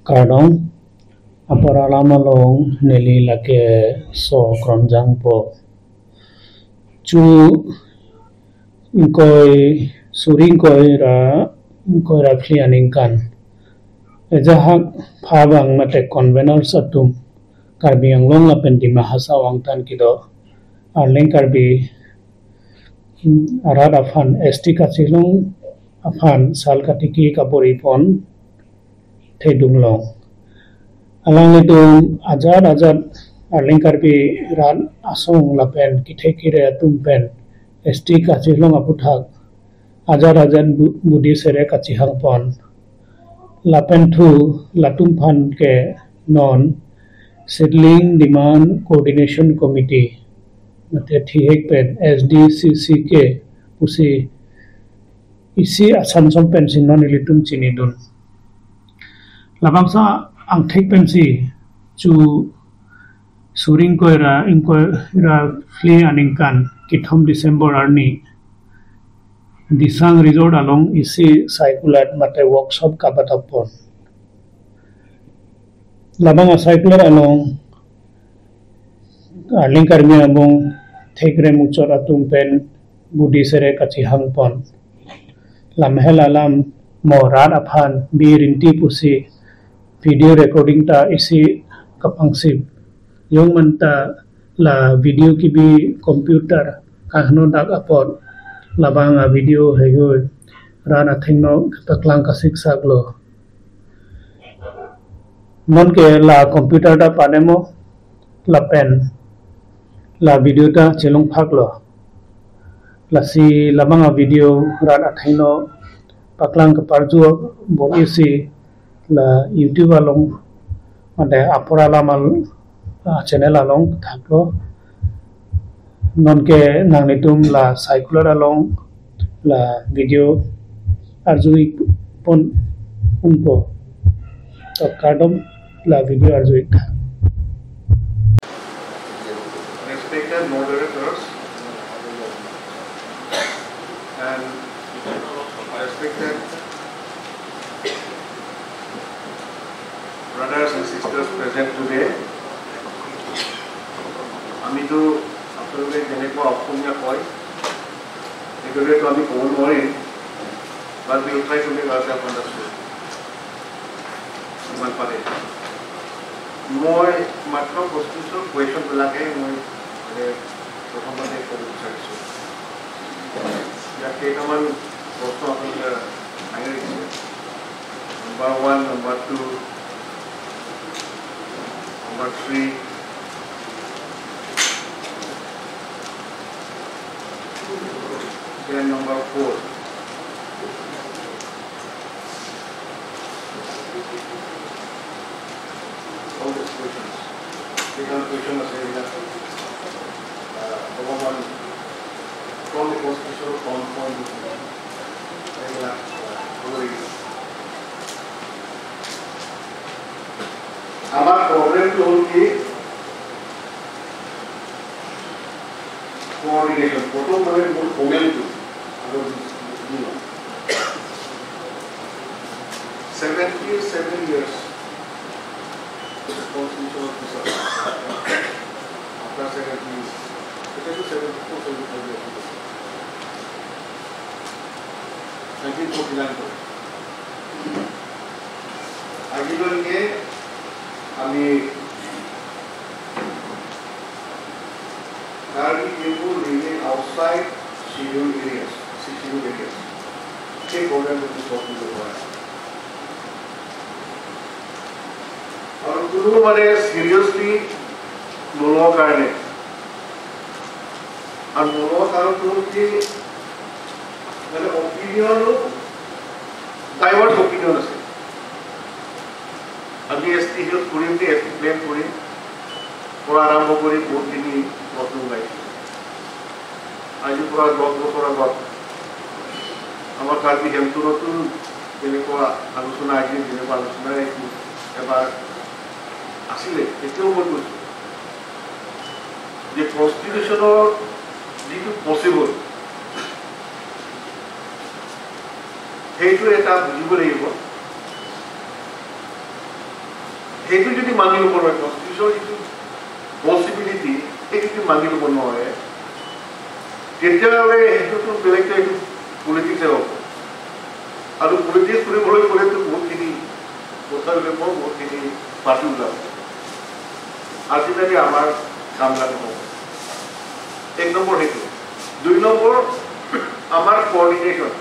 Kardong apor alam along neli lake so kronjang po chu ingkoi suring koi ra ingkoi ra phli kan ejahak phabang mate convener satum Karbi Anglong lapen Dima Hasao angtan kido arleng Karbi arad afan ST kachilong afan salkatiki kaporipon thedunglong alang itu azad azad arleng Karbi ran asong lapen kithekire tumpen ST kachilong aputhak azad azad budi sere kachihangpon lapen thu latumphan ke non Settling Demand Coordination Committee mate thihek pen SDCCK pusi isi asansom pen sin non ilitum chini dun labangsa angthek pen si chu suring koira ingkoira fli aningkan kithom December arni Disang Resort along isi circular mate workshop kabatapon labang a circular along arling Karbi abong thekre muchor atum pen budi sere kachi hangpon lamhel alam morat aphan bi rinti pusi video recording ta isi kapangsip yong manta la video ki bi computer kahno dak apon labang a video hegoi ran athengno taklang kasik saglo non ke la computer ta panemo la pen la video ta chelong phaklo la si labang a video ran athengno paklang ka parju bon isi la YouTube along mane apora lamal channel along thaklo non ke nangnitum la circular along la video arjui pon umpo to kardom la video arjui. Respected moderators and respected brothers and sisters present today, আমিতো আপোনালোকে যেনেকুৱা অসমীয়া কয় সেইদৰেতো আমি ক'ব নোৱাৰিম, but we will try to make ourselves understood. ইমান পাৰে মই মাত্ৰ বস্তুটোৰ কুৱেশ্যনবিলাকে মই মানে প্ৰথমতে ক'ব বিচাৰিছোঁ। ইয়াত কেইটামান প্ৰশ্ন আপোনালোকে দাঙি ৰাখিছে। Number 1, number 2, number 3, then number 4. All these questions. Second question is from the constitution from our problem to কি coordination. প্ৰথম মানে মোৰ কমেণ্টটো আৰু 77 years constitution পিছত after 70, 74, 75 years 1949 করে আজিলৈকে আমি Karbi people living outside scheduled areas, scheduled areas. সেই প্ৰব্লেমটো সলভ কৰিব পৰা আৰু কোনো মানে চিৰিয়াছলি নোলোৱাৰ কাৰণে আৰু নোলোৱাৰ কাৰণটো কি মানে অপিনিয়নো ডাইভাৰ্ছ অপিনিয়ন আছে। আমি এছ টি হিলছ কৰিম নে এছ টি প্লেন কৰিম পৰা আৰম্ভ কৰি বহুতখিনি প্ৰশ্ন ওলাইছে। আজিৰ পৰা 10 বছৰ আগত আমাৰ কাৰ্বি হেমচুৰতো তেনেকুৱা আলোচনা আহিছিল, যেনেকুৱা আলোচনা এবাৰ আছিলে। তেতিয়াও মই কৈছোঁ যে কনষ্টিটিউশ্যনৰ যিটো পচিবল সেইটো এটা বুজিব লাগিব। সেইটো যদি মানি ল'ব নোৱাৰে, কনষ্টিটিউশ্যনৰ যিটো পচিবিলিটি সেইটো যদি মানি ল'ব নোৱাৰে, তেতিয়াহ'লে সেইটোতো বেলেগ, এইটো পলিটিক্সে হ'ব। আৰু পলিটিক্স কৰিবলৈ গ'লেতো বহুতখিনি কথা ওলাব, বহুতখিনি পাৰ্টি ওলাব, আল্টিমেটলি আমাৰ কামবিলাক নহ'ব। এক নম্বৰ সেইটো। দুই নম্বৰ আমাৰ coordination,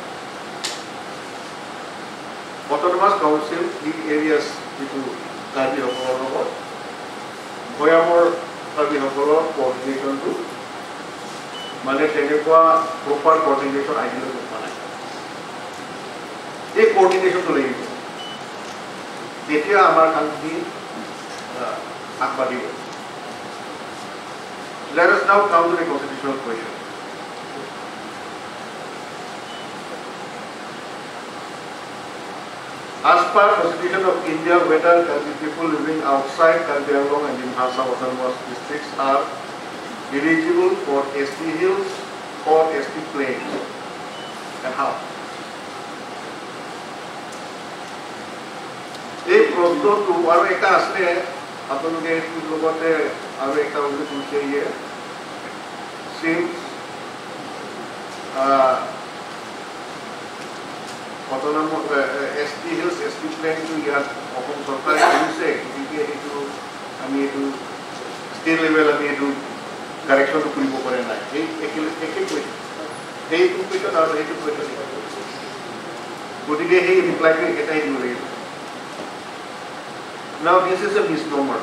autonomous council hill areas যিটো কাৰ্বিসকলৰ লগত ভৈয়ামৰ কাৰ্বিসকলৰ কোঅৰ্ডিনেশ্যনটো মানে তেনেকুৱা প্ৰপাৰ কোঅৰ্ডিনেশ্যন আজিলৈকে হোৱা নাই। এই কোঅৰ্ডিনেশ্যনটো লাগিব, তেতিয়া আমাৰ কামখিনি আগবাঢ়িব। Let us now come to the constitutional question. As per Constitution of India, whether Karbi people living outside Karbi Anglong and Dima Hasao autonomous districts are eligible for ST Hills or ST Plains, and how? এই প্ৰশ্নটো আৰু এটা আছে, আপোনালোকে এইটোৰ লগতে আৰু এটা বুলি কৈছে যে since autonomous ST Hills, ST প্লেনটো ইয়াত অসম চৰকাৰে কৰিছে, গতিকে সেইটো আমি এইটো ষ্টেট লেভেল আমি এইটো কাৰেকশ্যনটো কৰিব পৰা নাই। সেই একে একে কুৱেশ্যন, সেইটো কুৱেশ্যন আৰু সেইটো কুৱেশ্যন, গতিকে সেই ৰিপ্লাইটো একেটাই দিব লাগিব। Now this is a misnomer.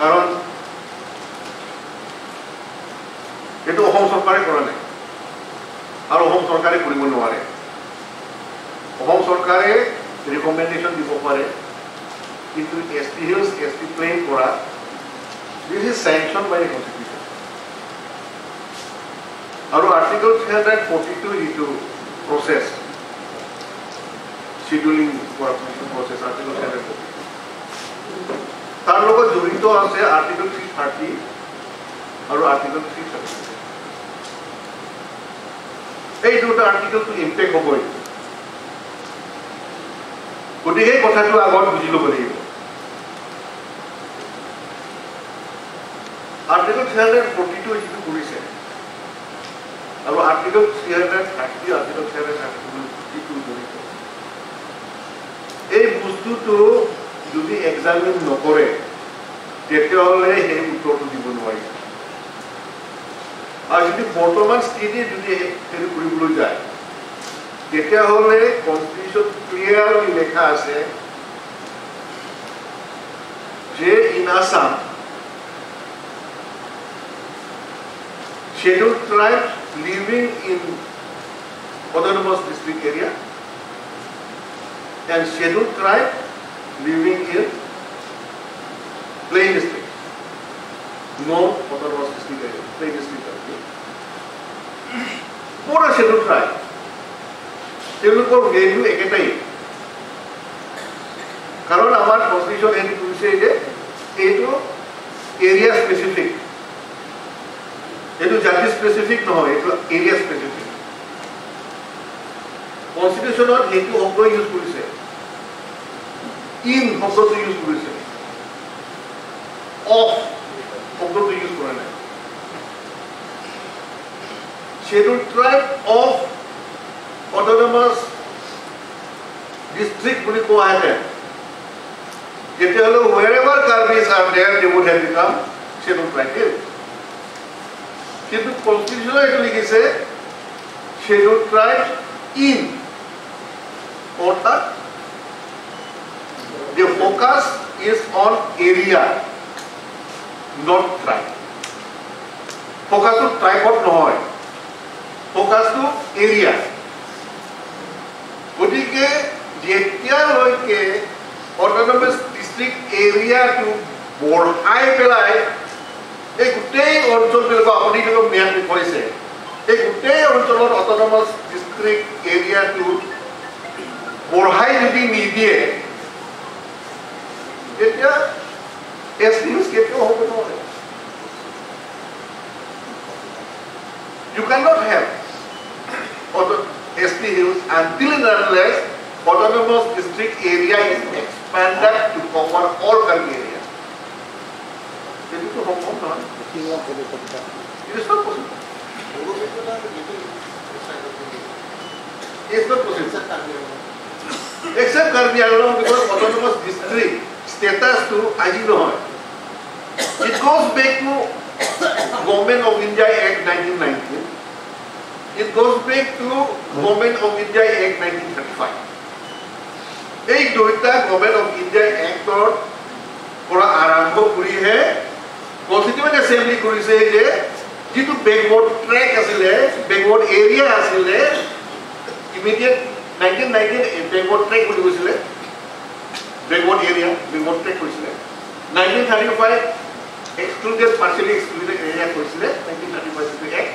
কাৰণ এইটো অসম চৰকাৰে কৰা নাই আৰু অসম চৰকাৰে কৰিব নোৱাৰে। অসম চৰকাৰে ৰিকমেণ্ডেশ্যন দিব পাৰে, কিন্তু ST Hills, ST Plain কৰা this is sanction by the constitution. আৰু আৰ্টিকল 342 যিটো প্ৰচেছ, শিডিউলিং কৰা প্ৰচেছ, আৰ্টিকল 342 তাৰ লগত জড়িত আছে আৰ্টিকল 330 আৰু আৰ্টিকল 332। এই দুটা আৰ্টিকলটো ইম্পেক্ট হ'বই। গতিকে সেই কথাটো আগত বুজি ল'ব লাগিব। আৰ্টিকল 342 যিটো কৰিছে আৰু আৰ্টিকল 330, আৰ্টিকল 332 যিটো জড়িত, এই বস্তুটো যদি এক্সামিন নকৰে তেতিয়াহ'লে সেই উত্তৰটো দিব নোৱাৰি। আৰু যদি বৰ্তমান স্থিতি যদি সেইটো কৰিবলৈ যায়, তেতিয়াহ'লে কনষ্টিটিউশ্যন ক্লিয়াৰলি লেখা আছে যে in Assam scheduled tribes living in autonomous district area and scheduled tribe living in plain district, no autonomous district area, plain district area. Pura scheduled tribe, তেওঁলোকৰ ভেলু একেটাই। কাৰণ আমাৰ কনষ্টিটিউশ্যন এইটো কৈছে যে এইটো এৰিয়া স্পেচিফিক, এইটো জাতি স্পেচিফিক নহয়, এইটো এৰিয়া স্পেচিফিক। কনষ্টিটিউশ্যনত সেইটো শব্দ ইউজ কৰিছে, ইন শব্দটো ইউজ কৰিছে, অফ শব্দটো ইউজ কৰা নাই। Schedule tribe of autonomous district বুলি কোৱাহেঁতেন, তেতিয়াহ'লে wherever Karbis are there, they would have become scheduled tribe. কিন্তু কনষ্টিটিউশ্যনে এইটো লিখিছে scheduled tribe in, অৰ্থাৎ the focus is on area, not tribe. ফকাছটো ট্ৰাইবত নহয়, ফকাছটো এৰিয়া। গতিকে যেতিয়ালৈকে অট'নমাছ ডিষ্ট্ৰিক্ট এৰিয়াটো বঢ়াই পেলাই এই গোটেই অঞ্চলবিলাকক আপুনি যিটো ম্যাদ কৈছে, এই গোটেই অঞ্চলত অট'নমাছ ডিষ্ট্ৰিক্ট এৰিয়াটো বঢ়াই যদি নিদিয়ে, তেতিয়া এছ টি কেতিয়াও হ'ব নোৱাৰে। You cannot have ST Hills until and unless autonomous Autonomous district area is expanded to cover all Karbi area. সেইটোতো সম্ভৱ নহয়। It is not possible. It's not possible. Except Karbi Anglong, because autonomous district status to আজি নহয়। It goes back to Government of India Act 1919. It goes back to Government of India Act 1935. এই দুইটা Government of India Actৰ পৰা আৰম্ভ কৰিহে constituent assembly কৰিছে যে যিটো বেকৱাৰ্ড ট্ৰেক আছিলে, বেকৱাৰ্ড এৰিয়া আছিলে, ইমিডিয়েট 1919 বেকৱাৰ্ড ট্ৰেক বুলি কৈছিলে, বেকৱাৰ্ড এৰিয়া, বেকৱাৰ্ড ট্ৰেক কৰিছিলে। 1935 এক্সক্লুডেড, পাৰ্চিয়েলি এক্সক্লুডেড এৰিয়া কৰিছিলে 1935 যিটো এক্ট।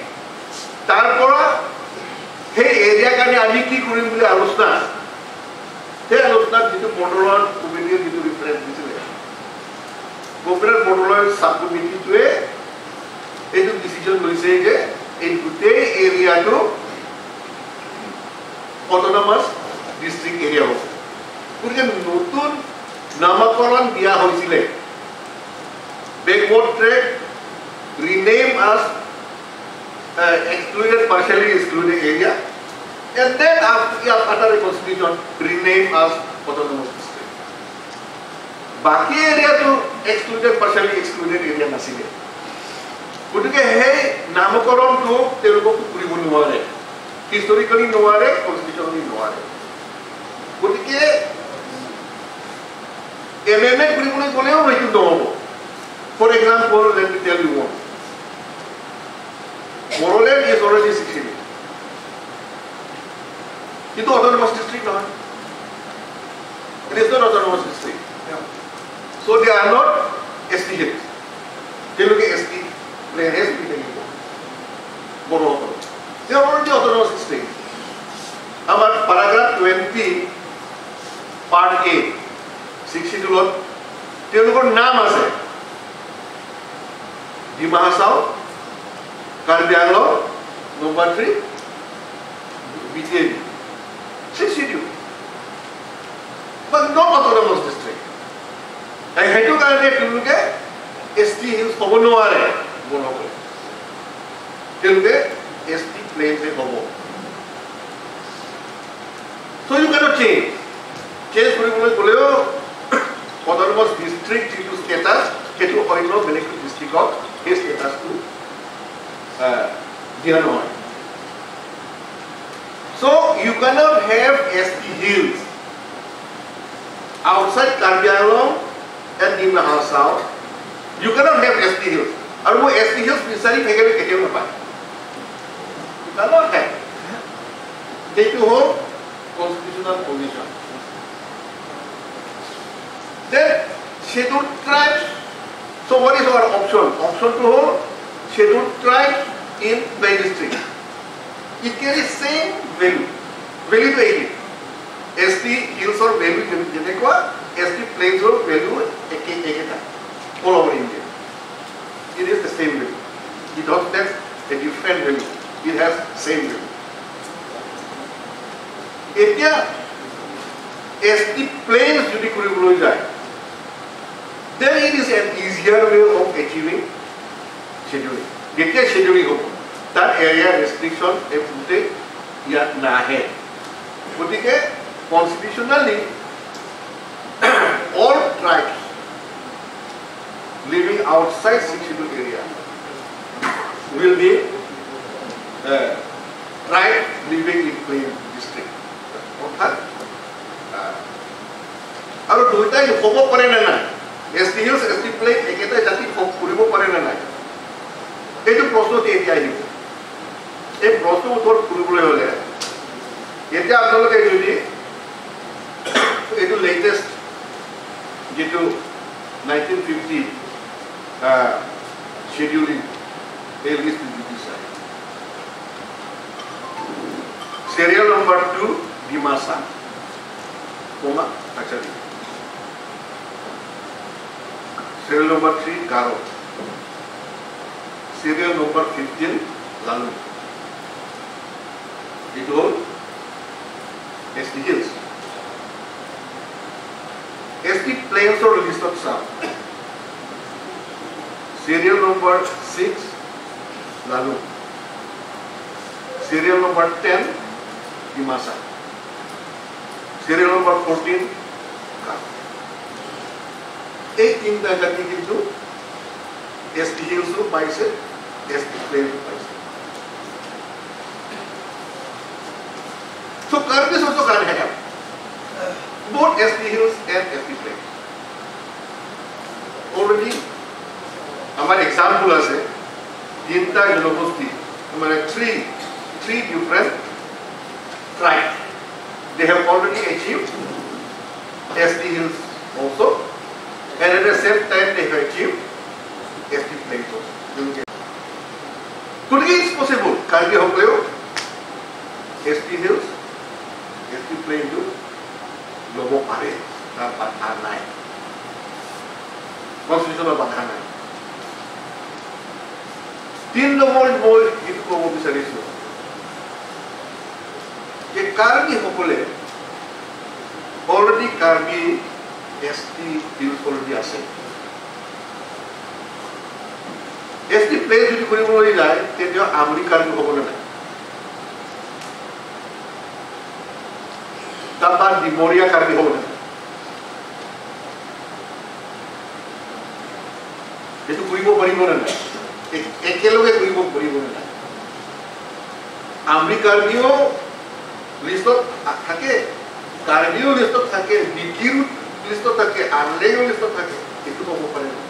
তাৰ পৰা সেই এৰিয়াৰ কাৰণে আমি কি কৰিম বুলি আলোচনা, সেই আলোচনাত যিটো বৰদলৈ কমিটিয়ে যিটো ৰিফাৰেঞ্চ দিছিলে, গোপীনাথ বৰদলৈ চাব কমিটিটোৱে এইটো ডিচিশ্যন লৈছে যে এই গোটেই এৰিয়াটো অট'নমাছ ডিষ্ট্ৰিক্ট এৰিয়া হ'ব। গতিকে নতুন নামাকৰণ দিয়া হৈছিলে backward tract rename as excluded, partially excluded area, and then after the constitution rename as autonomous district. বাকী এৰিয়াটো এক্সক্লুডেড, পাৰ্চিয়েলি এক্সক্লুডেড এৰিয়া নাছিলে। গতিকে সেই নামকৰণটো তেওঁলোকক কৰিব নোৱাৰে, হিষ্টৰিকেলি নোৱাৰে, কনষ্টিটিউচনেলি নোৱাৰে। গতিকে এমেণ্ডমেণ্ট কৰিবলৈ গ'লেও সেইটো নহ'ব। For example, let me tell you one. Bodoland is already 16. কিন্তু autonomous district নহয়। It is not autonomous district. Yeah. So they are not ST hills. তেওঁলোকে ST plains বুলি থাকিব বড়োসকল। They are already autonomous district. আমাৰ paragraph 20 part A 6 শিডিউলত তেওঁলোকৰ নাম আছে, Dima Hasao, Karbi Anglong, number 3, BTAD, 6 schedule, but not autonomous district. সেইটো কাৰণে তেওঁলোকে এছ টি হিলছ হ'ব নোৱাৰে বড়োসকলে, তেওঁলোকে এছ টি প্লেইনহে হ'ব। So you cannot change. Change কৰিবলৈ গ'লেও অট'নমাছ ডিষ্ট্ৰিক্ট যিটো ষ্টেটাছ, সেইটো অন্য বেলেগ ডিষ্ট্ৰিক্টক সেই ষ্টেটাছটো দিয়া নহয়। So you cannot have ST hills outside Karbi Anglong and Dima Hasao. You cannot have ST hills. আৰু মই ST hills বিচাৰি থাকিলে কেতিয়াও নাপায়। You cannot have. সেইটো হ'ল constitutional position. Then scheduled tribes. So what is our option? Option to hold scheduled tribes in plain district. It carries same value. Value to 18. ST hills or value যেনেকুৱা, ST plains or value একেটা all over India. It is the same value. It doesn't have a different value. It has same value. এতিয়া ST plains যদি কৰিবলৈ যায়, then it is an easier way of achieving scheduling. যেতিয়া scheduling হ'ব, তাৰ area restriction এই গোটেই ইয়াত নাহে। গতিকে constitutionally all tribes living outside six scheduled area will be tribe living in plain district. অৰ্থাৎ আৰু দুয়োটাই হ'ব পাৰে নে নাই, S T hills, S T plain একেটাই জাতি কৰিব পাৰে নে নাই, এইটো প্ৰশ্নটো এতিয়া আহিব। এই প্ৰশ্ন উত্তৰ কৰিবলৈ হ'লে এতিয়া আপোনালোকে যদি এইটো লেটেষ্ট যিটো 1950 শ্বেডিউলিং এই লিষ্ট যদি চায়, serial number 2 Dimasa comma Kachari, serial number 3 Garo, serial number 15 Lalu. এইটো হ'ল S T hills. S T প্লেন্সৰ লিষ্টত চাওঁ, serial number 6 Lalung, serial number 10 Dimasa, serial number 14 Garo. এই তিনিটা জাতি কিন্তু এছ টি হিলছো পাইছে, এছ টি প্লেন্সো পাইছে। So Karbis also can have both ST hills and ST plains. Already আমাৰ এক্সাম্পল আছে তিনিটা জনগোষ্ঠী, মানে three different tribe. They have already achieved ST hills also, and at the same time they have achieved ST plains also. গতিকে it's possible কাৰ্বিসকলেও ST hills, ST প্লেইনটো ল'ব পাৰে, তাৰ বাধা নাই, কনষ্টিটিউশ্যনৰ বাধা নাই। 3 নম্বৰ মই যিটো ক'ব বিচাৰিছোঁ যে কাৰ্বিসকলে already Karbi S T hills already আছে। এছ টি প্লেইন যদি কৰিবলৈ যায় তেতিয়া আমৰি কাৰ্বি হ'বলৈ নাই, তাৰপৰা ডিমৰীয়া কাৰ্বি হ'ব নাই, সেইটো কৰিব পাৰিবনে নাই, একেলগে কৰিব পাৰিবনে নাই। আমৰি কাৰ্বিও লিষ্টত থাকে, কাৰ্বিও লিষ্টত থাকে, মিকিৰো লিষ্টত থাকে, আনলেও লিষ্টত থাকে, সেইটো ক'ব পাৰে নাই।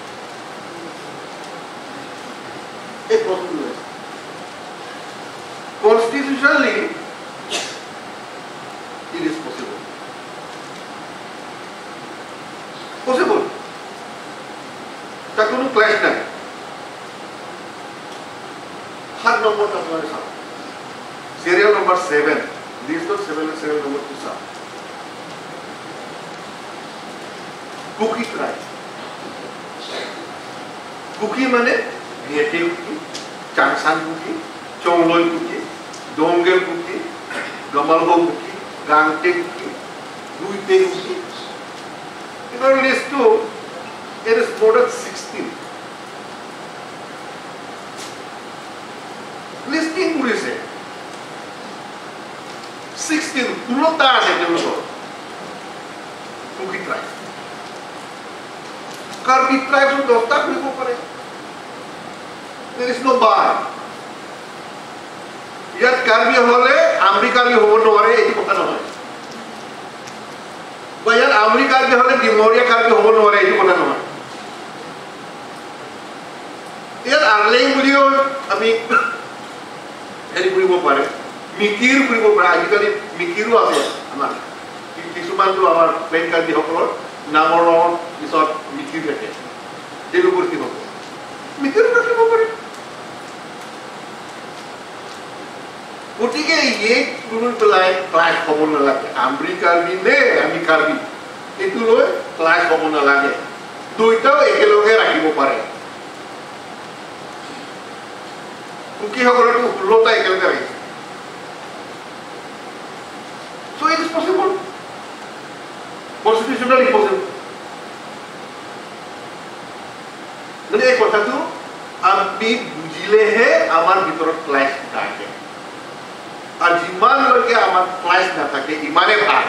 এই প্ৰশ্নটো আছে। Constitutionally it is possible. Possible. তার কোনো ক্ল্যাশ নাই। 7 নম্বরটা আপনারা চাওক, সিরিয়াল নম্বর 7, লিস্টত 7 নম্বরটো চাওক, কুকি ট্রাইব। কুকি মানে মিয়েটে কুকি, চাংসাং কুকি, চৌলই কুকি, ডোঙ্গেল কুকি, গমালগো কুকি, গাংটে কুকি, দুইতে কুকি। এবার লিস্টটো it is more than 16 listing কৰিছে, 16 ষোল্লটা আছে তেওঁলোকৰ কুকি ট্ৰাইব। কাৰ্বি ট্ৰাইবটো 10টা কৰিব পাৰে, there is no bar. ইয়াত কাৰ্বি হ'লে আমৰি কাৰ্বি হ'ব নোৱাৰে, এইটো কথা নহয়, বা ইয়াত আমৰি কাৰ্বি হ'লে ডিমৰীয়া কাৰ্বি হ'ব নোৱাৰে, এইটো কথা নহয়। ইয়াত আৰলেং বুলিও আমি হেৰি কৰিব পাৰে, মিকিৰ কৰিব পাৰে। আজিকালি মিকিৰো আছে আমাৰ কিছুমানটো, আমাৰ প্লেইন কাৰ্বিসকলৰ নামৰ পিছত মিকিৰ থাকে, তেওঁলোকৰ কি হ'ব, মিকিৰো ৰাখিব পাৰে। গতিকে এই লৈ পেলাই ক্লাছ হ'ব নালাগে, আমৰি কাৰ্বি নে আমি কাৰ্বি এইটো লৈ ক্লাছ হ'ব নালাগে, দুইটাও একেলগে ৰাখিব পাৰে। কুকিসকলেতো 16টা একেলগে ৰাখিছে। So it is possible, constitutionally possible. মানে এই কথাটো আমি বুজিলেহে আমাৰ ভিতৰত ক্লাছ নাহে, আৰু যিমানলৈকে আমাৰ ক্লাছ নাথাকে ইমানেই ভাল।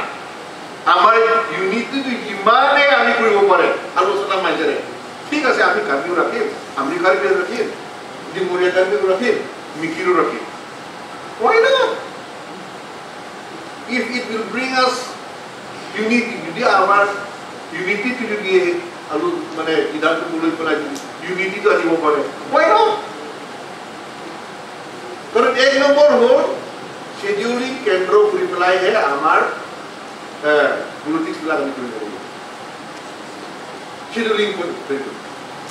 আমাৰ ইউনিটিটো ইমানেই আমি কৰিব পাৰে আলোচনাৰ মাজেৰে, ঠিক আছে আমি কাৰ্বিও ৰাখিম, আমৰি কাৰ্বিও ৰাখিম, ডিমৰীয়া কাৰ্বিও ৰাখিম, মিকিৰো ৰাখিম। Why not? If it will bring us unity, যদি আমাৰ ইউনিটিটো যদি আৰু মানে সিদ্ধান্তটো লৈ পেলাই যদি ইউনিটিটো আনিব পাৰে, why not? কাৰণ 1 নম্বৰ হ'ল শ্বেডিউলিং কেন্দ্ৰ কৰি পেলাইহে আমাৰ পলিটিক্সবিলাক আমি কৰিব লাগিব। শ্বেডিউলিং কৰিব,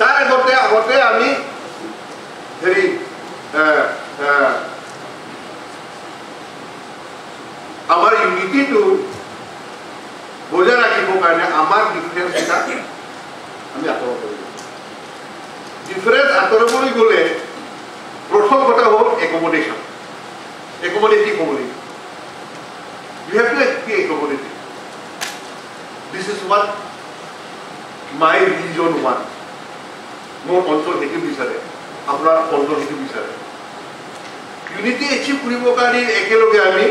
তাৰ আগতে আমি হেৰি আমাৰ ইউনিটিটো বজাই ৰাখিবৰ কাৰণে আমাৰ ডিফাৰেঞ্চকেইটা আমি আঁতৰাব লাগিব। ডিফাৰেঞ্চ আঁতৰাবলৈ গ'লে প্ৰথম কথা হ'ল একমডেশ্যন, একমডেটিভ হ'ব লাগিব। You have to be accommodative. This is what my region one, মোৰ অঞ্চল সেইটো বিচাৰে, আপোনাৰ অঞ্চল সেইটো বিচাৰে। ইউনিটি এচিভ কৰিবৰ কাৰণে একেলগে আমি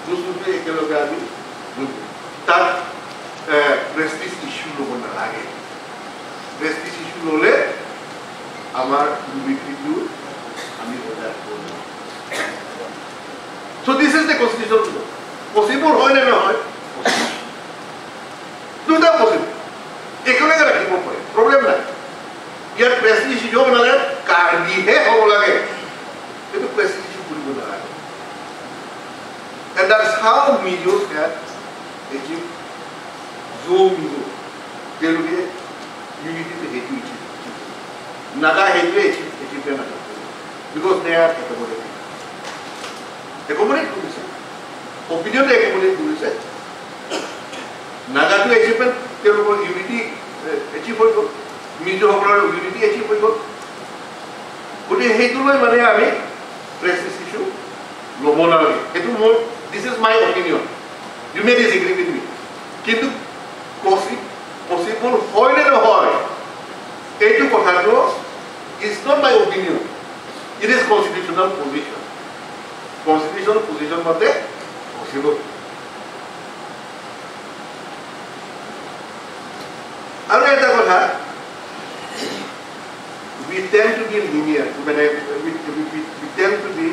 বস্তুটো একেলগে আমি তাত প্ৰেষ্টিজ ইছ্যু ল'ব নালাগে। প্ৰেষ্টিজ ইছ্যু ল'লে আমাৰ ইউনিটিটো আমি বজাই ৰাখিব নোৱাৰোঁ। So this is the constitution. Possible হয় নে নহয়? দুটা পচিবল, একেলগে ৰাখিব পাৰে, প্ৰব্লেম নাই। ইয়াত প্ৰেষ্টিজ ইছ্যু হ'ব নালাগে, কাৰ্বিহে হ'ব লাগে, সেইটো প্ৰেষ্টিজ ইছ্যু কৰিব নালাগে। And that's how Mizos have achieved Zo Mizo. তেওঁলোকে ইউনিটিটো সেইটো এচিভ, নাগা সেইটোৱে এচিভমেণ্ট নাথাকে, because they are accommodating. Accommodate কৰিছে, অপিনিয়নটো একমডেট কৰিছে। নাগাটো এচিভমেণ্ট, তেওঁলোকৰ ইউনিটি এচিভ হৈ গ'ল, মিজোসকলৰ ইউনিটি এচিভ হৈ গ'ল। গতিকে সেইটো লৈ মানে আমি প্ৰেষ্টিজ ইছ্যু ল'ব নালাগে। সেইটো মোৰ, this is my opinion, you may disagree with me. কিন্তু পচিবল হয় নে নহয় এইটো কথাটো is not my opinion, it is constitutional position. Constitutional position মতে পচিবল। আৰু এটা কথা, we tend to be linear, মানে we tend to be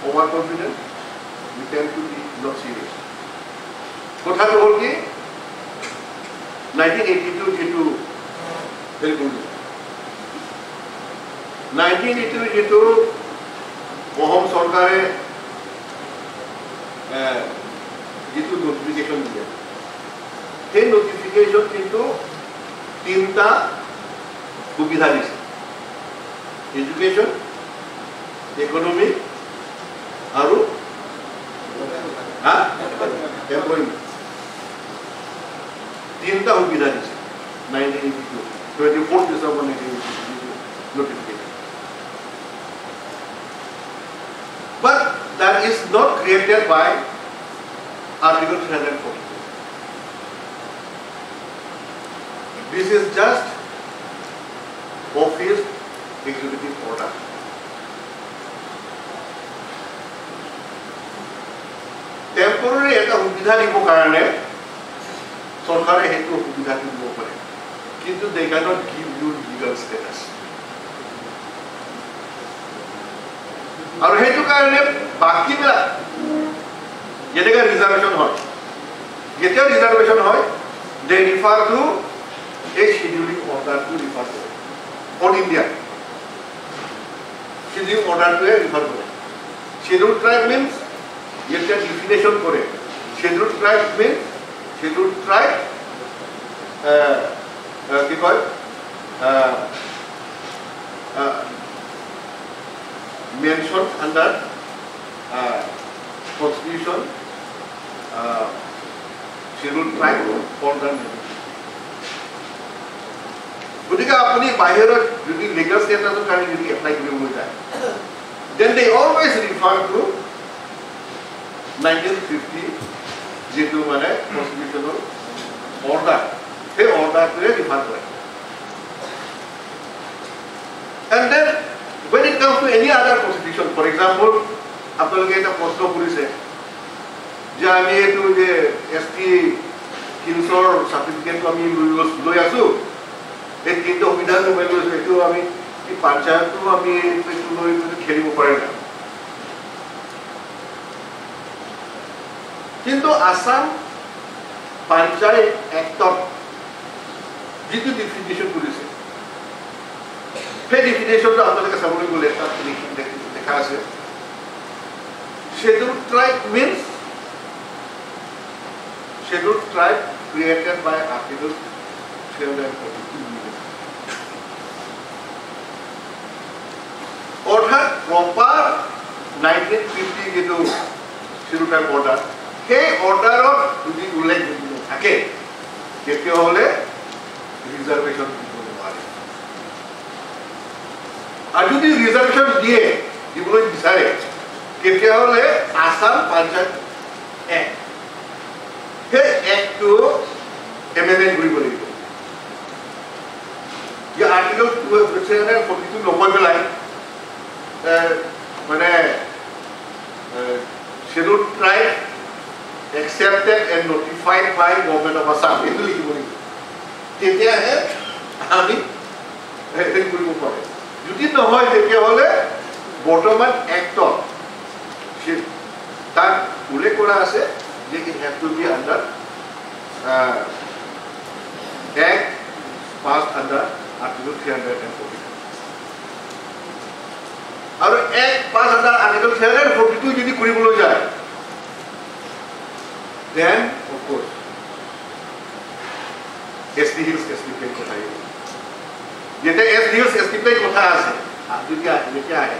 overconfident, we tend to be not serious. কথাটো হ'ল কি, 1982 যিটো হেৰি কৰিলোঁ, 1982 যিটো অসম চৰকাৰে যিটো নটিফিকেশ্যন দিলে, সেই নটিফিকেশ্যন কিন্তু তিনিটা সুবিধা দিছে, এডুকেশ্যন, ইকনমি আৰু এমপ্লয়মেণ্ট। তিনিটা সুবিধা দিছে 1982 24 December 1982 notification. But that is not created by Article 342. This is just office executive order. Temporary এটা সুবিধা দিব কাৰণে চৰকাৰে সেইটো সুবিধাটো দিব পাৰে, কিন্তু they cannot give you legal status. আৰু সেইটো কাৰণে বাকীবিলাক যেনেকৈ ৰিজাৰ্ভেশ্যন হয়, যেতিয়া ৰিজাৰ্ভেশ্যন হয় they refer to এই শিডিউলিং অৰ্ডাৰটো ৰিফাৰ কৰে। অল ইণ্ডিয়া শিডিউলিং অৰ্ডাৰটোৱে ৰিফাৰ কৰে। শিডিউল ট্ৰাইব মিনছ যেতিয়া ডিফিনেশ্যন কৰে, schedule tribe means schedule tribe কি কয়, mention under constitution schedule tribe order. গতিকে আপুনি বাহিৰত যদি লিগেল ষ্টেটাছৰ কাৰণে যদি এপ্লাই কৰিবলৈ যায়, then they always refer to 1950 যিটো মানে কনষ্টিটিউশ্যনৰ অৰ্ডাৰ, সেই অৰ্ডাৰটোৱে ৰিফাৰ কৰে। And then when it comes to any other constitution, for example, আপোনালোকে এটা প্ৰশ্ন কৰিছে যে আমি এইটো যে এছ টি কিনছৰ চাৰ্টিফিকেটটো আমি লৈ আছোঁ, এই তিনিটা সুবিধা লৈ লৈছোঁ, এইটো আমি পঞ্চায়তটো আমি এইটো লৈ খেলিব পাৰে নাই। কিন্তু আছাম পঞ্চায়ত এক্টত যিটো ডিফিনেশ্যন কৰিছে, সেই ডিফিনেশ্যনটো আপোনালোকে চাবলৈ গ'লে তাত দেখা আছে schedule tribe means schedule tribe created by article 342। অৰ্থাৎ প্ৰপাৰ 1950 যিটো শিডিউল ট্ৰাইব অৰ্ডাৰ, সেই অৰ্ডাৰত যদি উল্লেখ যদি নাথাকে তেতিয়াহ'লে ৰিজাৰ্ভেশ্যন দিব নোৱাৰে। আৰু যদি ৰিজাৰ্ভেশ্যন দিয়ে, দিবলৈ বিচাৰে, তেতিয়াহ'লে আছাম পঞ্চায়ত এক্ট, সেই এক্টটো এমেণ্ডমেণ্ট কৰিব লাগিব। যে আৰ্টিকল 342 নকৈ পেলাই মানে schedule tribe accepted and notified by government of Assam এইটো লিখিব লাগিব, তেতিয়াহে আমি হেৰি কৰিব পাৰে। যদি নহয় তেতিয়াহ'লে বৰ্তমান এক্টত তাত উল্লেখ কৰা আছে যে it have to be under act pass under article 342। আৰু act pass under article 342 যদি কৰিবলৈ যায়, then of course S T hills S T plain কথা আহিব। যেতিয়া S T hills S T plain কথা আছে, যেতিয়া আহে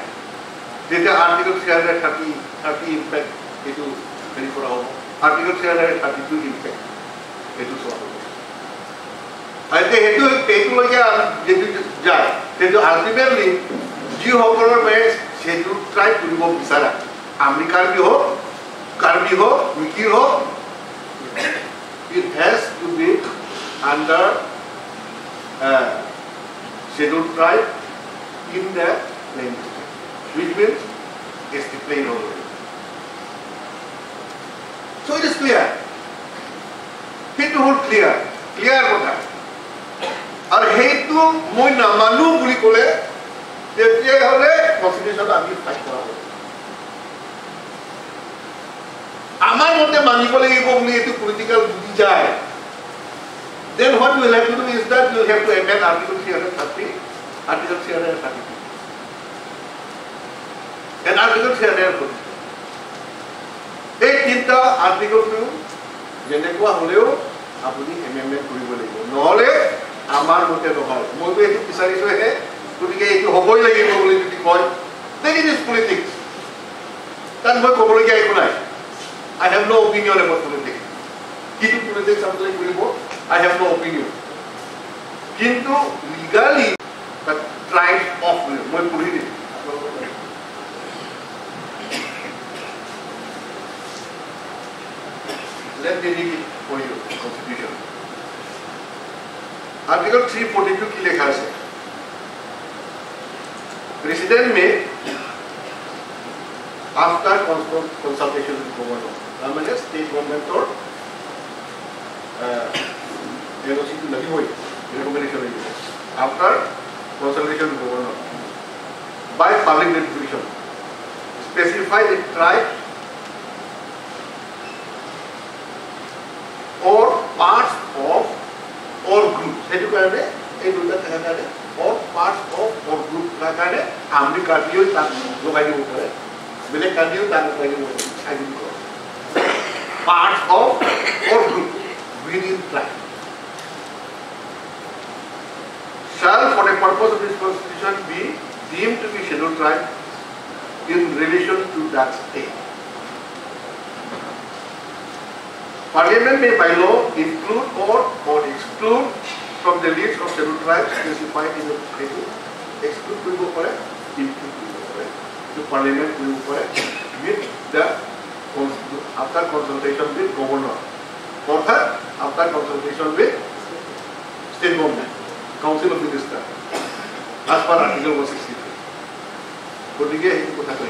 তেতিয়া আৰ্টিকল 330 ইম্পেক্ট এইটো হেৰি কৰা হ'ব, আৰ্টিকল 332 ইম্পেক্ট এইটো চোৱা হ'ব। আৰু এতিয়া সেইটোলৈকে যিটো যায় সেইটো আল্টিমেটলি যিসকলৰ মানে সেইটো ট্ৰাই কৰিব বিচাৰা, আমি কাৰ্বি হওক, কাৰ্বি হওক, মিকিৰ হওক, it has to be under scheduled tribe in the plain district, which means ST plain already. So it is clear. সেইটো হ'ল ক্লিয়াৰ, ক্লিয়াৰ কথা। আৰু সেইটো মই নামানো বুলি ক'লে তেতিয়াহ'লে কনষ্টিটিউশ্যন আমি ফাইট কৰা হ'ব। আমাৰ মতে মানিব লাগিব বুলি এইটো পলিটিকেল বুজি যায়, then what we will have to do is that we will have to amend Article 330, Article 332, and Article 342. এই তিনিটা আৰ্টিকলটো যেনেকুৱা হ'লেও আপুনি এমেণ্ডমেণ্ট কৰিব লাগিব, নহ'লে আমাৰ মতে নহয়। মইতো এইটো বিচাৰিছোঁহে, গতিকে এইটো হ'বই লাগিব বুলি যদি কয়, then it is politics. তাত মই ক'বলগীয়া একো নাই। I have no opinion about politics. কিটো পলিটিক্স আপুনি কৰিব, I have no opinion. কিন্তু legally the tribe of, মই পঢ়ি দিম। Let me read it for you, Constitution. Article 342 কি লেখা আছে? President may, after consultation with governor, তাৰ মানে state government-ৰ NOC-টো লাগিবই, recommendation লাগিব। After consultation with governor, by public notification, specify the tribe or parts of or group. সেইটো কাৰণে এই দুটা থকাৰ কাৰণে or parts of or group থকাৰ কাৰণে আমি কাৰ্বিও তাত লগাই দিব পাৰে, বেলেগ কাৰ্বিও তাত লগাই দিব পাৰে। Parts of or group within tribe shall for the purpose of this constitution be deemed to be scheduled tribe in relation to that state. Parliament may by law include or exclude from the list of scheduled tribes specified in the table. Exclude কৰিব পাৰে, include কৰিব পাৰে। To Parliament কৰিব পাৰে with the after consultation with governor, অৰ্থাৎ after consultation with state government, council of minister, as per Article 163. গতিকে সেইটো কথা কৈ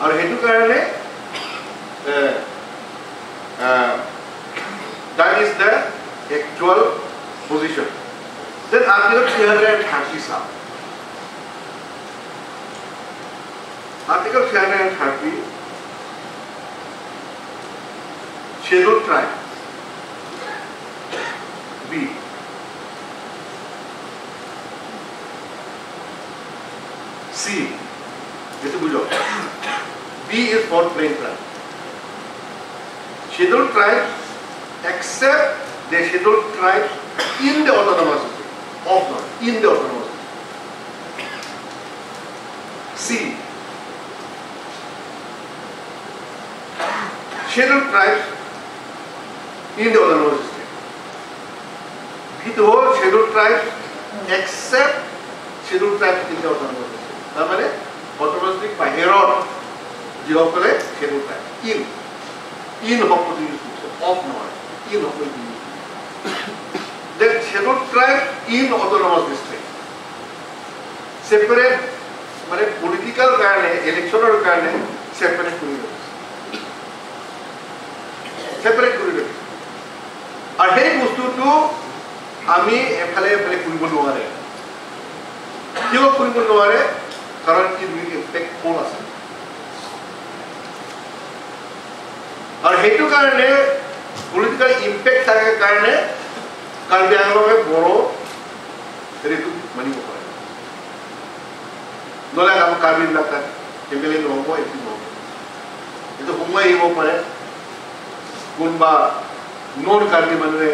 আৰু সেইটো কাৰণে that is the actual position. Then Article 330 sub. Article 330, Scheduled Tribe B. C. এইটো বুজক, B is for plain tribe. Scheduled tribes except the scheduled tribes in the autonomous district, of not in the autonomous district. C. Scheduled tribes in the autonomous district. B to whole scheduled tribes except scheduled tribes in the autonomous district. তাৰ মানে autonomous district বাহিৰত যিসকলে scheduled tribe in শব্দটো use কৰিছে, of নহয়, in শব্দটো use কৰিছে। That scheduled tribe in autonomous district. Separate মানে পলিটিক্যাল কাৰণে, ইলেকশ্যনৰ কাৰণে সেপাৰেট কৰি ৰাখিছে, সেপাৰেট কৰি ৰাখিছে। আৰু সেই বস্তুটো আমি এফালে এফালে কৰিব নোৱাৰে। কিয় কৰিব নোৱাৰে? কাৰণ ই ইম্পেক্ট কোন আছে। আৰু সেইটো কাৰণে পলিটিকেল ইম্পেক্ট থকাৰ কাৰণে কাৰ্বি আংলঙে বড়ো হেৰিটো মানিব পাৰে। নহ'লে আমাৰ কাৰ্বিবিলাক তাত এম এল এ নহ'ব, এম পি নহ'ব। এইটো সোমোৱাই আহিব পাৰে, কোনোবা নন কাৰ্বি মানুহে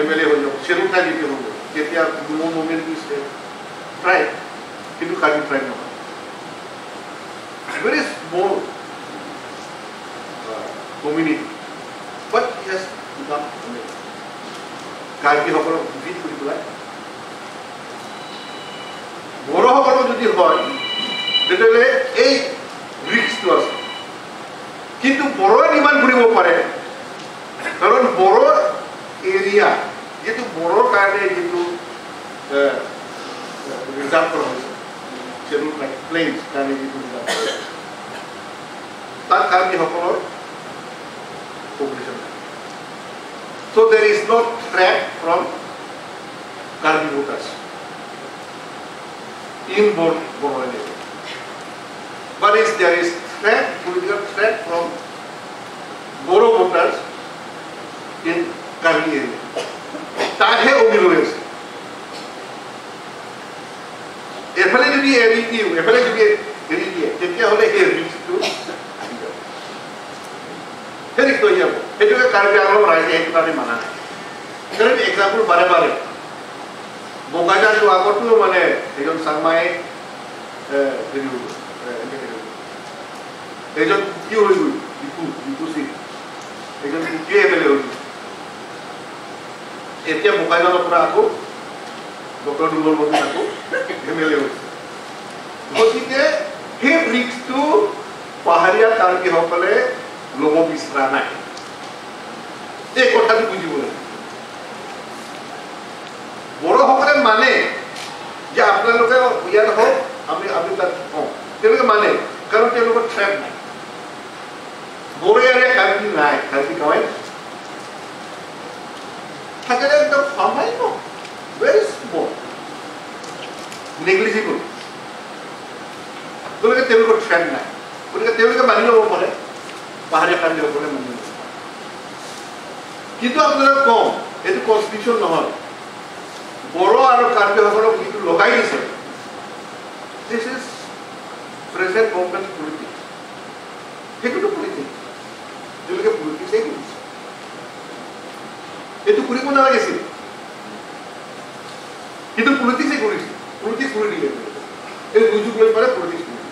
এম এল এ হৈ যাব, চেলুন ট্ৰাইব যেতিয়া হ'ব তেতিয়া মুভমেণ্ট দিছে ট্ৰাইব, কিন্তু কাৰ্বি ট্ৰাইব নহয়, very small community, but has become কাৰ্বিসকলক ডিফিট কৰি পেলাই বড়োসকলক যদি হয় তেতিয়াহ'লে এই ৰিস্কটো আছে। কিন্তু বড়োৱে ডিমাণ্ড কৰিব পাৰে, কাৰণ বড়ো এৰিয়া যিটো বড়োৰ কাৰণে যিটো ৰিজাৰ্ভ কৰা হৈছে, চেডুল ট্ৰাইব প্লেইনছ কাৰণে যিটো ৰিজাৰ্ভ কৰা হৈছে, তাত কাৰ্বিসকলৰ পপুলেশ্যন নাই। So there is no threat from Karbi voters in Bodoland area. But if there is threat, political threat from Boro voters in Karbi area. তাহে অমিল হৈ আছে। এফালে যদি এৰি দিওঁ, এফালে যদি এৰি দিয়ে, তেতিয়াহ'লে সেই ৰিস্কটো আহি যাব, সেই ৰিস্কটো আহি যাব। সেইটোকে কাৰ্বি আংলং ৰাইজে সেইটো কাৰণে মানা নাই। কাৰণ এক্সাম্পল বাৰে বাৰে বোকাজানটো আগতো মানে এজন চাংমাই হেৰি হৈ গ'ল, এজন কুকি হৈ গ'ল, দীপু দীপু সিং, এজন কুকিয়ে এম এল এ হৈ গ'ল। এতিয়া বোকাজানৰ পৰা আকৌ ডক্টৰ দুৰ্বল বৰ্মন আকৌ এম এল এ হৈছে। গতিকে সেই ৰিস্কটো পাহাৰীয়া কাৰ্বিসকলে ল'ব বিচৰা নাই। এই কথাটো বুজিব লাগিব। বড়োসকলে মানে যে আপোনালোকে ইয়াত হওক, আমি তাত হওঁ, তেওঁলোকে মানে, কাৰণ তেওঁলোকৰ থ্ৰেট নাই। বড়ো এৰিয়া কাৰ্বি নাই, কাৰ্বি গাঁৱে থাকিলে একদম সামান্য, ভেৰি স্মল, নেগলিজিবল। গতিকে তেওঁলোকৰ থ্ৰেট নাই, গতিকে তেওঁলোকে মানি ল'ব পাৰে, পাহাৰীয়া কাৰ্বিসকলে মানি ল'ব পাৰে। কিন্তু আপোনালোক কওঁ, এইটো কনষ্টিটিউশ্যন নহয়। বড়ো আৰু কাৰ্বিসকলক যিটো লগাই দিছে, this is present government politics. সেইটোতো পলিটিক্স, তেওঁলোকে পলিটিক্সেই কৰিছে। এইটো কৰিব নালাগিছিল, কিন্তু পলিটিক্সেই কৰিছে, পলিটিক্স কৰি দিলে। এই সুযোগ লৈ পেলাই পলিটিক্স কৰি দিলে।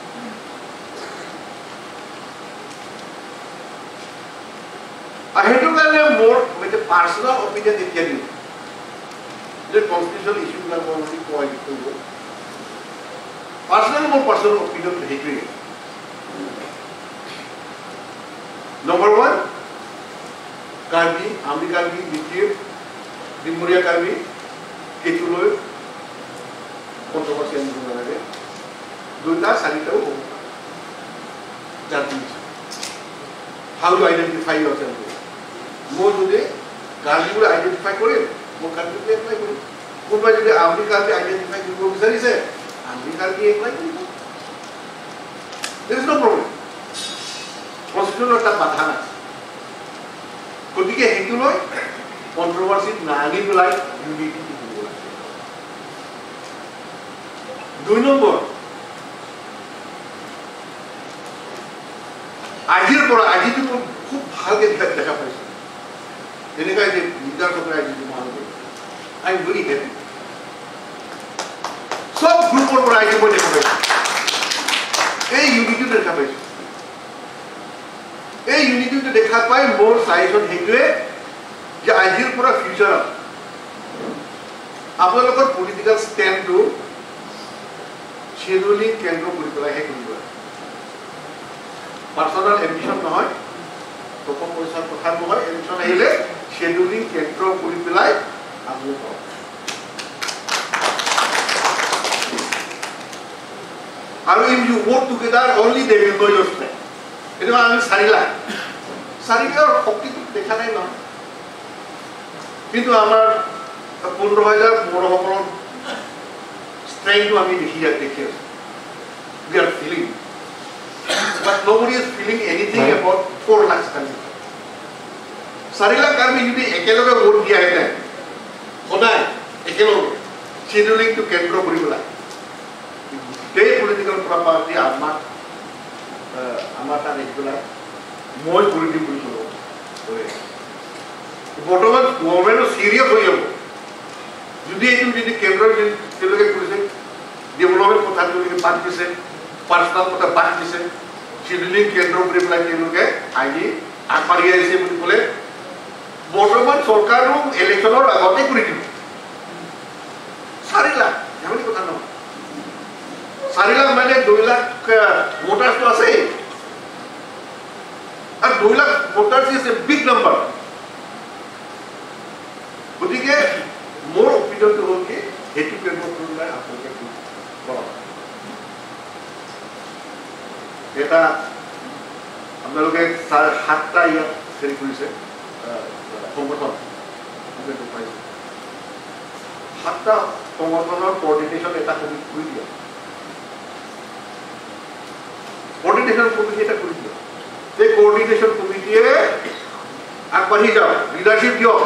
আৰু সেইটো কাৰণে মোৰ এতিয়া পাৰ্চনেল অপিনিয়ন এতিয়া দিওঁ যে কনষ্টিটিউশ্যন ইছ্যুবিলাক মই যদি কয় পাৰ্চনেল, মোৰ পাৰ্চনেল অপিনিয়ন সেইটোৱেই। নম্বৰ 1, কাৰ্বি, আমৰি কাৰ্বি, মিকিৰ, ডিমৰীয়া কাৰ্বি সেইটো লৈ কণ্ট্ৰভাৰ্চি আনিব নালাগে। দুটা চাৰিটাও হ'ব পাৰে জাতি। How to identify yourself? মই যদি কাৰ্বি বুলি আইডেণ্টিফাই কৰিম, মই কাৰ্বি বুলি এপ্লাই কৰিম। কোনোবাই যদি আমৰি কাৰ্বি আইডেণ্টিফাই কৰিব বিচাৰিছে, আমৰি কাৰ্বি এপ্লাই কৰিব। There is no problem. কনষ্টিটিউশ্যনৰ তাত বাধা নাই। গতিকে সেইটো লৈ কণ্ট্ৰভাৰ্চি নাআনি পেলাই ইউনিটি কৰিব লাগে। 2 নম্বৰ, আজিৰ পৰা আজিতো মই খুব ভালকে দেখা পাইছোঁ, এনেকুৱা যে লিডাৰসকলে আজি মানুহ, I am very happy. চব গ্ৰুপৰ পৰা আজি মই দেখা পাইছোঁ, এই ইউনিটিটো দেখা পাইছোঁ। এই ইউনিটিটো দেখা পাই মোৰ ছাজেশ্যন সেইটোৱে যে আজিৰ পৰা ফিউচাৰত আপোনালোকৰ পলিটিকেল ষ্টেণ্ডটো শ্বেডিউলিং কেন্দ্ৰ কৰি পেলাইহে কৰিব লাগে। পাৰ্চনেল এম্বিশ্যন নহয়, টকা পইচাৰ কথা নহয়। এলেকশ্যন আহিলে শ্বেডিউলিং কেন্দ্ৰ কৰি you vote together, only they will know your strength. এইটো আমি 4 লাখ, 4 লাখৰ শক্তিটো দেখা নাই নহয়। কিন্তু আমাৰ 15,000 বড়োসকলৰ ষ্ট্ৰেংথটো আমি দেখি আছোঁ। We are feeling. But nobody is feeling anything about 4 lakhs Karbi. 4 lakh Karbi যদি একেলগে ভোট দিয়াহেঁতেন, সদায় একেলগে চিডিউলিংটো কেন্দ্ৰ কৰি পেলাই গোটেই পলিটিকেল পাৰ্টি আমাক আমাৰ তাত আহি পেলাই মই কৰি দিম বুলি ক'ব। বৰ্তমান গভৰ্ণমেণ্টো চিৰিয়াছ হৈ যাব যদি এইটো যদি কেন্দ্ৰই যদি তেওঁলোকে কৰিছে, ডেভেলপমেণ্ট কথা তেওঁলোকে বাদ দিছে, পাৰ্চনেল কথা বাদ দিছে, চিডিউলিং কেন্দ্ৰ কৰি পেলাই তেওঁলোকে আজি আগবাঢ়ি আহিছে বুলি ক'লে বৰ্তমান চৰকাৰো ইলেকশ্যনৰ আগতে কৰি দিব। 4 লাখ ধেমালি কথা নহয়। 4 লাখ মানে 2 লাখ ভোটাৰ্ছটো আছেই, আৰু 2 lakh voters is a big number. গতিকে মোৰ অপিনিয়নটো হ'ল কি, সেইটো কেন্দ্ৰ কৰি পেলাই আপোনালোকে কৰক। এটা আপোনালোকে 7টা ইয়াত হেৰি কৰিছে সংগঠন, 7টা সংগঠনৰ কৰ্ডিনেশ্যন এটা কমিটি কৰি দিয়া, কৰ্ডিনেশ্যন কমিটি এটা কৰি দিয়া। এই কৰ্ডিনেশ্যন কমিটিয়ে আগবাঢ়ি যাওক, লিডাৰশ্বিপ দিয়ক।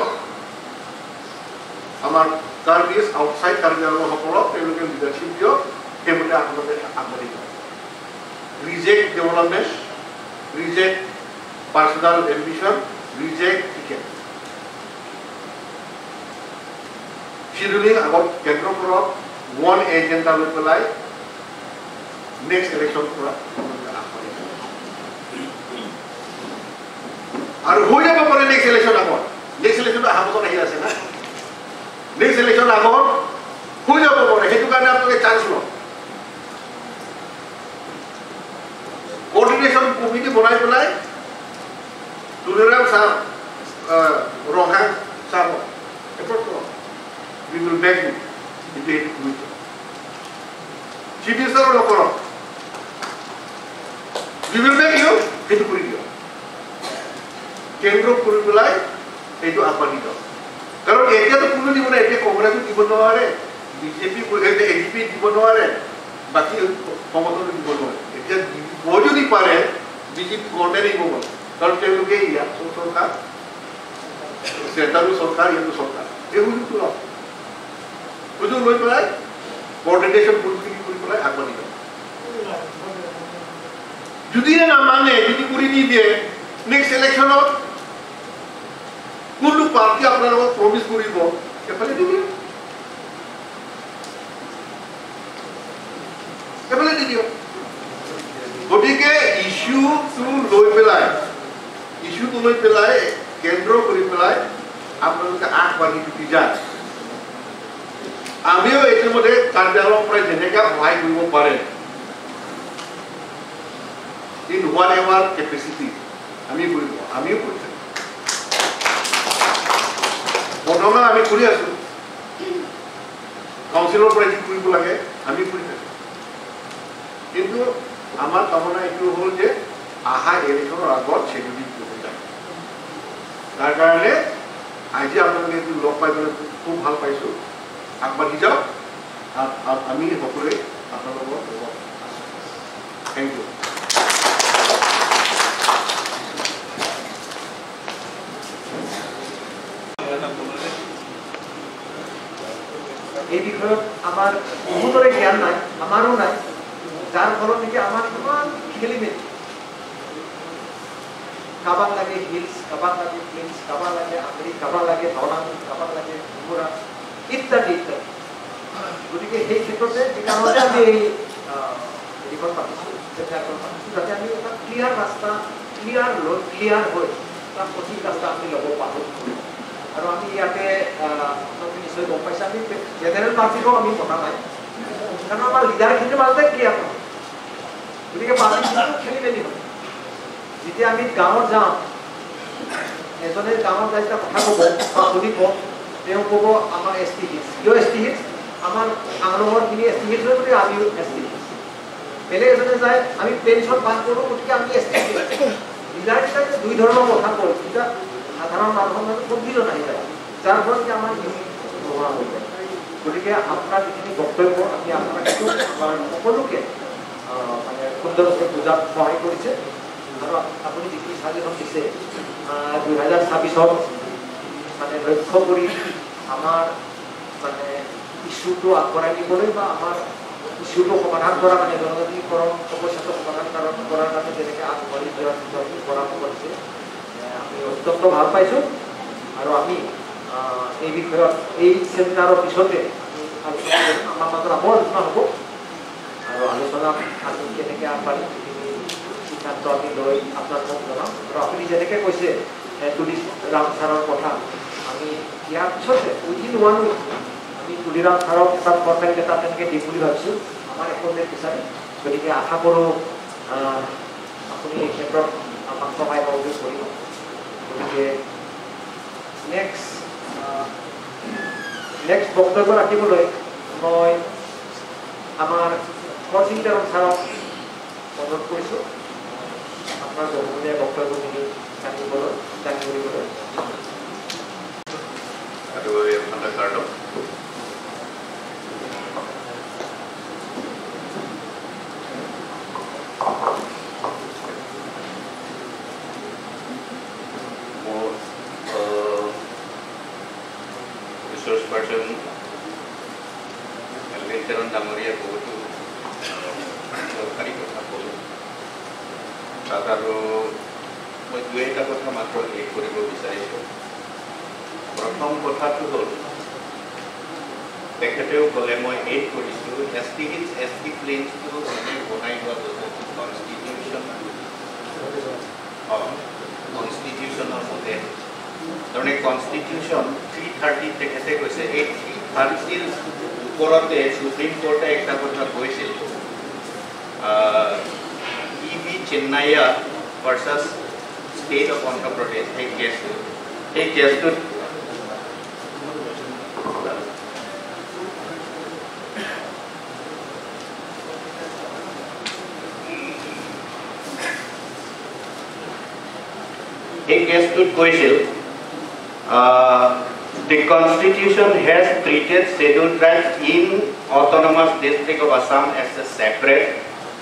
আমাৰ কাৰ্বিজ আউটচাইড কাৰ্বি আংলংসকলক তেওঁলোকে লিডাৰশ্বিপ দিয়ক, সেইমতে আপোনালোকে আগবাঢ়ি যাওক। Reject development, reject personal ambition, reject ticket. Scheduling আগত কেন্দ্ৰ কৰক, ওৱান এজেণ্ডা লৈ পেলাই নেক্সট ইলেকশ্যন পৰা আগবাঢ়ি যাওক। আৰু হৈ যাব পাৰে নেক্সট ইলেকশ্যন আগত, নেক্সট ইলেকশ্যনটো অহা বছৰ আহি আছে না, নেক্সট ইলেকশ্যন আগত হৈ যাব পাৰে। সেইটো কাৰণে আপোনালোকে চান্স লওক, কৰ্ডিনেশ্যন কমিটি বনাই পেলাই তুলিৰাম চাহ ৰঙা চাহ এপ্ৰ'চ কৰক, we will back you. কিন্তু সেইটো কৰি দিয়ক, চিফ মিনিষ্টাৰৰ লগ কৰক, we will back you, সেইটো কৰি দিয়ক। কেন্দ্ৰ কৰি পেলাই এইটো আগবাঢ়ি যাওক। কাৰণ এতিয়াতো কোনো দিব নোৱাৰে, এতিয়া কংগ্ৰেছো দিব নোৱাৰে, বিজেপি এ জি পি দিব নোৱাৰে, বাকী সংগঠনো দিব নোৱাৰে। এতিয়া দিব যদি পাৰে বিজেপি গভৰ্ণমেণ্টে দিব পাৰে, কাৰণ তেওঁলোকে ইয়াত চৰকাৰ, চেণ্ট্ৰেলো চৰকাৰ, ইয়াতো চৰকাৰ। এই সুযোগটো লওক, সুযোগ লৈ পেলাই কৰ্ডিনেশ্যন কৰি পেলাই আগবাঢ়ি যাওক। যদি নামানে, যদি কৰি নিদিয়ে, নেক্সট ইলেকশ্যনত কোনটো পাৰ্টি আপোনালোকক প্ৰমিচ কৰিব এফালে দি দিয়ক, এফালে দি দিয়ক। গতিকে ইছ্যুটো লৈ পেলাই, ইছ্যুটো লৈ পেলাই কেন্দ্ৰ কৰি পেলাই আপোনালোকে আগবাঢ়ি যদি যায়, আমিও ইতিমধ্যে কাৰ্বি আংলঙৰ পৰাই যেনেকৈ সহায় কৰিব পাৰে in what ever capacity আমি কৰিব, আমিও কৰি থাকোঁ। বৰ্তমান আমি কৰি আছোঁ, কাউন্সিলৰ পৰা যি কৰিব লাগে আমি কৰি থাকোঁ। কিন্তু আমাৰ কামনা এইটো হ'ল যে অহা ইলেকশ্যনৰ আগত চেডিউলিং কৰিব যায়। তাৰ কাৰণে আজি আপোনালোকে এইটো লগ পাই পেলাই খুব ভাল পাইছোঁ। আগবাঢ়ি যাওক, আমি সকলোৱে আপোনালোকৰ লগত আছোঁ। Thank you. এই বিষয়ত আমাৰ বহুতৰে জ্ঞান নাই, আমাৰো নাই, যাৰ ফলত নেকি আমাৰ ইমান খেলি মেলি। কাৰোবাক লাগে হিলছ, কাৰোবাক লাগে প্লেইনছ, কাৰোবাক লাগে আমেৰি, কাৰোবাক লাগে দলাং, কাৰোবাক লাগে ঘোঁৰা, ইত্যাদি ইত্যাদি। গতিকে সেই ক্ষেত্ৰতে সেইকাৰণতে আমি এই হেৰিখন পাতিছোঁ, চেমিনাৰখন পাতিছোঁ, যাতে আমি এটা ক্লিয়াৰ ৰাস্তা, ক্লিয়াৰ লৈ ক্লিয়াৰ হৈ এটা সঠিক ৰাস্তা আমি ল'ব পাৰোঁ। আৰু আমি ইয়াতে আপোনালোকে নিশ্চয় গম পাইছে, আমি জেনেৰেল পাৰ্টিকো আমি পতা নাই, কাৰণ আমাৰ লিডাৰখিনিৰ মাজতে ক্লিয়াৰ নহয়। গতিকে পাৰ্টিখিনি খেলি মেলি হয়। যেতিয়া আমি গাঁৱত যাওঁ, এজনে গাঁৱত যাই যেতিয়া কথা ক'ব বা সুধিব, তেওঁ ক'ব আমাৰ এছ টি হিলছ। কিয় এছ টি হিলছ? আমাৰ আংলঙৰখিনি এছ টি হিলছ হয়, গতিকে আমিও এছ টি হিলছ। বেলেগ এজনে যায় আমি প্লেইনছত বাস কৰোঁ গতিকে আমি এছ টি। মিলাই মিলাই দুই ধৰণৰ কথা কওঁ, তেতিয়া সাধাৰণ মানুহৰ মাজত কনফিউজন আহি যায়, যাৰ ফলত আমাৰ ইউনিটি নোহোৱা হৈ যায়। গতিকে আপোনাৰ যিখিনি বক্তব্য আমি আপোনাক আমাৰ সকলোকে মানে সুন্দৰভাৱে বুজাত সহায় কৰিছে। আৰু আপুনি যিখিনি ছাজেশ্যন দিছে 2026ত মানে লক্ষ্য কৰি আমাৰ মানে ইছ্যুটো আগবঢ়াই নিবলৈ বা আমাৰ ইছ্যুটো সমাধান কৰা মানে জনজাতিকৰণ সমস্যাটো সমাধান কৰাৰ কাৰণে যেনেকৈ আগবাঢ়ি যোৱাৰ পৰামৰ্শ দিছে, আমি অত্যন্ত ভাল পাইছোঁ। আৰু আমি এই বিষয়ত এই চেমিনাৰৰ পিছতে আমি আলোচনা কৰিম, আমাৰ মাজত আকৌ আলোচনা হ'ব আৰু আলোচনাত আমি কেনেকৈ আগবাঢ়িম সেইখিনি সিদ্ধান্ত আমি লৈ আপোনালোকক জনাম। আৰু আপুনি যেনেকৈ কৈছে তুলিৰাম ছাৰৰ কথা, আমি ইয়াৰ পিছতে উইদিন 1 উইক আমি তুলিৰাম ছাৰক এটা ফৰ্মেল লেটাৰ তেনেকৈ দিম বুলি ভাবিছোঁ, আমাৰ এপইণ্টমেণ্ট বিচাৰি। গতিকে আশা কৰোঁ আপুনি এই ক্ষেত্ৰত আমাক সহায় সহযোগ কৰিব। গতিকে নেক্সট বক্তব্য ৰাখিবলৈ মই আমাৰ খৰচিং তেৰণ ছাৰক অনুৰোধ কৰিছোঁ আপোনাৰ বহুমূলীয়া বক্তব্যখিনি দাঙি ধৰিবলৈ। ৰিচোৰ্চ পাৰ্চন এলভিন তেৰণ ডাঙৰীয়া বহুতো দৰকাৰী কথা ক'লে, তাত আৰু মই দুই এটা কথা মাত্ৰ শেষ কৰিব বিচাৰিছোঁ। প্ৰথম কথাটো হ'ল, তেখেতেও ক'লে মই এড কৰিছোঁ, S T hills S T প্লেইনছটো এনেই বনাই লোৱা গৈছে কনষ্টিটিউশ্যন, কনষ্টিটিউশ্যনৰ মতে। তাৰমানে কনষ্টিটিউশ্যন 330 তেখেতে কৈছে, এই 330ৰ ওপৰতে সুপ্ৰিম কোৰ্টে একটা কথা কৈছিল, E V Chinnaiah versus state of Andhra Pradesh, সেই কেছটোত এই কেছটোত কৈছিল, the Constitution has treated scheduled tribes in autonomous district of Assam as a separate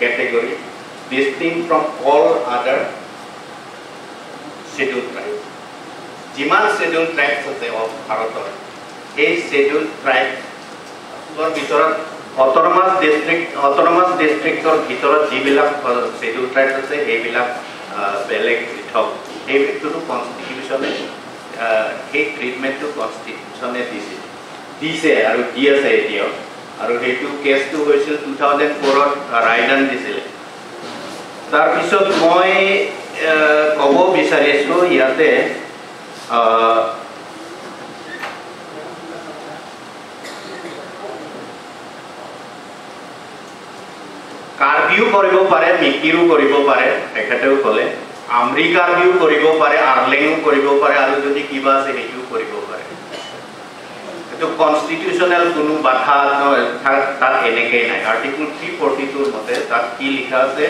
category, distinct from all other scheduled tribes. যিমান scheduled tribes আছে ভাৰতৰ, এই scheduled tribes-ৰ ভিতৰত autonomous district-ৰ ভিতৰত যিবিলাক scheduled tribes আছে সেইবিলাক বেলেগ পৃথক। এইটোতো কনষ্টিটিউশ্যনে সেই ট্ৰিটমেণ্টটো কনষ্টিটিউশ্যনে দিছে আৰু দি আছে এতিয়াও। আৰু সেইটো কেছটো হৈছিল 2004ত ৰায়দান দিছিলে। তাৰপিছত মই ক'ব বিচাৰিছোঁ ইয়াতে কাৰ্বিও কৰিব পাৰে, মিকিৰো কৰিব পাৰে, তেখেতেও ক'লে আমৰি কাৰ্বিও কৰিব পাৰে, আৰ্লেঙো কৰিব পাৰে, আৰু যদি কিবা আছে সেইটোও কৰিব পাৰে। এইটো কনষ্টিটিউশ্যনেল কোনো বাধা তাত এনেকেই নাই। আৰ্টিকল 342 মতে তাত কি লিখা আছে,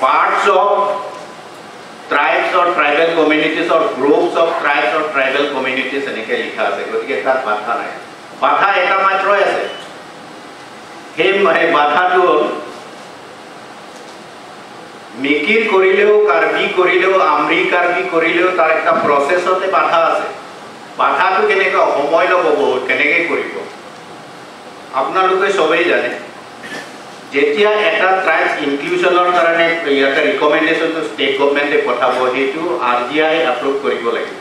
parts of tribes or tribal communities or groups of tribes or tribal communities এনেকৈ লিখা আছে। গতিকে তাত বাধা নাই। বাধা এটা মাত্ৰই আছে, সেই বাধাটো হ'ল মিকিৰ কৰিলেও, কাৰ্বি কৰিলেও, আমৰি কাৰ্বি কৰিলেও তাৰ একটা প্ৰচেছতে বাধা আছে। বাধাটো কেনেকৈ সময় ল'ব বহুত, কেনেকৈ কৰিব আপোনালোকে চবেই জানে। যেতিয়া এটা ট্ৰাইবছ ইনক্লুজনৰ কাৰণে ইয়াতে ৰিকমেণ্ডেশ্যনটো ষ্টেট গভমেণ্টে পঠাব, সেইটো আৰ জি I approve কৰিব লাগিব,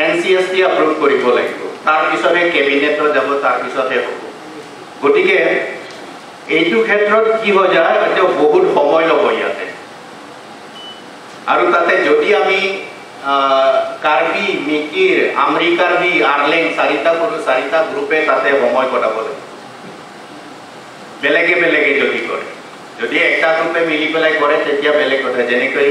N C S T approve কৰিব লাগিব, তাৰপিছতহে কেবিনেটত যাব, তাৰপিছতহে হ'ব। গতিকে এইটো ক্ষেত্ৰত কি হৈ যায়, এতিয়া বহুত সময় ল'ব ইয়াতে। আৰু তাতে যদি আমি কাৰ্বি, মিকিৰ, আমৰি কাৰ্বি, আৰ্লেং চাৰিটা কৰোঁ, চাৰিটা গ্ৰুপে তাতে সময় কটাব লাগিব, বেলেগে বেলেগে যদি কৰে। যদি একটা গ্ৰুপে মিলি পেলাই কৰে তেতিয়া বেলেগ কথা, যেনেকৈ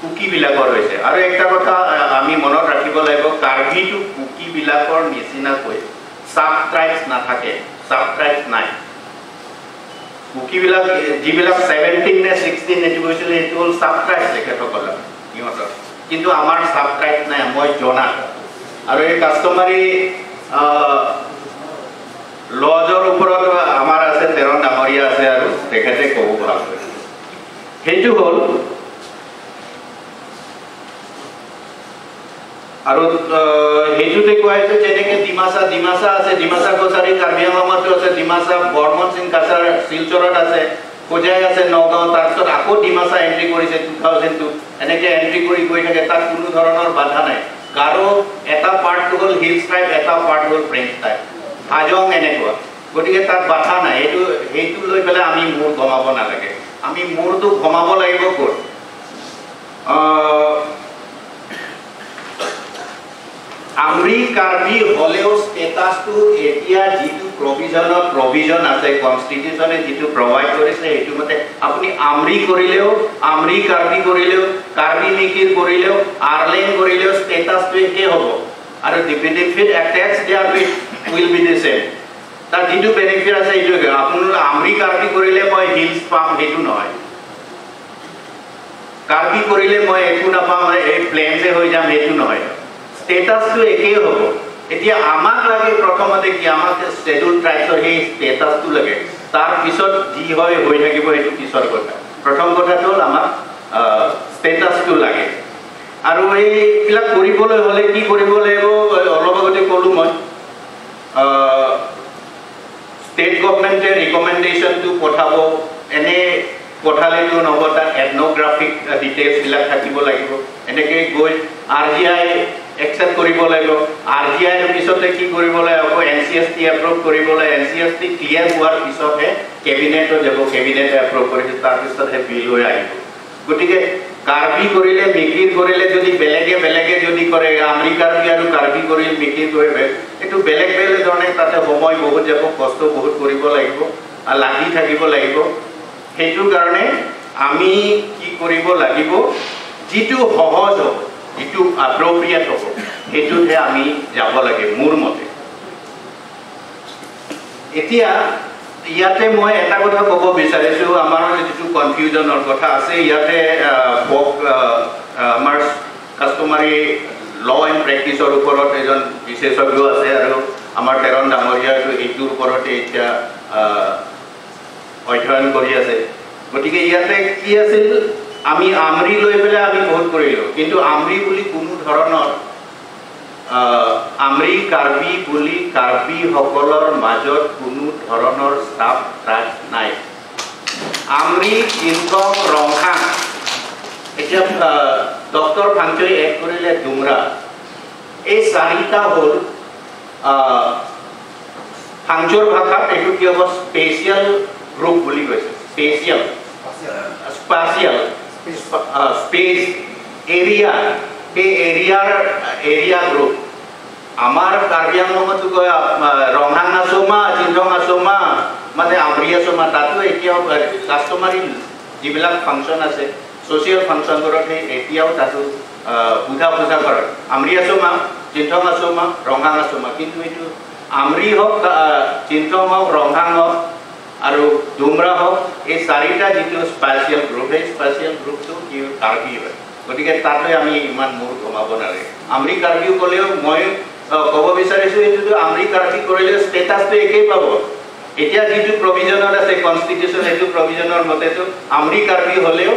কুকিবিলাকৰ হৈছে। আৰু একটা কথা আমি মনত ৰাখিব লাগিব, কাৰ্বিটো কুকিবিলাকৰ নিচিনাকৈ চাব ট্ৰাইবছ নাথাকে, চাব ট্ৰাইবছ নাই। কুকিবিলাক যিবিলাক 17 নে 16 এইটো গৈছিলে, সেইটো হ'ল চাব ট্ৰাইব তেখেতসকলৰ সিহঁতৰ, কিন্তু আমাৰ চাব ট্ৰাইব নাই মই জনাত। আৰু এই কাষ্টমাৰী লজৰ ওপৰত আমাৰ আছে তেৰণ ডাঙৰীয়া আছে আৰু তেখেতে ক'ব ভালকৈ। সেইটো হ'ল। আৰু সেইটোতে কোৱা হৈছে যেনেকৈ ডিমাচা, ডিমাচা আছে, ডিমাচা কছাৰী কাৰ্বি আংলঙতো আছে, ডিমাচা বৰ্মন সিং কাছাৰ শিলচৰত আছে, হোজাই আছে নগাঁও, তাৰপিছত আকৌ ডিমাচা এণ্ট্ৰি কৰিছে 2002, এনেকৈ এণ্ট্ৰি কৰি গৈ থাকে, তাত কোনো ধৰণৰ বাধা নাই। গাৰো এটা পাৰ্টটো হ'ল হিলছ ট্ৰাইব, এটা পাৰ্ট হ'ল ফ্ৰেঞ্চ ট্ৰাইব, হাজং এনেকুৱা, গতিকে তাত বাধা নাই। সেইটো লৈ পেলাই আমি মূৰ ঘমাব নালাগে। আমি মূৰটো ঘমাব লাগিব ক'ত? আমৰি কাৰ্বি হ'লেও ষ্টেটাছটো এতিয়া যিটো প্ৰভিজন আছে, কনষ্টিটিউশ্যনে যিটো প্ৰভাইড কৰিছে সেইটো মতে আপুনি আমৰি কৰিলেও, আমৰি কাৰ্বি কৰিলেও, কাৰ্বি মিকিৰ কৰিলেও, আৰলেং কৰিলেও ষ্টেটাছটো একেই হ'ব। আৰু the benefit attach there will be the same. তাৰ যিটো বেনিফিট আছে সেইটো একে। আপোনালোকে আমৰি কাৰ্বি কৰিলে মই হিলছ পাম সেইটো নহয়, কাৰ্বি কৰিলে মই একো নাপাম, এই প্লেনছে হৈ যাম সেইটো নহয়, ষ্টেটাছটো একেই হ'ব। এতিয়া আমাক লাগে প্ৰথমতে কি, আমাক শ্বেডিউল ট্ৰাইবছৰ সেই ষ্টেটাছটো লাগে, তাৰপিছত যি হয় হৈ থাকিব সেইটো পিছৰ কথা। প্ৰথম কথাটো হ'ল আমাক ষ্টেটাছটো লাগে। আৰু এইবিলাক কৰিবলৈ হ'লে কি কৰিব লাগিব অলপ আগতে ক'লোঁ মই, ষ্টেট গভমেণ্টে ৰিকমেণ্ডেশ্যনটো পঠাব, এনে পঠালেতো নহ'ব, তাত এথন'গ্ৰাফিক ডিটেইলছবিলাক থাকিব লাগিব। এনেকৈ গৈ আৰ জি I accept কৰিব লাগিব, আৰ জি আইৰ পিছতে কি কৰিব লাগিব, আকৌ N C S T approve কৰিব লাগিব, N C S T clear হোৱাৰ পিছতহে কেবিনেটত যাব, কেবিনেটে এপ্ৰুভ কৰিছে তাৰপিছতহে বিল হৈ আহিব। গতিকে কাৰ্বি কৰিলে মিকিৰ কৰিলে যদি বেলেগে বেলেগে যদি কৰে, আমৰি কাৰ্বি আৰু কাৰ্বি কৰিলে মিকিৰ কৰিলে, এইটো বেলেগ বেলেগ ধৰণে তাতে সময় বহুত যাব, কষ্ট বহুত কৰিব লাগিব আৰু লাগি থাকিব লাগিব। সেইটো কাৰণে আমি কি কৰিব লাগিব, যিটো সহজ হ'ব, যিটো এপ্ৰপ্ৰিয়েট হ'ব সেইটোতহে আমি যাব লাগে মোৰ মতে। এতিয়া ইয়াতে মই এটা কথা ক'ব বিচাৰিছোঁ, আমাৰ যিটো কনফিউজনৰ কথা আছে ইয়াতে আমাৰ কাষ্টমাৰী ল এণ্ড প্ৰেক্টিছৰ ওপৰত এজন বিশেষজ্ঞ আছে আৰু আমাৰ তেৰণ ডাঙৰীয়াটো এইটোৰ ওপৰতে এতিয়া অধ্যয়ন কৰি আছে। গতিকে ইয়াতে কি আছিল, আমি আমৰি লৈ পেলাই আমি বহুত কৰিলোঁ, কিন্তু আমৰি বুলি কোনো ধৰণৰ আমৰি কাৰ্বি বুলি কাৰ্বিসকলৰ মাজত কোনো ধৰণৰ চাপ ট্ৰাইব নাই। আমৰি, চিংকং, ৰংহাং, এতিয়া ডক্টৰ ফাংচই এড কৰিলে ডুমৰা, এই চাৰিটা হ'ল ফাংচৰ ভাষাত এইটো কি হ'ব, স্পেচিয়েল গ্ৰুপ বুলি কৈছে, স্পেচিয়েল, স্পাচিয়েল, স্পেচ, এৰিয়া, সেই এৰিয়াৰ এৰিয়া গ্ৰুপ। আমাৰ কাৰ্বি আংলঙতো কয় ৰংহাং আছোমা, চিংথং আছোমা, মানে আমৰি আছোমা, তাতো এতিয়াও কাষ্টমাৰী যিবিলাক ফাংচন আছে ছ'চিয়েল ফাংচনবোৰত সেই এতিয়াও তাতো বুজা বুজা কৰে, আমৰি আছোমা, চিংথং আছোমা, ৰংহাং আছোমা। কিন্তু এইটো আমৰি হওক, চিংথং হওক, ৰংহাং হওক আৰু ডুমৰা হওক, এই চাৰিটা যিটো স্পেচিয়েল গ্ৰুপ, সেই স্পেচিয়েল গ্ৰুপটো কি কাৰ্বি হয়। গতিকে তালৈ আমি ইমান মূৰ ঘমাব নালাগে। আমৰি কাৰ্বিও ক'লেও মই ক'ব বিচাৰিছোঁ এইটোতো আমৰি কাৰ্বি কৰিলেও ষ্টেটাছটো একেই পাব। এতিয়া যিটো প্ৰভিজনত আছে কনষ্টিটিউশ্যন, সেইটো প্ৰভিজনৰ মতেতো আমৰি কাৰ্বি হ'লেও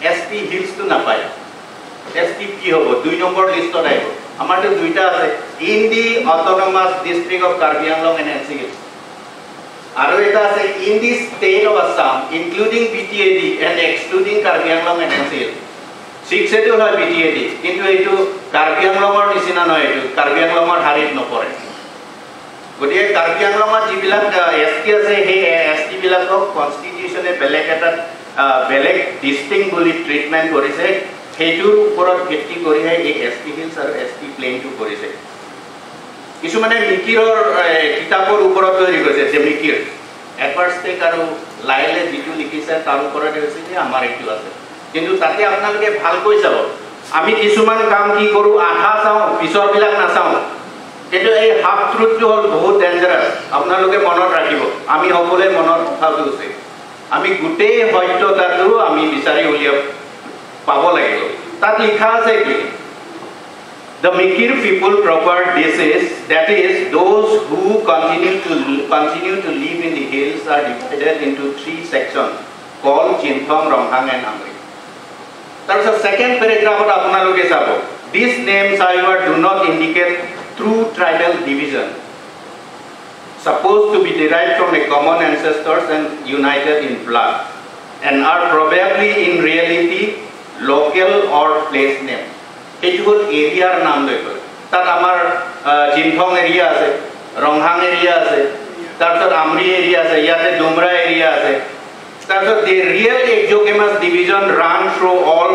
এছ টি হিলছটো নাপায়, এছ টি কি হ'ব 2 নম্বৰ লিষ্টত আহিব। আমাৰতো দুইটা আছে, in the autonomous district of Karbi Anglong and N C Hills, আৰু এটা আছে in the state of Assam including B T A D and excluding Karbi Anglong and N C Hills. 6 schedule হয় B T A D, কিন্তু এইটো কাৰ্বি আংলঙৰ নিচিনা নহয়, এইটো কাৰ্বি আংলঙৰ শাৰীত নপৰে। গতিকে কাৰ্বি আংলঙত যিবিলাক এছ টি আছে সেই এছ টিবিলাকক কনষ্টিটিউশ্যনে বেলেগ এটা বেলেগ ডিষ্টিংক্ট বুলি ট্ৰিটমেণ্ট কৰিছে, সেইটোৰ ওপৰত ভিত্তি কৰিহে এই এছ টি হিলছ আৰু এছ টি প্লেইনটো কৰিছে। কিছুমানে মিকিৰৰ কিতাপৰ ওপৰত তৈৰি কৰিছে যে মিকিৰ এডভাৰ্ট ষ্টেক আৰু লাইলে যিটো লিখিছে তাৰ ওপৰতে হৈছে যে আমাৰ এইটো আছে, কিন্তু তাতে আপোনালোকে ভালকৈ চাব। আমি কিছুমান কাম কি কৰোঁ, আধা চাওঁ পিছৰবিলাক নাচাওঁ। কিন্তু এই হাফ ট্ৰুথটো হ'ল বহুত ডেঞ্জাৰাছ। আপোনালোকে মনত ৰাখিব, আমি সকলোৱে মনত ৰখাটো উচিত। আমি গোটেই সত্যতাটো আমি বিচাৰি উলিয়াব পাব লাগিব। তাত লিখা আছে কি, The Mikir people proper this is, that is, those who continue to live in the hills are divided into three sections called Chinthong, Ronghang and Amri. তাৰপিছত ছেকেণ্ড পেৰেগ্ৰাফত আপোনালোকে চাব, These names however do not indicate true tribal division, supposed to be derived from a common ancestors and united in blood, and are probably in reality local or place name. সেইটো হ'ল এৰিয়াৰ নাম লৈ পেলাই। তাত আমাৰ চিনথং এৰিয়া আছে, Ronghang area আছে, তাৰপিছত আমৰি এৰিয়া আছে, ইয়াতে ডুমৰা এৰিয়া আছে। তাৰপিছত the real exogamous division run through all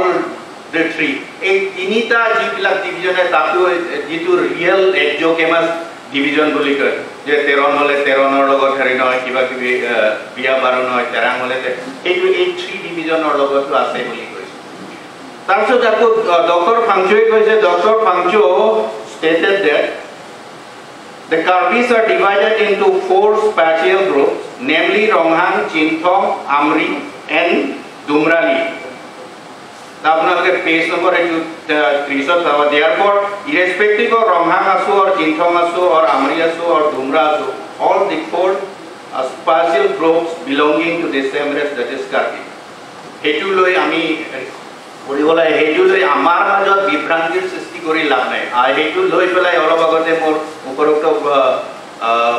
the three. এই তিনিটা যিবিলাক ডিভিজনে তাতো যিটো ৰিয়েল এক্সোগেমাছ ডিভিজন বুলি কয়, যে তেৰণ হ'লে তেৰণৰ লগত হেৰি নহয়, কিবা কিবি বিয়া বাৰু নহয়, তেৰাং হ'লে সেইটো এই থ্ৰী ডিভিজনৰ লগতো আছে বুলি কৈছে। তাৰপিছত আকৌ ডক্টৰ ফাংচুৱে কৈছে, doctor Phangcho stated that the Karbis are divided into four spatial groups, namely Ronghang, Chinthong, Amri and Dumrali. আপোনালোকে পেজ নম্বৰ এইটো 30ত পাব। Therefore, irrespective of Ronghang Asu or Chinthong Asu or Amri Asu or Dumra Asu, all the four spatial groups belonging to the same race, that is Karbi. সেইটো লৈ আমি কৰিব লাগে, সেইটো লৈ আমাৰ মাজত বিভ্ৰান্তিৰ সৃষ্টি কৰি লাভ নাই। আৰু সেইটো লৈ পেলাই অলপ আগতে মোৰ উপৰোক্ত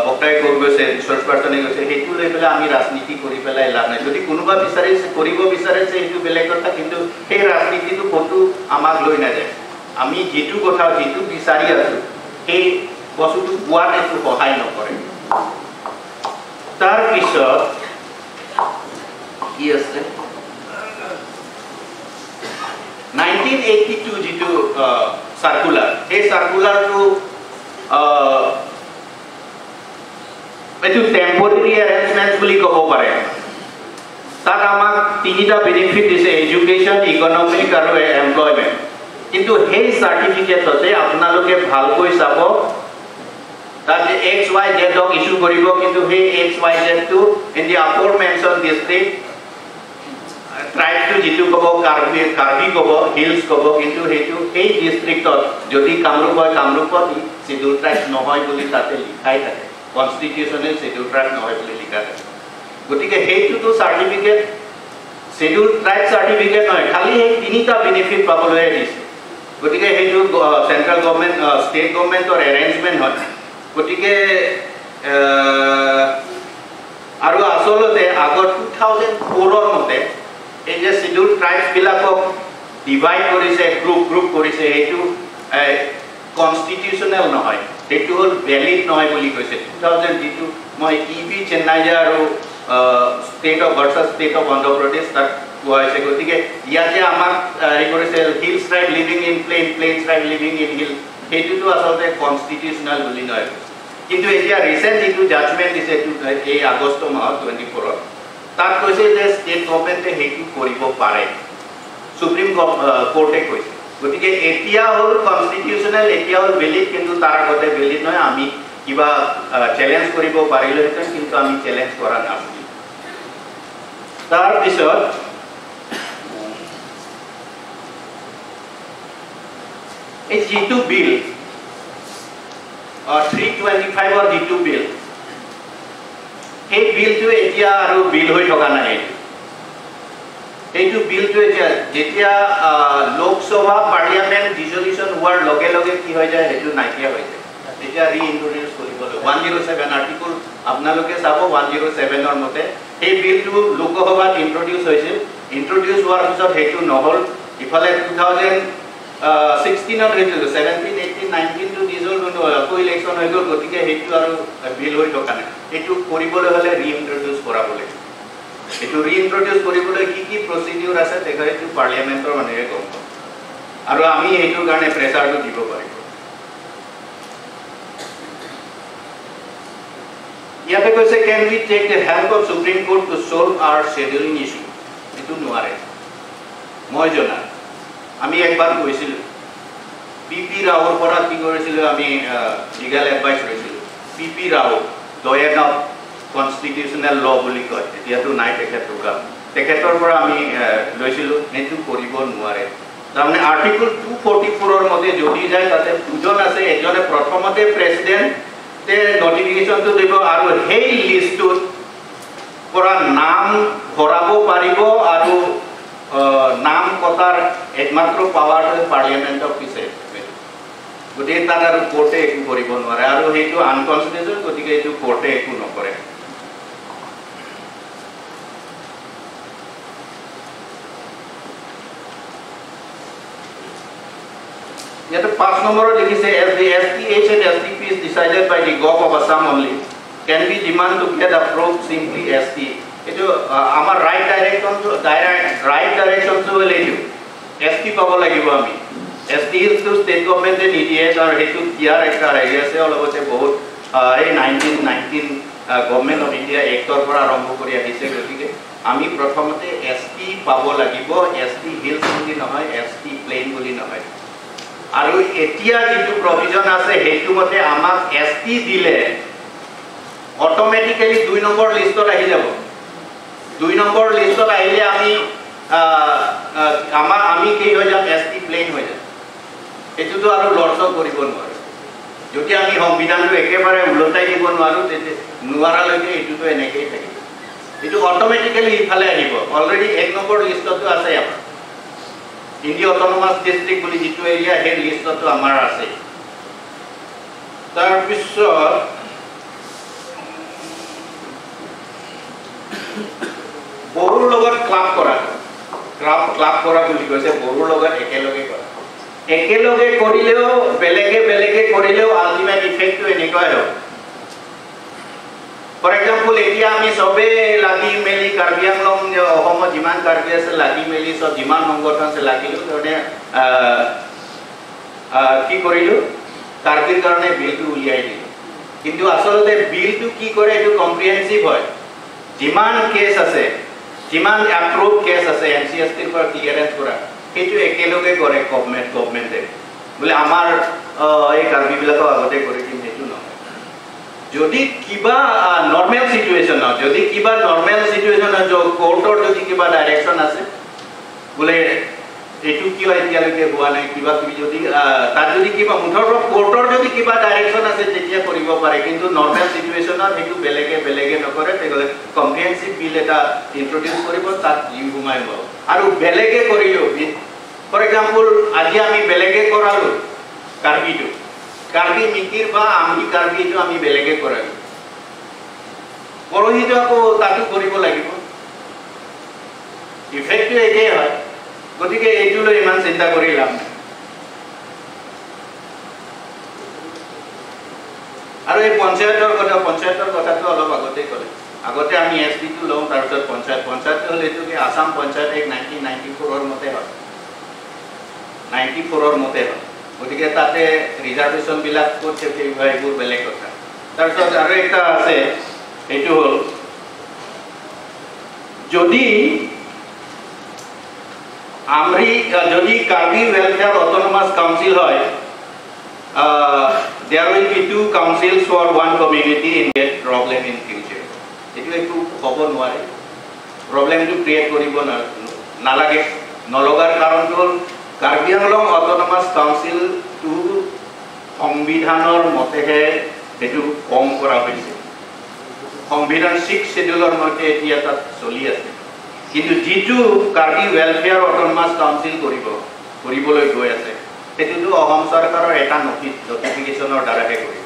বক্তাই কৈ গৈছে, ৰিচাৰ্চ পাৰ্চনে কৈছে, সেইটো লৈ পেলাই আমি ৰাজনীতি কৰি পেলাই লাভ নাই। যদি কোনোবা বিচাৰিছে কৰিব বিচাৰিছে সেইটো বেলেগ কথা, কিন্তু সেই ৰাজনীতিটো ক'তো আমাক লৈ নাযায়। আমি যিটো কথা যিটো বিচাৰি আছোঁ সেই বস্তুটো পোৱাত একো সহায় নকৰে। তাৰপিছত কি আছে, 1982 যিটো চাৰ্কুলাৰ, সেই চাৰ্কুলাৰটো এইটো টেম্পৰেৰী এৰেঞ্জমেণ্ট বুলি ক'ব পাৰে। তাত আমাক তিনিটা বেনিফিট দিছে, এডুকেশ্যন, ইকনমিক আৰু এমপ্লয়মেণ্ট। কিন্তু সেই চাৰ্টিফিকেটতে আপোনালোকে ভালকৈ চাব, তাত এক্স ৱাই জেডক ইছ্যু কৰিব, কিন্তু সেই এক্স ৱাই জেডটো in the aforementioned district ট্ৰাইবটো যিটো ক'ব কাৰ্বি, কাৰ্বি ক'ব, হিলছ ক'ব, কিন্তু সেইটো সেই ডিষ্ট্ৰিক্টত যদি কামৰূপ হয় কামৰূপত চিডিউল ট্ৰাইব নহয় বুলি তাতে লিখাই থাকে, কনষ্টিটিউশ্যনেল চিডিউল ট্ৰাইব নহয় বুলি লিখা থাকে। গতিকে সেইটোতো চাৰ্টিফিকেট চিডিউল ট্ৰাইব চাৰ্টিফিকেট নহয়, খালি সেই তিনিটা বেনিফিট পাবলৈহে দিছে। গতিকে সেইটো চেণ্ট্ৰেল গভমেণ্ট ষ্টেট গভমেণ্টৰ এৰেঞ্জমেণ্ট হয়। গতিকে আৰু আচলতে আগত 2004 মতে এই যে চিডিউল ট্ৰাইবছবিলাকক ডিভাইড কৰিছে, গ্ৰুপ গ্ৰুপ কৰিছে, সেইটো কনষ্টিটিউশ্যনেল নহয়, সেইটো হ'ল ভেলিড নহয় বুলি কৈছে। 2000 যিটো মই ই বি চেন্নাইয়া আৰু state of versus state of Andhra Pradesh তাত কোৱা হৈছে। গতিকে ইয়াতে আমাক হেৰি কৰিছে, hills tribe living in plain, plain tribe living in hill, সেইটোতো আচলতে কনষ্টিটিউশ্যনেল বুলি নহয়। কিন্তু এতিয়া ৰিচেণ্ট যিটো জাজমেণ্ট দিছে এই আগষ্ট মাহত 24ত, তাত কৈছে যে ষ্টেট গভমেণ্টে সেইটো কৰিব পাৰে, সুপ্ৰিম কোৰ্টে কৈছে। গতিকে এতিয়া হ'ল কনষ্টিটিউশ্যনেল, এতিয়া হ'ল ভেলিড, কিন্তু তাৰ আগতে ভেলিড নহয়। আমি কিবা চেলেঞ্জ কৰিব পাৰিলোহেঁতেন, কিন্তু আমি চেলেঞ্জ কৰা নাছিলোঁ। তাৰপিছত এই যিটো বিল 325ৰ যিটো বিল, সেই বিলটো এতিয়া আৰু বিল হৈ থকা নাই। সেইটো বিলটো এতিয়া যেতিয়া লোকসভা পাৰ্লিয়ামেণ্ট ডিজলিউশ্যন হোৱাৰ লগে লগে কি হৈ যায়, সেইটো নাইকিয়া হৈ যায়। তেতিয়া ৰিইণ্ট্ৰডিউচ কৰিবলৈ 107 আৰ্টিকল আপোনালোকে চাব, 107ৰ মতে সেই বিলটো লোকসভাত ইণ্ট্ৰডিউচ হৈছিল। ইণ্ট্ৰডিউচ হোৱাৰ পিছত সেইটো নহ'ল। ইফালে 2016ত হৈছিল, 17, 18, 19টো ডিজলভ আকৌ ইলেকশ্যন হৈ গ'ল। গতিকে সেইটো আৰু বিল হৈ থকা নাই। সেইটো কৰিবলৈ হ'লে ৰিইণ্ট্ৰডিউচ কৰাব লাগিব। এইটো ৰিইণ্ট্ৰডিউচ কৰিবলৈ কি কি প্ৰচিডিউৰ আছে সেইটো পাৰ্লিয়ামেণ্টৰ মানুহে গম পাব, আৰু আমি সেইটোৰ কাৰণে প্ৰেছাৰটো দিব পাৰিব। ইয়াতে কৈছে, can we take the help of Supreme Court to solve our scheduling issue? এইটো নোৱাৰে। মই জনা আমি একবাৰ কৈছিলোঁ, পি পি ৰাওৰ পৰা কি কৰিছিলোঁ আমি লিগেল এডভাইচ লৈছিলোঁ। P P Rao, doyen of constitutional law বুলি কয়, এতিয়াতো নাই তেখেত ঢুকাল, তেখেতৰ পৰা আমি লৈছিলোঁ। সেইটো কৰিব নোৱাৰে। তাৰমানে আৰ্টিকল 244 মতে যদি যায় তাতে দুজন আছে, এজনে প্ৰথমতে প্ৰেচিডেণ্টে নটিফিকেশ্যনটো দিব আৰু সেই লিষ্টটোত পৰা নাম ভৰাব পাৰিব আৰু নাম কটাৰ একমাত্ৰ পাৱাৰটো পাৰ্লিয়ামেণ্টক দিছে। গতিকে তাত আৰু কোৰ্টে একো কৰিব নোৱাৰে আৰু সেইটো আনকনষ্টিটিউচন, গতিকে এইটো কোৰ্টে একো নকৰে। ইয়াতে 5 নম্বৰত লিখিছে as the S T H and S T P is decided by the gov of Assam only can be demand to get approve simply S T. এইটো আমাৰ ৰাইট ডাইৰেকশ্যনটো ৰাইট ডাইৰেকশ্যনটো হ'ল এইটো এছ টি পাব লাগিব আমি। এছ টি হিলছটো ষ্টেট গভমেণ্টে নিদিয়ে, কাৰণ সেইটো দিয়াৰ এটা হেৰি আছে অলপতে বহুত এই 1919 গভমেণ্ট অফ ইণ্ডিয়া এক্টৰ পৰা আৰম্ভ কৰি আহিছে। গতিকে আমি প্ৰথমতে এছ টি পাব লাগিব, এছ টি হিলছ বুলি নহয়, এছ টি প্লেইন বুলি নহয়। আৰু এতিয়া যিটো প্ৰভিজন আছে সেইটো মতে আমাক এছ টি দিলে অট'মেটিকেলি 2 নম্বৰ লিষ্টত আহি যাব। 2 নম্বৰ লিষ্টত আহিলে আমি আমি কি হৈ যাম, এছ টি প্লেইন হৈ যাম। সেইটোতো আৰু লৰচৰ কৰিব নোৱাৰোঁ। যদি আমি সংবিধানটো একেবাৰে ওলটাই দিব নোৱাৰোঁ তেতিয়া নোৱাৰালৈকে এইটোতো এনেকেই থাকিব। এইটো অট'মেটিকেলি ইফালে আহিব। অলৰেডি 1 নম্বৰ লিষ্টতো আছে আমাৰ ইণ্ডিয়া অট'নমাছ ডিষ্ট্ৰিক্ট বুলি যিটো এৰিয়া, সেই লিষ্টতো আমাৰ আছে। তাৰপিছত বড়োৰ লগত ক্লাব কৰা, ক্লাব কৰা বুলি কৈছে, বড়োৰ লগত একেলগে কৰা। একেলগে কৰিলেও বেলেগে বেলেগে কৰিলেও আল্টিমেট ইফেক্টটো এনেকুৱাই হ'ব। ফৰ এক্সাম্পল এতিয়া আমি চবেই লাগি মেলি কাৰ্বি আংলং অসমত যিমান কাৰ্বি আছে লাগি মেলি চব যিমান সংগঠন আছে লাগিলোঁ কাৰণে কি কৰিলোঁ, কাৰ্বিৰ কাৰণে বিলটো উলিয়াই দিলোঁ। কিন্তু আচলতে বিলটো কি কৰে, এইটো কম্প্ৰিহেনচিভ হয়। যিমান কেছ আছে, যিমান এপ্ৰুভ কেছ আছে এন চি এছ টিৰ পৰা ক্লিয়াৰেঞ্চ কৰা, সেইটো একেলগে কৰে গভমেণ্টে। বোলে আমাৰ এই কাৰ্বিবিলাকক আগতে কৰি দিম, সেইটো নহয়। যদি কিবা নৰ্মেল চিটুৱেশ্যনত, যদি কিবা নৰ্মেল চিটুৱেশ্যনত কোৰ্টৰ যদি কিবা ডাইৰেকশ্যন আছে, বোলে এইটো কিয় এতিয়ালৈকে হোৱা নাই, কিবা কিবি যদি তাত যদি কিবা মুঠৰ পৰা কোৰ্টৰ যদি কিবা ডাইৰেকশ্যন আছে তেতিয়া কৰিব পাৰে। কিন্তু নৰ্মেল চিটুৱেশ্যনত সেইটো বেলেগে বেলেগে নকৰে। তেনেহ'লে কম্প্ৰিহেনচিভ বিল এটা ইণ্ট্ৰডিউচ কৰিব, তাত যি সোমাই হ'ব। আৰু বেলেগে কৰিলেও, ফৰ এক্সাম্পল আজি আমি বেলেগে কৰালোঁ কাৰ্বিটো, কাৰ্বি মিকিৰ বা আমি কাৰ্বিটো আমি বেলেগে কৰালোঁ, পৰহিটো আকৌ তাতো কৰিব লাগিব, ইফেক্টটো একেই হয়। গতিকে এইটোলৈ ইমান চিন্তা কৰি লাভ নাই। আৰু এই পঞ্চায়তৰ কথা, পঞ্চায়তৰ কথাটো অলপ আগতেই ক'লে। আগতে আমি এছ টিটো লওঁ, তাৰপিছত পঞ্চায়ত। পঞ্চায়তটো হ'ল এইটো কি আছাম পঞ্চায়ত এক্ট 1994 মতে হয়, 94 মতে হয়। গতিকে তাতে ৰিজাৰ্ভেশ্যনবিলাক ক'ত এইবোৰ বেলেগ কথা। তাৰপিছত আৰু এটা আছে, সেইটো হ'ল যদি আমৰি যদি কাৰ্বি ৱেলফেয়াৰ অট'নমাছ কাউন্সিল হয়, there will be 2 councils for 1 community in get problem in future. এইটো একো হ'ব নোৱাৰে, প্ৰব্লেমটো ক্ৰিয়েট কৰিব নালাগে। নলগাৰ কাৰণটো হ'ল কাৰ্বি আংলং অট'নমাছ কাউন্সিলটো সংবিধানৰ মতেহে সেইটো কম কৰা হৈছে। সংবিধান 6 শ্বেডিউলৰ মতে এতিয়া তাত চলি আছে। কিন্তু যিটো কাৰ্বি ৱেলফেয়াৰ অট'নমাছ কাউন্সিল কৰিবলৈ গৈ আছে, সেইটোতো অসম চৰকাৰৰ এটা নটিফিকেশ্যনৰ দ্বাৰাহে কৰিব।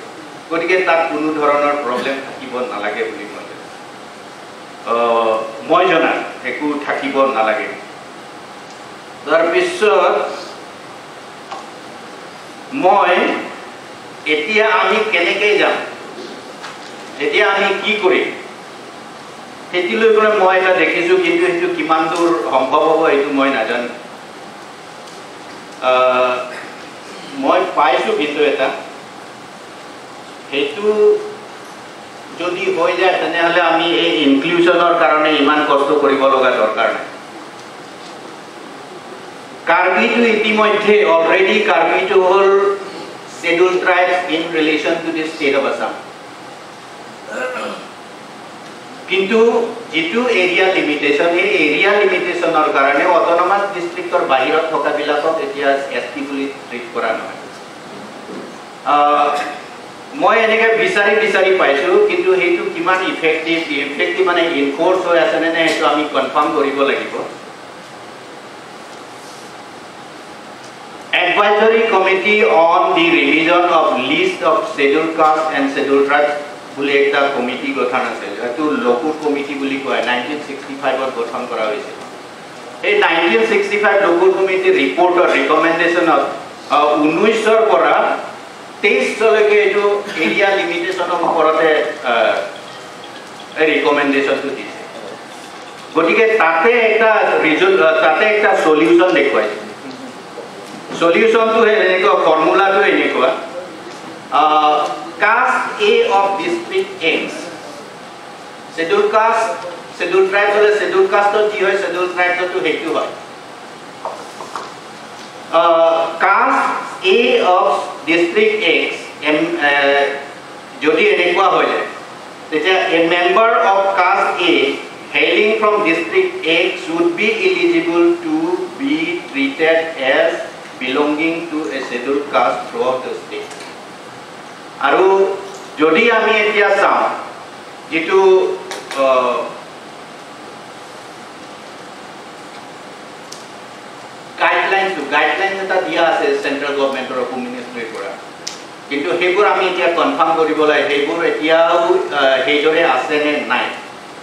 গতিকে তাত কোনো ধৰণৰ প্ৰব্লেম থাকিব নালাগে বুলি মই জানো, মই জনা একো থাকিব নালাগে। তাৰপিছত মই এতিয়া আমি কেনেকৈ যাম, এতিয়া আমি কি কৰিম সেইটো লৈ পেলাই মই এটা দেখিছোঁ, কিন্তু সেইটো কিমান দূৰ সম্ভৱ হ'ব সেইটো মই নাজানো। মই পাইছোঁ কিন্তু এটা, সেইটো যদি হৈ যায় তেনেহ'লে আমি এই ইনক্লুজনৰ কাৰণে ইমান কষ্ট কৰিব লগা দৰকাৰ নাই। কাৰ্বিটো ইতিমধ্যে অলৰেডি কাৰ্বিটো হ'ল scheduled tribes in relation to the state of Assam. কিন্তু যিটো এৰিয়া লিমিটেশ্যন, সেই এৰিয়া লিমিটেশ্যনৰ কাৰণে অট'নমাছ ডিষ্ট্ৰিক্টৰ বাহিৰত থকাবিলাকক এতিয়া এছ টি বুলি ট্ৰিট কৰা নহয়। মই এনেকৈ বিচাৰি বিচাৰি পাইছোঁ, কিন্তু সেইটো কিমান ইফেক্টিভ মানে ইনফ'ৰ্চ হৈ আছেনে নে সেইটো আমি কনফাৰ্ম কৰিব লাগিব। Advisory Committee on the Revision of List of Scheduled Castes and Scheduled Tribes বুলি এটা কমিটি গঠন আছিল, এইটো লকুৰ কমিটি বুলি কয়, 1965ত গঠন কৰা হৈছিল। এই 1965 লকুৰ কমিটিৰ ৰিপৰ্টৰ ৰিকমেণ্ডেশ্যনত 19ৰ পৰা 23লৈকে এইটো এৰিয়া লিমিটেশ্যনৰ ওপৰতে ৰিকমেণ্ডেশ্যনটো দিছে। গতিকে তাতে এটা ৰিজল্ট, তাতে এটা চলিউশ্যন দেখুৱাইছে। চলিউশ্যনটো এনেকুৱা, ফৰ্মুলাটো এনেকুৱা, caste A of district X, scheduled caste, scheduled tribes হ'লে scheduled caste যি হয় scheduled tribes তো সেইটো হয়। Caste A of district X যদি এনেকুৱা হৈ যায়, তেতিয়া a member of caste A hailing from district X would be eligible to be treated as belonging to a scheduled caste throughout the state. আৰু যদি আমি এতিয়া চাওঁ যিটো গাইডলাইনছ এটা দিয়া আছে চেণ্ট্ৰেল গভৰ্ণমেণ্টৰ হোম মিনিষ্ট্ৰীৰ পৰা, কিন্তু সেইবোৰ আমি এতিয়া কনফাৰ্ম কৰিব লাগে সেইবোৰ এতিয়াও সেইদৰে আছে নে নাই।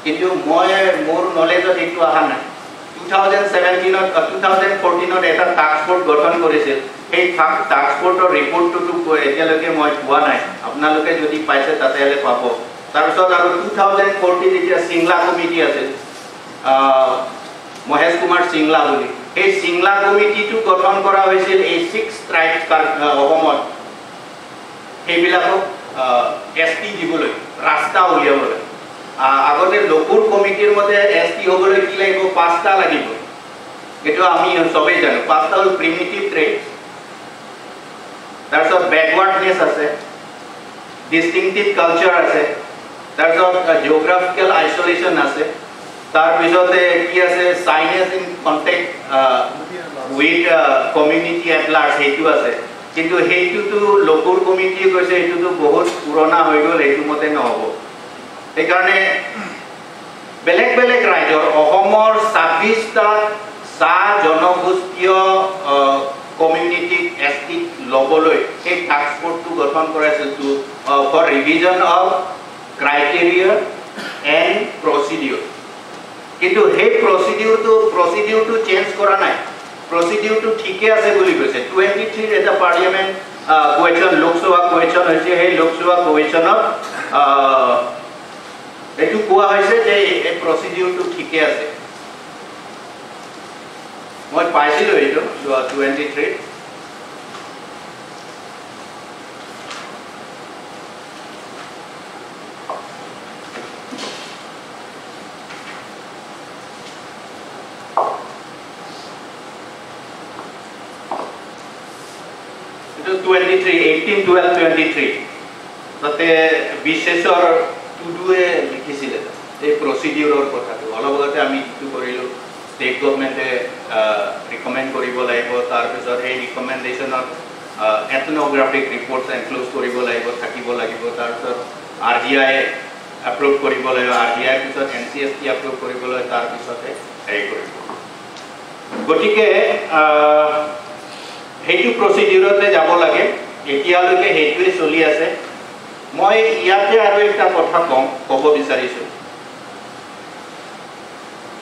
কিন্তু মই মোৰ নলেজত এইটো অহা নাই। 2017ত 2014ত এটা টাস্ক ফ'ৰ্চ গঠন কৰিছিল, সেই টাস্ক ফ'ৰ্চৰ ৰিপৰ্টটোতো এতিয়ালৈকে মই পোৱা নাই, আপোনালোকে যদি পাইছে তাতে হ'লে পাব। তাৰপিছত আৰু 2014 এতিয়া সিংলা কমিটি আছিল, মহেশ কুমাৰ সিংলা বুলি, সেই সিংলা কমিটিটো গঠন কৰা হৈছিল এই 6 ট্ৰাইবছ অসমত সেইবিলাকক এছ টি দিবলৈ, ৰাস্তা উলিয়াবলৈ। আগতে লকুৰ কমিটিৰ মতে এছ টি হ'বলৈ কি লাগিব, 5টা লাগিব, এইটো আমি চবেই জানো। 5টা হ'ল প্ৰিমিটিভ ট্ৰেডছ, তাৰপিছত বেকৱাৰ্ডনেছ আছে, ডিষ্টিংটিভ কালচাৰ আছে, তাৰপিছত জিঅ'গ্ৰাফিকেল আইচলেশ্যন আছে, তাৰপিছতে কি আছে shyness in contact with community at large, সেইটো আছে। কিন্তু সেইটোতো লকুৰ কমিটিয়ে কৈছে সেইটোতো বহুত পুৰণা হৈ গ'ল, সেইটো মতে নহ'ব। সেইকাৰণে বেলেগ বেলেগ ৰাজ্যৰ অসমৰ 26টা চাহ জনগোষ্ঠীয় কমিউনিটিক এছ টি ল'বলৈ সেই টাস্ক ফ'ৰ্চটো গঠন কৰাইছিল to for revision of criteria and procedure. কিন্তু সেই প্ৰচিডিউৰটো চেঞ্জ কৰা নাই, প্ৰচিডিউৰটো ঠিকে আছে বুলি কৈছে। 23ৰ এটা পাৰ্লিয়ামেণ্ট কুৱেশ্যন, লোকসভা কুৱেশ্যন হৈছে, সেই লোকসভা কুৱেশ্যনত এইটো কোৱা হৈছে যে এই প্ৰচিডিউৰটো ঠিকে আছে। মই পাইছিলোঁ এইটো 23। এইটো 23, 18/12/23 তাতে বিশ্বেশ্বৰ টুডুৱে লিখিছিলে এই প্ৰচিডিউৰৰ কথাটো। অলপ আগতে আমি যিটো কৰিলোঁ, ষ্টেট গভমেণ্টে ৰিকমেণ্ড কৰিব লাগিব, তাৰপিছত সেই ৰিকমেণ্ডেশ্যনত এথন'গ্ৰাফিক ৰিপৰ্টছ এনক্ল'জ কৰিব লাগিব, থাকিব লাগিব, তাৰপিছত আৰ জি I approve কৰিব লাগিব, আৰ জি আইৰ পিছত N C S T approve কৰিব লাগিব, তাৰপিছতে হেৰি কৰিব। গতিকে সেইটো প্ৰচিডিউৰতে যাব লাগে, এতিয়ালৈকে সেইটোৱে চলি আছে। মই ইয়াতে আৰু এটা কথা ক'ব বিচাৰিছোঁ,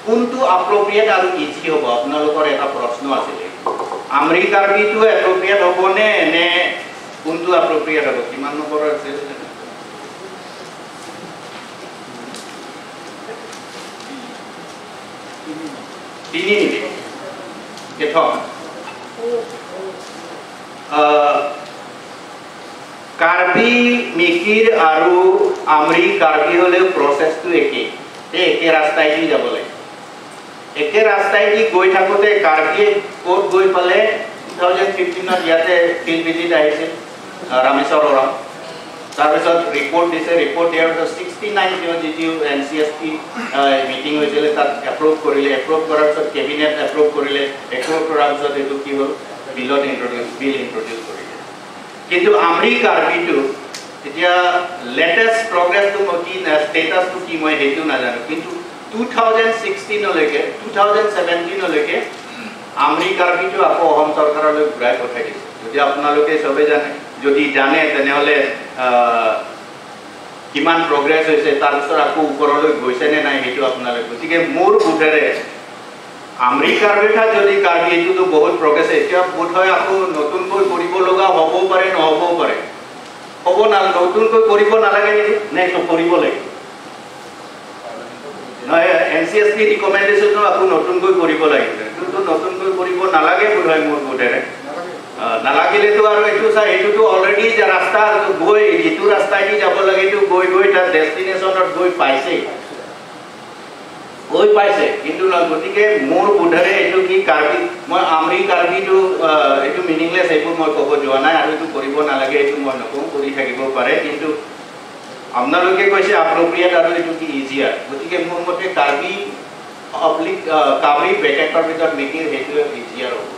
কোনটো এপ্ৰপ্ৰিয়েট আৰু ইজি হ'ব, আপোনালোকৰ এটা প্ৰশ্ন আছিলে, আমৰি কাৰ্বিটো এপ্ৰপ্ৰিয়েট হ'বনে নে কোনটো এপ্ৰপ্ৰিয়েট হ'ব, কিমান নম্বৰৰ আছিল? 3 নেকি? কেথম কাৰ্বি মিকিৰ আৰু আমৰি কাৰ্বি হ'লেও প্ৰচেছটো একেই, এই একে ৰাস্তাইদি যাব লাগে। একে ৰাস্তাইদি গৈ থাকোঁতে কাৰ্বিয়ে ক'ত গৈ পালে, 2015ত ইয়াতে ফিল্ড ভিজিট আহিছিল, ৰামেশ্বৰ ওৰাং। তাৰপিছত ৰিপৰ্ট দিছে, ৰিপৰ্ট দিয়াৰ পিছত 69 যিটো NCST meeting হৈছিলে তাত এপ্ৰুভ কৰিলে, এপ্ৰুভ কৰাৰ পিছত কেবিনেট এপ্ৰুভ কৰিলে, এপ্ৰুভ কৰাৰ পিছত এইটো কি হ'ল, বিলত বিল ইণ্ট্ৰডিউচ কৰিলে। কিন্তু আমৰি কাৰ্বিটো এতিয়া লেটেষ্ট প্ৰগ্ৰেছটো কি, ষ্টেটাছটো কি মই সেইটো নাজানো, কিন্তু 2016লৈকে 2017লৈকে আমৰি কাৰ্বিটো আকৌ অসম চৰকাৰলৈ ঘূৰাই পঠাই দিছে। যদি আপোনালোকে চবেই জানে, যদি জানে তেনেহ'লে কিমান প্ৰগ্ৰেছ হৈছে, তাৰপিছত আকৌ ওপৰলৈ গৈছে নে নাই সেইটো আপোনালোকে। গতিকে মোৰ বোধেৰে আমৰি কাৰ্বিটা যদি কাৰ্বি এইটোতো বহুত প্ৰগ্ৰেছ, এতিয়া বোধহয় আকৌ নতুনকৈ কৰিব লগা হ'বও পাৰে নহ'বও পাৰে, হ'ব নতুনকৈ কৰিব নালাগে নেকি, নে কৰিব লাগিব? নহয়, NCST ৰিকমেণ্ডেশ্যনটো আকৌ নতুনকৈ কৰিব লাগিব, কিন্তু নতুনকৈ কৰিব নালাগে বোধহয় মোৰ বোধেৰে। নালাগিলেতো আৰু এইটো চাই এইটোতো অলৰেডি ৰাস্তা গৈ যিটো ৰাস্তাইদি যাব লাগে এইটো গৈ গৈ তাত ডেষ্টিনেশ্যনত গৈ পাইছেই, গৈ পাইছে। কিন্তু গতিকে মোৰ বোধেৰে এইটো কি কাৰ্বি, মই আমৰি কাৰ্বিটো এইটো মিনিংলেছ এইবোৰ মই ক'ব যোৱা নাই আৰু এইটো কৰিব নালাগে এইটো মই নকওঁ, কৰি থাকিব পাৰে, কিন্তু আপোনালোকে কৈছে এপ্ৰপ্ৰিয়েট আৰু এইটো কি ইজিয়াৰ। গতিকে মোৰ মতে কাৰ্বি অব্লিক কাৰ্বি ব্ৰেকেটৰ ভিতৰত মিটিৰ সেইটোৱে ইজিয়াৰ হ'ব,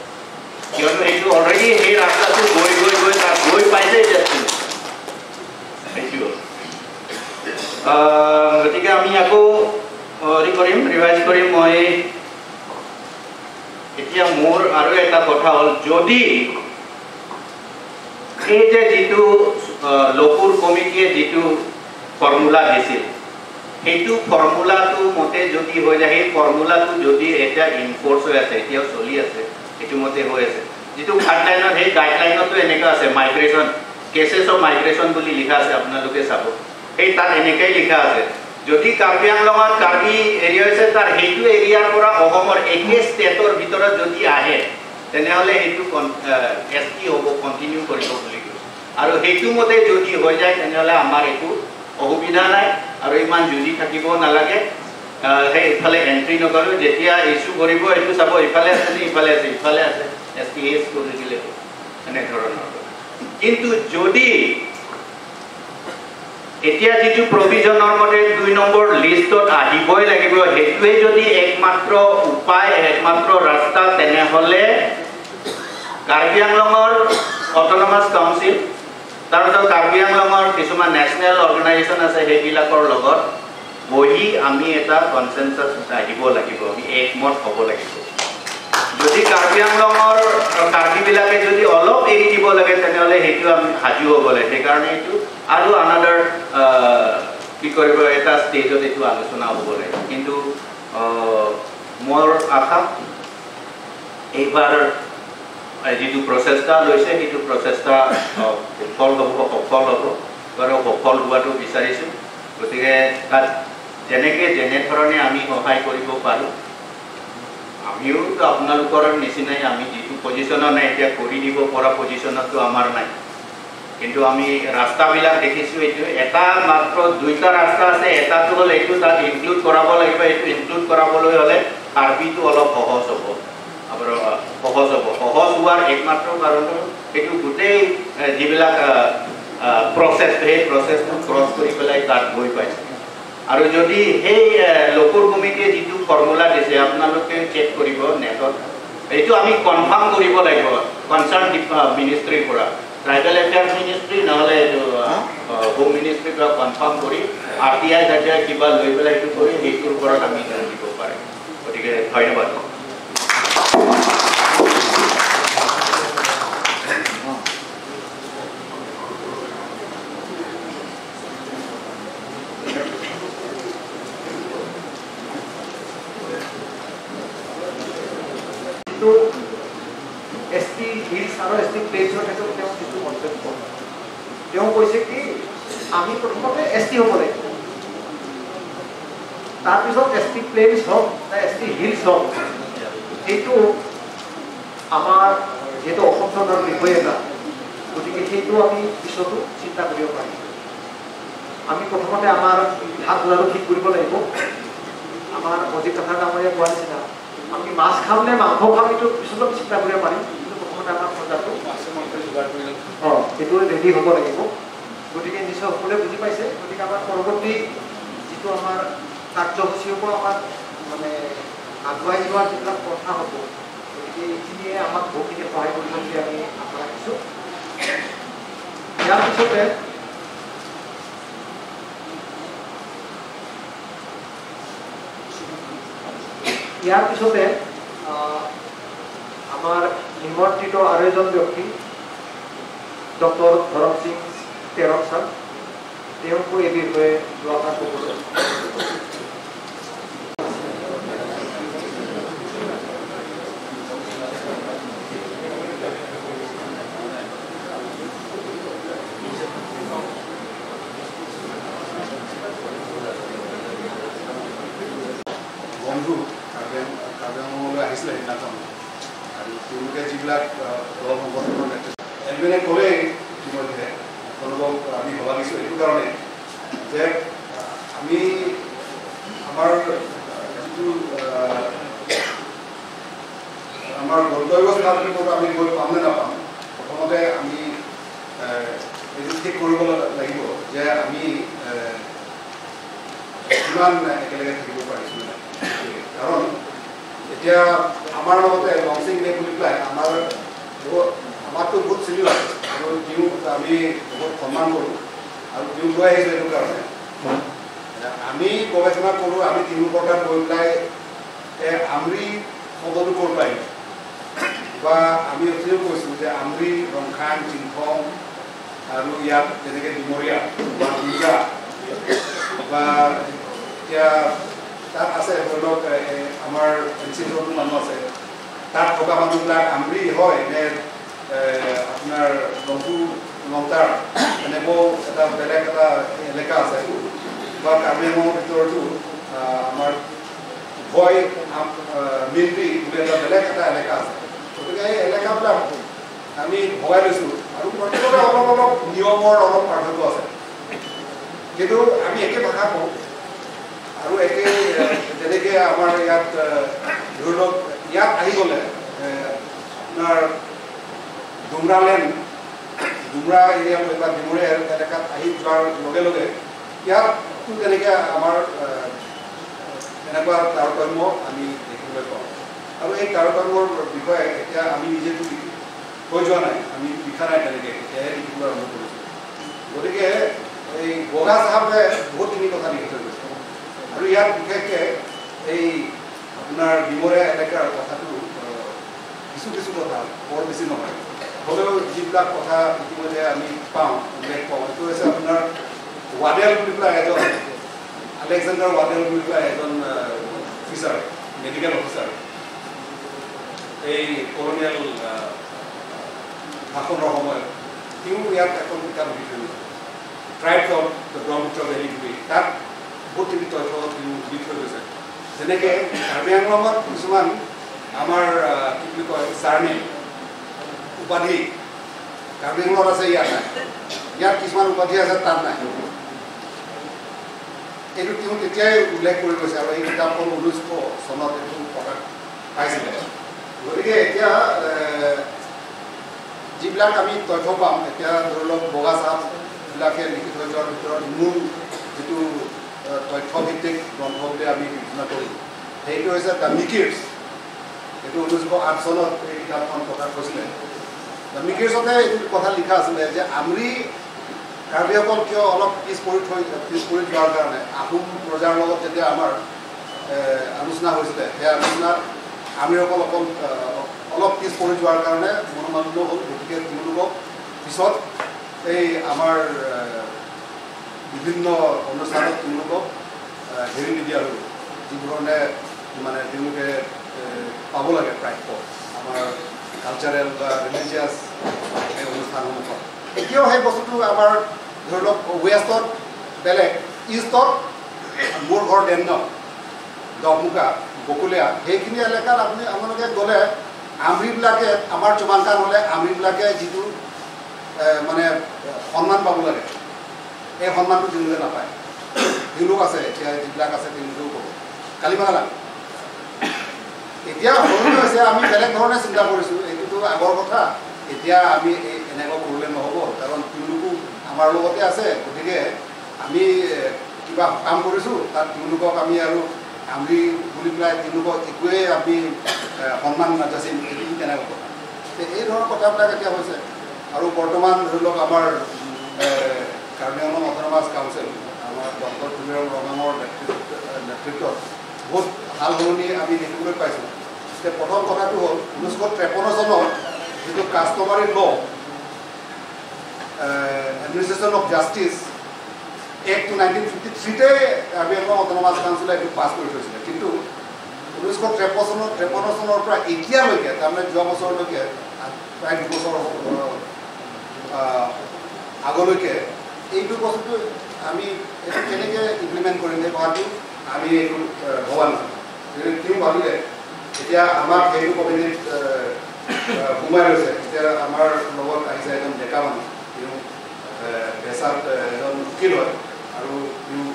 কিয়নো সেইটো অলৰেডি সেই ৰাস্তাটো গৈ গৈ গৈ তাত গৈ পাইছে সেইটো। গতিকে আমি আকৌ হেৰি কৰিম, ৰিভাইজ কৰিম। মই এতিয়া মোৰ আৰু এটা কথা হ'ল, যদি এই যে যিটো লোকুৰ কমিটিয়ে যিটো ফৰ্মুলা দিছিল সেইটো ফৰ্মুলাটো মতে যদি হৈ যায়, সেই ফৰ্মুলাটো যদি এতিয়া ইনফৰ্চ হৈ আছে, এতিয়াও চলি আছে, সেইটো মতে হৈ আছে, যিটো গাইডলাইনত, সেই গাইডলাইনতো এনেকুৱা আছে মাইগ্ৰেশ্যন, কেচেছ অফ মাইগ্ৰেশ্যন বুলি লিখা আছে, আপোনালোকে চাব, সেই তাত এনেকেই লিখা আছে। যদি কাৰ্বি আংলঙত কাৰ্বি এৰিয়া হৈছে, তাৰ সেইটো এৰিয়াৰ পৰা অসমৰ একে ষ্টেটৰ ভিতৰত যদি আহে তেনেহ'লে সেইটো ST হ'ব, কণ্টিনিউ কৰিব বুলি কৈছে। আৰু সেইটো মতে যদি হৈ যায় তেনেহ'লে আমাৰ একো অসুবিধা নাই আৰু ইমান যুঁজি থাকিব নালাগে। সেই ইফালে এণ্ট্ৰি নকৰোঁ, যেতিয়া ইছ্যু কৰিব এইটো চাব ইফালে আছে নে ইফালে আছে, ইফালে আছে, ST S কৰি দিলে এনেধৰণৰ। কিন্তু যদি এতিয়া যিটো প্ৰভিজনৰ মতে 2 নম্বৰ লিষ্টত আহিবই লাগিব, সেইটোৱে যদি একমাত্ৰ উপায়, একমাত্ৰ ৰাস্তা, তেনেহ'লে কাৰ্বি আংলঙৰ অট'নমাছ কাউন্সিল, তাৰপিছত কাৰ্বি আংলঙৰ কিছুমান নেশ্যনেল অৰ্গেনাইজেশ্যন আছে, সেইবিলাকৰ লগত বহি আমি এটা কনচেনচাছ আহিব লাগিব, আমি একমত হ'ব লাগিব। যদি কাৰ্বি আংলঙৰ কাৰ্বিবিলাকে যদি অলপ এৰি দিব লাগে তেনেহ'লে সেইটো আমি সাজু হ'ব লাগে। সেইকাৰণে এইটো আৰু আনাডাৰ কি কৰিব, এটা ষ্টেজত এইটো আলোচনা হ'ব লাগে। কিন্তু মোৰ আশা এইবাৰ যিটো প্ৰচেষ্টা লৈছে সেইটো প্ৰচেষ্টা সফল হ'ব, সফল হ'ব আৰু সফল হোৱাটো বিচাৰিছোঁ। গতিকে তাত যেনেকৈ যেনেধৰণে আমি সহায় কৰিব পাৰোঁ, আমিওতো আপোনালোকৰ নিচিনাই, আমি যিটো পজিশ্যনত নাই এতিয়া কৰি দিব পৰা পজিশ্যনতো আমাৰ নাই, কিন্তু আমি ৰাস্তাবিলাক দেখিছোঁ। এইটো এটা মাত্ৰ দুইটা ৰাস্তা আছে, এটাটো হ'ল এইটো তাত ইনক্লুড কৰাব লাগিব, এইটো ইনক্লুড কৰাবলৈ হ'লে কাৰ্বিটো অলপ সহজ হ'ব, সহজ হ'ব। সহজ হোৱাৰ একমাত্ৰ কাৰণ হ'ল সেইটো গোটেই যিবিলাক প্ৰচেছ, সেই প্ৰচেছটো ক্ৰছ কৰি পেলাই তাত গৈ পাইছে। আৰু যদি সেই লোকুৰ কমিটিয়ে যিটো ফৰ্মুলা দিছে আপোনালোকে চেক কৰিব নেটত, এইটো আমি কনফাৰ্ম কৰিব লাগিব কনচাৰ্ণ মিনিষ্ট্ৰীৰ পৰা, ট্ৰাইবেল এফেয়াৰ্ছ মিনিষ্ট্ৰী নহ'লে এইটো হোম মিনিষ্ট্ৰীৰ পৰা কনফাৰ্ম কৰি RTI চাৰটিআই কিবা লৈ পেলাই সেইটো কৰি সেইটোৰ ওপৰত আমি দিব পাৰে। গতিকে ধন্যবাদ। ST hills আৰু ST প্লেইনছৰ ক্ষেত্ৰত তেওঁ যিটো মন্তব্য, তেওঁ কৈছে কি আমি প্ৰথমতে ST হ'ব লাগিব, তাৰপিছত ST plains হওক বা ST hills হওক, সেইটো আমাৰ যিহেতু অসম চৰকাৰৰ বিষয় এটা, গতিকে সেইটো আমি পিছতো চিন্তা কৰিব পাৰিম। আমি প্ৰথমতে আমাৰ ভাগ বজাৰটো ঠিক কৰিব লাগিব। আমাৰ অজিত কাথাৰ ডাঙৰীয়া কোৱা নিচিনা আমি মাছ খাম নে মাংস খাম এইটো পিছতো আমি চিন্তা কৰিব পাৰিম, কিন্তু প্ৰথমতে পিছত আমাৰ সজাটো সেইটো ৰেডি হ'ব লাগিব। গতিকে নিশ্চয় সকলোৱে বুজি পাইছে। গতিকে আমাৰ পৰৱৰ্তী যিটো আমাৰ কাৰ্যসূচী হ'ব, আমাৰ মানে আগুৱাই যোৱাৰ যিবিলাক কথা হ'ব, গতিকে এইখিনিয়ে আমাক বহুখিনি সহায় কৰিব বুলি আমি আশা ৰাখিছোঁ। ইয়াৰ পিছতে আমাৰ নিমন্ত্ৰিত আৰু এজন ব্যক্তি ডক্টৰ ধৰম সিং তেৰং ছাৰ, তেওঁকো এই বিষয়ে দুআষাৰ ক'বলৈ। বন্ধু কাৰ্বি আংলঙলৈ আহিছিলে সেইদিনাখন, আৰু তেওঁলোকে যিবিলাক দল সংগঠনৰ নেতৃত্ব এলবিনে ক'লেই ইতিমধ্যে তেওঁলোকক আমি শলাগিছোঁ এইটো কাৰণে যে আমি আমাৰ যিটো আমাৰ গন্তব্যস্থানটোত আমি গৈ পাম নে নাপাম, প্ৰথমতে আমি এইটো ঠিক কৰিব লাগিব যে আমি কিমান একেলগে থাকিব পাৰিছোঁ নে নাই। কাৰণ এতিয়া আমাৰ লগতে লংচিং লেক বুলি পেলাই আমাৰ আমাৰতো বহুত চিনিয়ৰ আৰু তেওঁক আমি বহুত সন্মান কৰোঁ আৰু তেওঁক লৈ আহিছোঁ এইটো কাৰণে আমি গৱেষণা কৰোঁ। আমি তেওঁলোকৰ তাত গৈ পেলাই আমৰি শব্দটো ক'ৰ পৰা আহিছে বা আমি অতিও কৈছোঁ যে আমৰি, ৰংখাং, চিংখং আৰু ইয়াত যেনেকৈ ডিমৰীয়া বা দুৰ্গা বা এতিয়া তাত আছে ধৰি লওক আমাৰ এন চি এছতো মানুহ আছে, তাত থকা মানুহবিলাক আমৰি হয় নে আপোনাৰ লংটু লংটাৰ এনেকুৱাও এটা বেলেগ এটা এলেকা আছে বা কাৰ্বি আংলঙৰ ভিতৰতো আমাৰ ভয় মিলৰি বুলি এটা বেলেগ এটা এলেকা আছে। গতিকে এই এলেকাবিলাক আমি ভগাই লৈছোঁ আৰু প্ৰত্যেকতে অলপ অলপ নিয়মৰ অলপ পাৰ্থক্য আছে, কিন্তু আমি একে ভাষা কওঁ আৰু একে যেনেকৈ আমাৰ ইয়াত ধৰি লওক ইয়াত আহি গ'লে আপোনাৰ ডুমৰালেণ্ড ডুমৰা এৰিয়ালৈ বা ডিমৰীয়া এলেকাত আহি যোৱাৰ লগে লগে ইয়াততো তেনেকৈ আমাৰ তেনেকুৱা তাৰতম্য আমি দেখিবলৈ পাওঁ। আৰু এই তাৰতম্যৰ বিষয়ে এতিয়া আমি নিজেতো কৈ যোৱা নাই, আমি লিখা নাই তেনেকৈ, এতিয়াহে লিখিবলৈ আৰম্ভ কৰিছোঁ। গতিকে এই বগা চাহাবে বহুতখিনি কথা লিখি থৈ গৈছে আৰু ইয়াত বিশেষকৈ এই আপোনাৰ ডিমৰীয়া এলেকাৰ কথাটো কিছু কিছু কথা বৰ বেছি নহয় হ'লেও যিবিলাক কথা ইতিমধ্যে আমি পাওঁ, উল্লেখ পাওঁ, সেইটো হৈছে আপোনাৰ ৱাডেল বুলি পেলাই এজন আলেকজেণ্ডাৰ ৱাডেল বুলি পেলাই এজন অফিচাৰ, মেডিকেল অফিচাৰ, এই কলনিয়েল শাসনৰ সময়ত তেওঁ ইয়াত এখন কিতাপ লিখি থৈ গৈছে, tribes of the Brahmaputra valley বুলি। তাত বহুতখিনি তথ্য তেওঁ দি থৈ গৈছে। যেনেকৈ কাৰ্বি আংলঙত কিছুমান আমাৰ কি বুলি কয় চাৰনেম উপাধি কাৰ্বি আংলঙত আছে, ইয়াত নাই। ইয়াত কিছুমান উপাধি আছে, তাত নাই। এইটো তেওঁ তেতিয়াই উল্লেখ কৰি গৈছে আৰু এই কিতাপখন 1900 চনত এইটো প্ৰকাশ পাইছিলে। গতিকে এতিয়া যিবিলাক আমি তথ্য পাম, এতিয়া ধৰি লওক বগা চাহাববিলাকে লিখি থৈ যোৱাৰ ভিতৰত মূল যিটো তথ্যভিত্তিক গ্ৰন্থ বুলি আমি বিবেচনা কৰোঁ সেইটো হৈছে the মিকিৰ্ছ। এইটো 1908 চনত এই কিতাপখন প্ৰকাশ হৈছিলে। The মিকিৰ্ছতে এইটো কথা লিখা আছিলে যে আমৰি কাৰ্বিসকল কিয় অলপ পিছ পৰি যোৱাৰ কাৰণে আহোম প্ৰজাৰ লগত যেতিয়া আমাৰ আলোচনা হৈছিলে, সেই আলোচনাত আমিসকল অকল অলপ পিছ পৰি যোৱাৰ কাৰণে মনোমালিন্য হ'ল। গতিকে তেওঁলোকক পিছত এই আমাৰ বিভিন্ন অনুষ্ঠানত তেওঁলোকক হেৰি নিদিয়া হ'ল, যি ধৰণে মানে তেওঁলোকে পাব লাগে প্ৰাপ্য আমাৰ কালচাৰেল বা ৰিলিজিয়াছ সেই অনুষ্ঠানসমূহত। এতিয়াও সেই বস্তুটো আমাৰ ধৰি লওক ৱেষ্টত বেলেগ, ইষ্টত মোৰ ঘৰ ডেনগাঁও, দহমুকা, বকুলীয়া, সেইখিনি এলেকাত আপোনালোকে গ'লে আমৰিবিলাকে আমাৰ চুমাংকান হ'লে আমৰিবিলাকে যিটো মানে সন্মান পাব লাগে এই সন্মানটো তেওঁলোকে নাপায়। তেওঁলোক আছে এতিয়া যিবিলাক আছে তেওঁলোকেও ক'ব কালিমালা। এতিয়া সলনি হৈছে, আমি বেলেগ ধৰণে চিন্তা কৰিছোঁ। এইটোতো আগৰ কথা, এতিয়া আমি এই এনেকুৱা কৰিলে নহ'ব, কাৰণ তেওঁলোকো আমাৰ লগতে আছে, গতিকে আমি কিবা কাম কৰিছোঁ তাত তেওঁলোকক আমি আৰু আমৰি বুলি পেলাই তেওঁলোকক একোৱেই আমি সন্মান নাযাচিম, এইটো তেনেকুৱা কথা। এই ধৰণৰ কথাবিলাক এতিয়া হৈছে। আৰু বৰ্তমান ধৰি লওক আমাৰ কাৰ্বি আংলং অট'নমাছ কাউন্সিল আমাৰ ডক্টৰ তুলিৰাম ৰঙাঙৰ নেতৃত্বত বহুত সাল সলনি আমি দেখিবলৈ পাইছোঁ। এতিয়া প্ৰথম কথাটো হ'ল 1953 চনত যিটো customary law administration of justice act 1953তে Karbi Anglong autonomous কাউন্সিলে এইটো পাছ কৰি থৈছিলে। কিন্তু 1953 চনৰ পৰা এতিয়ালৈকে, তাৰমানে যোৱা বছৰলৈকে প্ৰায় 2 বছৰ আগলৈকে এইটো বস্তুটো আমি এইটো কেনেকৈ ইমপ্লিমেণ্ট কৰিম সেই কথাটো আমি এইটো ভবা নাছিলোঁ। তেওঁ ভাবিলে এতিয়া আমাক সেইটো কমিটিত সোমাই লৈছে। এতিয়া আমাৰ লগত আহিছে এজন ডেকা মানুহ, তেওঁ পেচাত এজন উকিল হয় আৰু তেওঁ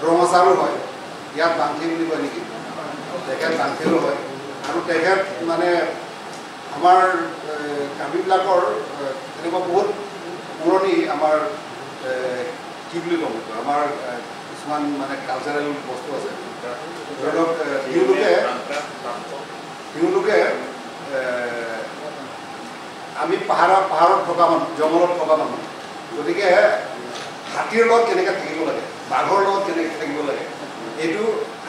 ৰঙাচাৰো হয়, ইয়াত বাংঠি বুলি কয় নেকি, তেখেত বাংঠিৰো হয়। আৰু তেখেত মানে আমাৰ কাৰ্বিবিলাকৰ তেনেকুৱা বহুত পুৰণি আমাৰ কি বুলি ক'ম আমাৰ কিছুমান মানে কালচাৰেল বস্তু আছে। ধৰি লওক তেওঁলোকে আমি পাহাৰত থকা মানুহ, জংঘলত থকা মানুহ, গতিকে হাতীৰ লগত কেনেকৈ থাকিব লাগে, বাঘৰ লগত কেনেকৈ থাকিব লাগে, এইটো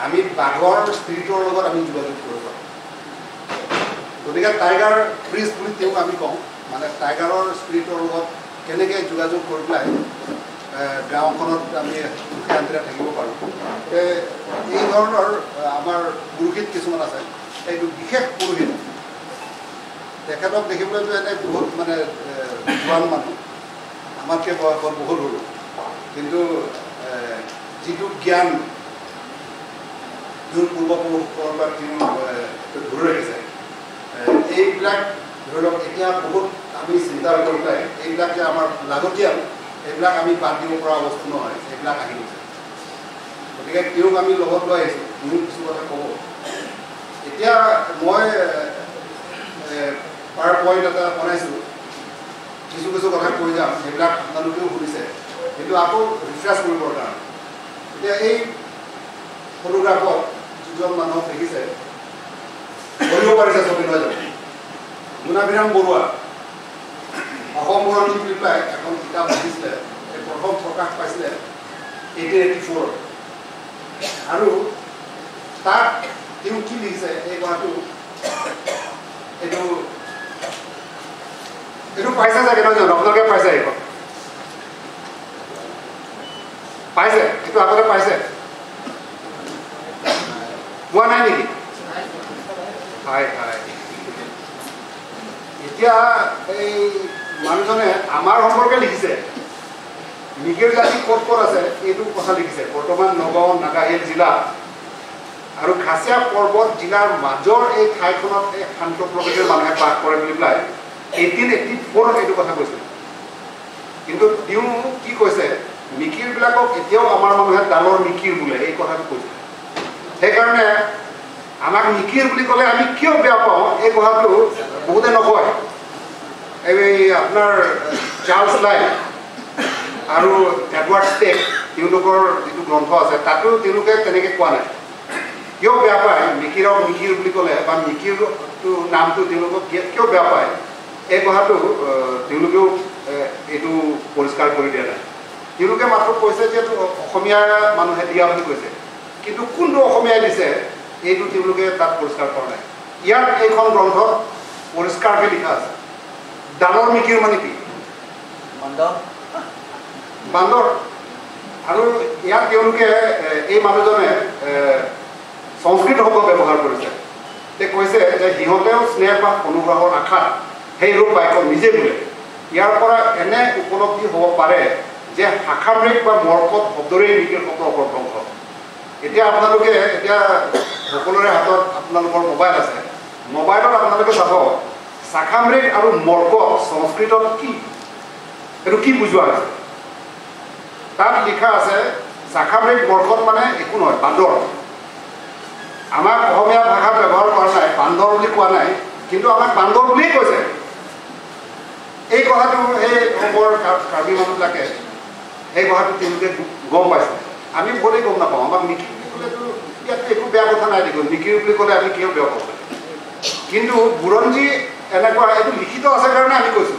আমি বাঘৰ স্পিৰিটৰ লগত আমি যোগাযোগ কৰিব পাৰোঁ। গতিকে টাইগাৰ প্ৰিষ্ট বুলি তেওঁক আমি কওঁ, মানে টাইগাৰৰ স্পিৰিটৰ লগত কেনেকৈ যোগাযোগ কৰি পেলাই গাঁওখনত আমি সুখে শান্তিৰে থাকিব পাৰোঁ। এই ধৰণৰ আমাৰ পুৰোহিত কিছুমান আছে। এইটো বিশেষ পুৰোহিত, তেখেতক দেখিবলৈতো এনে বহুত মানে জোৱান মানুহ, আমাতকৈ বয়সত বহুত সৰু, কিন্তু যিটো জ্ঞান তেওঁৰ পূৰ্বপুৰুষৰ পৰা তেওঁ ধৰি ৰাখিছে, এইবিলাক ধৰি লওক এতিয়া বহুত আমি চিন্তা কৰি পেলাই এইবিলাক যে আমাৰ লাগতিয়াল, এইবিলাক আমি বাদ দিব পৰা বস্তু নহয়, এইবিলাক আহি গৈছে। গতিকে তেওঁক আমি লগত লৈ আহিছোঁ, তেওঁ কিছু কথা ক'ব। এতিয়া মই পাৱাৰ পইণ্ট এটা বনাইছোঁ, কিছু কিছু কথা কৈ যাম, সেইবিলাক আপোনালোকেও শুনিছে, কিন্তু আকৌ ৰিফ্ৰেছ কৰিবৰ কাৰণে। এতিয়া এই ফটোগ্ৰাফত যিজন মানুহক দেখিছে, ধৰিব পাৰিছে ছবি নহয় জানো, গুণাভিৰাম বৰুৱা অসম বুৰঞ্জী বুলি পেলাই এখন কিতাপ লিখিছিলে, এই প্ৰথম প্ৰকাশ পাইছিলে 1884। আৰু তাত তেওঁ কি লিখিছে এই কথাটো, এইটো এইটো পাইছে চাগে নহয় জানো, আপোনালোকে পাইছে এইখন পাইছে, এইটো আগতে পাইছে পোৱা নাই নেকি? হয় হয়। এতিয়া এই মানুহজনে আমাৰ সম্পৰ্কে লিখিছে, মিকিৰ জাতি ক'ত ক'ত আছে এইটো কথা লিখিছে। বৰ্তমান নগাঁও নাগাহিল জিলা আৰু খাচীয়া পৰ্বত জিলাৰ মাজৰ এই ঠাইখনত এই শান্ত প্ৰকৃতিৰ মানুহে বাস কৰে বুলি পেলাই 1884ত এইটো কথা কৈছিল। কিন্তু তেওঁ কি কৈছে, মিকিৰবিলাকক এতিয়াও আমাৰ মানুহে ডালৰ মিকিৰ বোলে, এই কথাটো কৈছে। সেইকাৰণে আমাক মিকিৰ বুলি ক'লে আমি কিয় বেয়া পাওঁ এই কথাটো বহুতে নকয়। এই আপোনাৰ চাৰ্লছ লাই আৰু এডৱাৰ্ড ষ্টেক তেওঁলোকৰ যিটো গ্ৰন্থ আছে তাতো তেওঁলোকে তেনেকৈ কোৱা নাই। কিয় বেয়া পায় মিকিৰক মিকিৰ বুলি ক'লে বা মিকিৰটো নামটো তেওঁলোকক কিয় বেয়া পায় এই কথাটো তেওঁলোকেও এইটো পৰিষ্কাৰ কৰি দিয়া নাই। তেওঁলোকে মাত্ৰ কৈছে যে এইটো অসমীয়া মানুহে দিয়া বুলি কৈছে, কিন্তু কোনটো অসমীয়াই দিছে এইটো তেওঁলোকে তাত পৰিষ্কাৰ কৰা নাই। ইয়াত এইখন গ্ৰন্থত পৰিষ্কাৰকৈ লিখা আছে। ডালৰ মিকিৰ মানে কি? বান্দৰ। আৰু ইয়াত তেওঁলোকে এই মানুহজনে সংস্কৃত শব্দ ব্যৱহাৰ কৰিছে। তেওঁ কৈছে যে সিহঁতেও স্নেহ বা অনুগ্ৰহৰ আশাত সেই ৰূপ বাক্য নিজে বোলে। ইয়াৰ পৰা এনে উপলব্ধি হ'ব পাৰে যে শাখামৃগ বা মৰ্কট শব্দৰেই মিকিৰ শব্দ অপভ্ৰংশ। এতিয়া আপোনালোকে এতিয়া সকলোৰে হাতত আপোনালোকৰ মোবাইল আছে, মোবাইলত আপোনালোকে চাব শাখামৃগ আৰু মৰ্কট সংস্কৃতত কি, এইটো কি বুজোৱা হৈছে। তাত লিখা আছে শাখামৃগ মৰ্কট মানে একো নহয়, বান্দৰ। আমাক অসমীয়া ভাষাত ব্যৱহাৰ কৰা নাই, বান্দৰ বুলি কোৱা নাই, কিন্তু আমাক বান্দৰ বুলিয়েই কৈছে। এই কথাটো সেই অসমৰ কাৰ্বি মানুহবিলাকে সেই কথাটো তেওঁলোকে গম পাইছে, আমি বহুতেই গম নাপাওঁ। আমাক মিকিৰ বুলি ক'লেতো ইয়াত একো বেয়া কথা নাই দেখোন, মিকিৰ বুলি ক'লে আমি কিয় বেয়া পাব লাগে? কিন্তু বুৰঞ্জী এনেকুৱা এইটো লিখিত আছে কাৰণে আমি কৈছোঁ।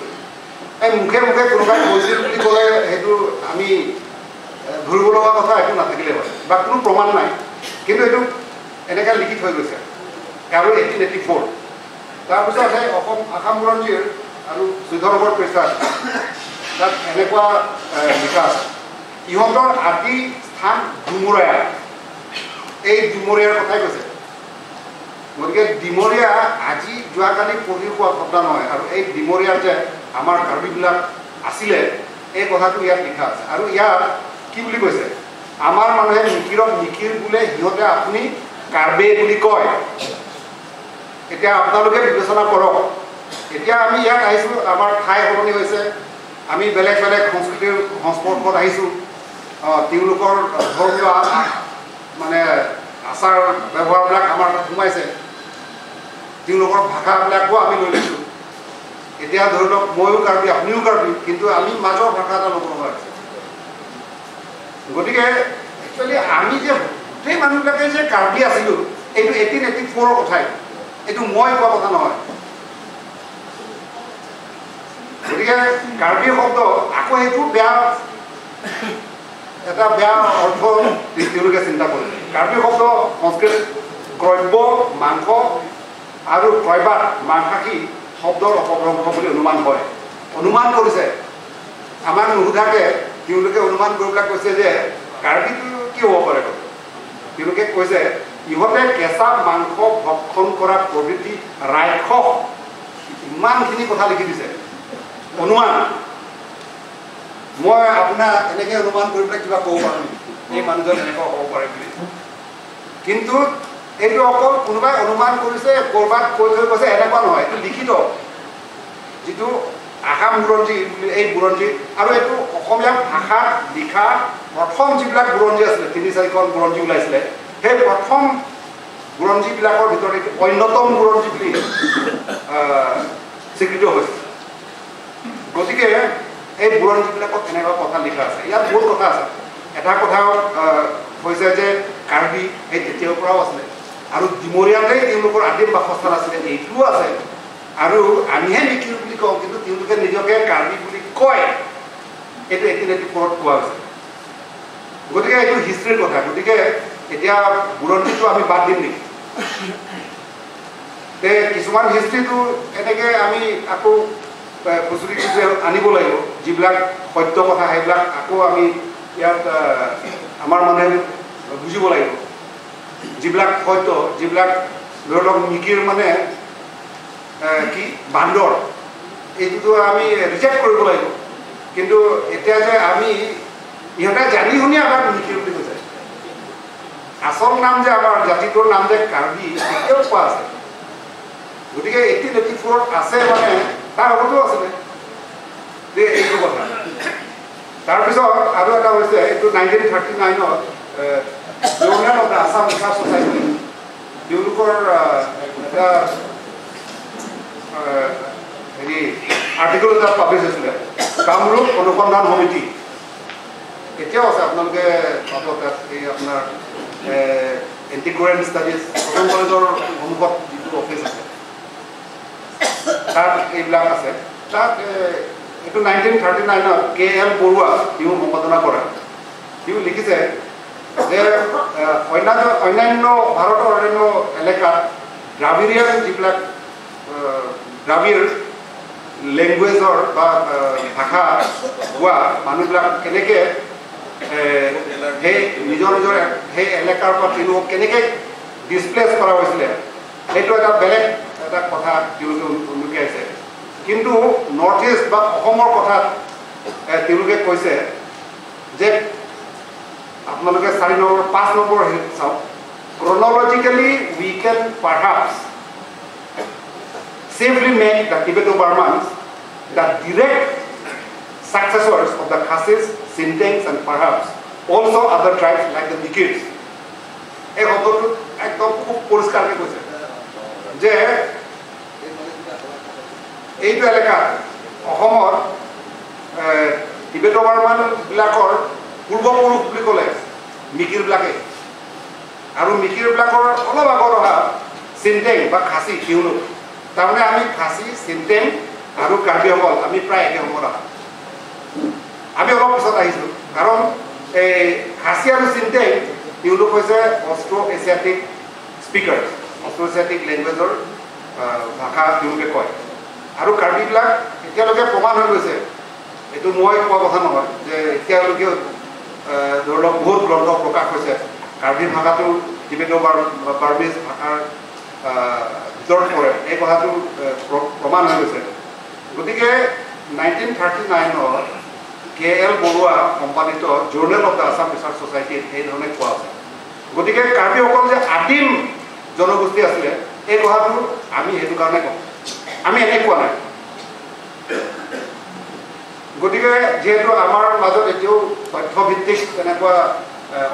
এই মুখে মুখে কোনোবাই কৈছিল বুলি ক'লে সেইটো আমি ধৰিব লগা কথা একো নাথাকিলে হয় বা কোনো প্ৰমাণ নাই, কিন্তু এইটো এনেকৈ লিখি থৈ গৈছে। আৰু 1884 তাৰপিছত সেই অসম আসাম বুৰঞ্জীৰ আৰু 14 নম্বৰ পৃষ্ঠাত তাত এনেকুৱা লিখা আছে, ইহঁতৰ আদি স্থান ডুমৰীয়া। এই ডিমৰীয়াৰ কথাই কৈছে। গতিকে ডিমৰীয়া আজি যোৱাকালি পঢ়ি কোৱা ঘটনা নহয়, আৰু এই ডিমৰীয়াত যে আমাৰ কাৰ্বিবিলাক আছিলে এই কথাটো ইয়াত লিখা আছে। আৰু ইয়াত কি বুলি কৈছে, আমাৰ মানুহে মিকিৰক মিকিৰ বোলে, সিহঁতে আপুনি কাৰ্বে বুলি কয়। এতিয়া আপোনালোকে বিবেচনা কৰক। এতিয়া আমি ইয়াত আহিছোঁ, আমাৰ ঠাই সলনি হৈছে, আমি বেলেগ বেলেগ সংস্কৃতিৰ সংস্পৰ্শত আহিছোঁ, তেওঁলোকৰ ধৰ্মীয় মানে আচাৰ ব্যৱহাৰবিলাক আমাৰ তাত সোমাইছে, তেওঁলোকৰ ভাষাবিলাকো আমি লৈ লৈছোঁ। এতিয়া ধৰি লওক ময়ো কাৰ্বি, আপুনিও কাৰ্বি, কিন্তু আমি মাজৰ ভাষা এটা ল'ব লগা হৈছে। গতিকে একচুৱেলি আমি যে গোটেই মানুহবিলাকে যে কাৰ্বি আছিলোঁ, এইটো 1884ৰ কথাই, এইটো মই কোৱা কথা নহয়। গতিকে কাৰ্বি শব্দ আকৌ সেইটো বেয়া এটা বেয়া অৰ্থ তেওঁলোকে চিন্তা কৰিলে। কাৰ্বি শব্দ সংস্কৃত ক্ৰব্য মাংস আৰু ক্ৰয়বাত মাংসাশী শব্দৰ অপভ্ৰংশ বুলি অনুমান হয়। অনুমান কৰিছে, আমাক নুসুধাকে তেওঁলোকে অনুমান কৰি পেলাই কৈছে যে কাৰ্বিটো কি হ'ব পাৰে। তেওঁলোকে কৈছে ইহঁতে কেঁচা মাংস ভক্ষণ কৰা প্ৰভৃতি ৰাক্ষস, ইমানখিনি কথা লিখি দিছে অনুমান। মই আপোনাৰ এনেকৈ অনুমান কৰি পেলাই কিবা ক'ব পাৰোঁ নেকি এই মানুহজন এনেকুৱা হ'ব পাৰে বুলি? কিন্তু এইটো অকল কোনোবাই অনুমান কৰিছে, ক'ৰবাত কৈ থৈ গৈছে এনেকুৱা নহয়, এইটো লিখিত যিটো আসাম বুৰঞ্জী বুলি, এই বুৰঞ্জী আৰু এইটো অসমীয়া ভাষাত লিখা প্ৰথম যিবিলাক বুৰঞ্জী আছিলে, 3-4খন বুৰঞ্জী ওলাইছিলে, সেই প্ৰথম বুৰঞ্জীবিলাকৰ ভিতৰত এইটো অন্যতম বুৰঞ্জী বুলি স্বীকৃত হৈছে। গতিকে এই বুৰঞ্জীবিলাকত এনেকুৱা কথা লিখা আছে। ইয়াত বহুত কথা আছে। এটা কথা হৈছে যে কাৰ্বি সেই তেতিয়াৰ পৰাও আছিলে আৰু ডিমৰীয়াতেই তেওঁলোকৰ আদিম বাসস্থান আছিলে, এইটোও আছে। আৰু আমিহে মিকিৰ বুলি কওঁ, কিন্তু তেওঁলোকে নিজকে কাৰ্বি বুলি কয়। এইটো 1884ত কোৱা হৈছে। গতিকে এইটো হিষ্ট্ৰীৰ কথা। গতিকে এতিয়া বুৰঞ্জীটো আমি বাদ দিম নেকি? তে কিছুমান হিষ্ট্ৰীটো এনেকৈ আমি আকৌ খুচৰি খুচৰি আনিব লাগিব, যিবিলাক সত্য কথা সেইবিলাক আকৌ আমি ইয়াত আমাৰ মানুহে বুজিব লাগিব। যিবিলাক সত্য, যিবিলাক ধৰি লওক মিকিৰ মানে কি বান্দৰ, এইটোতো আমি ৰিজেক্ট কৰিব লাগিব। কিন্তু এতিয়া যে আমি ইহঁতে জানি শুনি আমাক মিকিৰ বুলি কৈছে, আচল নাম যে আমাৰ জাতিটোৰ নাম যে কাৰ্বি এতিয়াও কোৱা আছে। গতিকে 1884 আছে মানে তাৰ আগতেও আছিলে যে এইটো কথা। তাৰপিছত আৰু এটা হৈছে, এইটো 1939ত journal of the Assam research society তেওঁলোকৰ এটা হেৰি আৰ্টিকল এটা পাব্লিছ হৈছিলে, কামৰূপ অনুসন্ধান সমিতি। এতিয়াও আছে, আপোনালোকে পাব তাত। এই আপোনাৰ এণ্টিকুৱেৰিয়ান ষ্টাডিজ কটন কলেজৰ সন্মুখত যিটো অফিচ আছে তাত এইবিলাক আছে। তাত এইটো 1939ত কে এল বৰুৱা তেওঁ সম্পাদনা কৰা, তেওঁ লিখিছে যে অন্যান্য ভাৰতৰ অন্যান্য এলেকাত দ্ৰাবিড়িয়ান যিবিলাক দ্ৰাবিড় লেংগুৱেজৰ বা ভাষা কোৱা মানুহবিলাক কেনেকৈ সেই নিজৰ নিজৰ সেই এলেকাৰ পৰা তেওঁলোকক কেনেকৈ ডিছপ্লেচ কৰা হৈছিলে, সেইটো এটা বেলেগ এটা কথা তেওঁলোকে উনুকিয়াইছে। কিন্তু নৰ্থ ইষ্ট বা অসমৰ কথাত তেওঁলোকে কৈছে যে আপোনালোকে 4 নম্বৰ 5 নম্বৰ হেৰিত চাওক, chronologically we can perhaps safely make the Tibeto-Burmans the direct successors of the Khasis, Sintengs and perhaps also other tribes like the Mikirs. এই শব্দটো একদম খুব পৰিষ্কাৰকৈ কৈছে যে এইটো এলেকাত অসমত তিবেটো বাৰ্মানবিলাকৰ পূৰ্বপুৰুষ বুলি ক'লে মিকিৰবিলাকেই, আৰু মিকিৰবিলাকৰ অলপ আগত অহা চিন্তেং বা খাচী তেওঁলোক। তাৰমানে আমি খাচী, চিন্তেং আৰু কাৰ্বিসকল আমি প্ৰায় একে সময়ত অহা, আমি অলপ পিছত আহিছোঁ। কাৰণ এই খাচী আৰু চিন্তেং তেওঁলোক হৈছে অষ্ট্ৰ এছিয়াটিক স্পীকাৰ, অষ্ট্ৰ এছিয়াটিক লেংগুৱেজৰ ভাষা তেওঁলোকে কয়। আৰু কাৰ্বিবিলাক এতিয়ালৈকে প্ৰমাণ হৈ গৈছে, এইটো মই কোৱা কথা নহয় যে এতিয়ালৈকে ধৰি লওক বহুত গ্ৰন্থ প্ৰকাশ হৈছে কাৰ্বি ভাষাটো তিবেটো বাৰ্মিজ ভাষাৰ ভিতৰত পৰে, এই কথাটো প্ৰমাণ হৈ গৈছে। গতিকে 1939ত কে এল বৰুৱা কোম্পানীত journal of the Assam research ছ'চাইটিত এই ধৰণে কোৱা আছে। গতিকে কাৰ্বিসকল যে আদিম জনগোষ্ঠী আছিলে এই কথাটো আমি সেইটো কাৰণে কওঁ, আমি এনে কোৱা নাই। গতিকে যিহেতু আমাৰ মাজত এতিয়াও তথ্যভিত্তিক তেনেকুৱা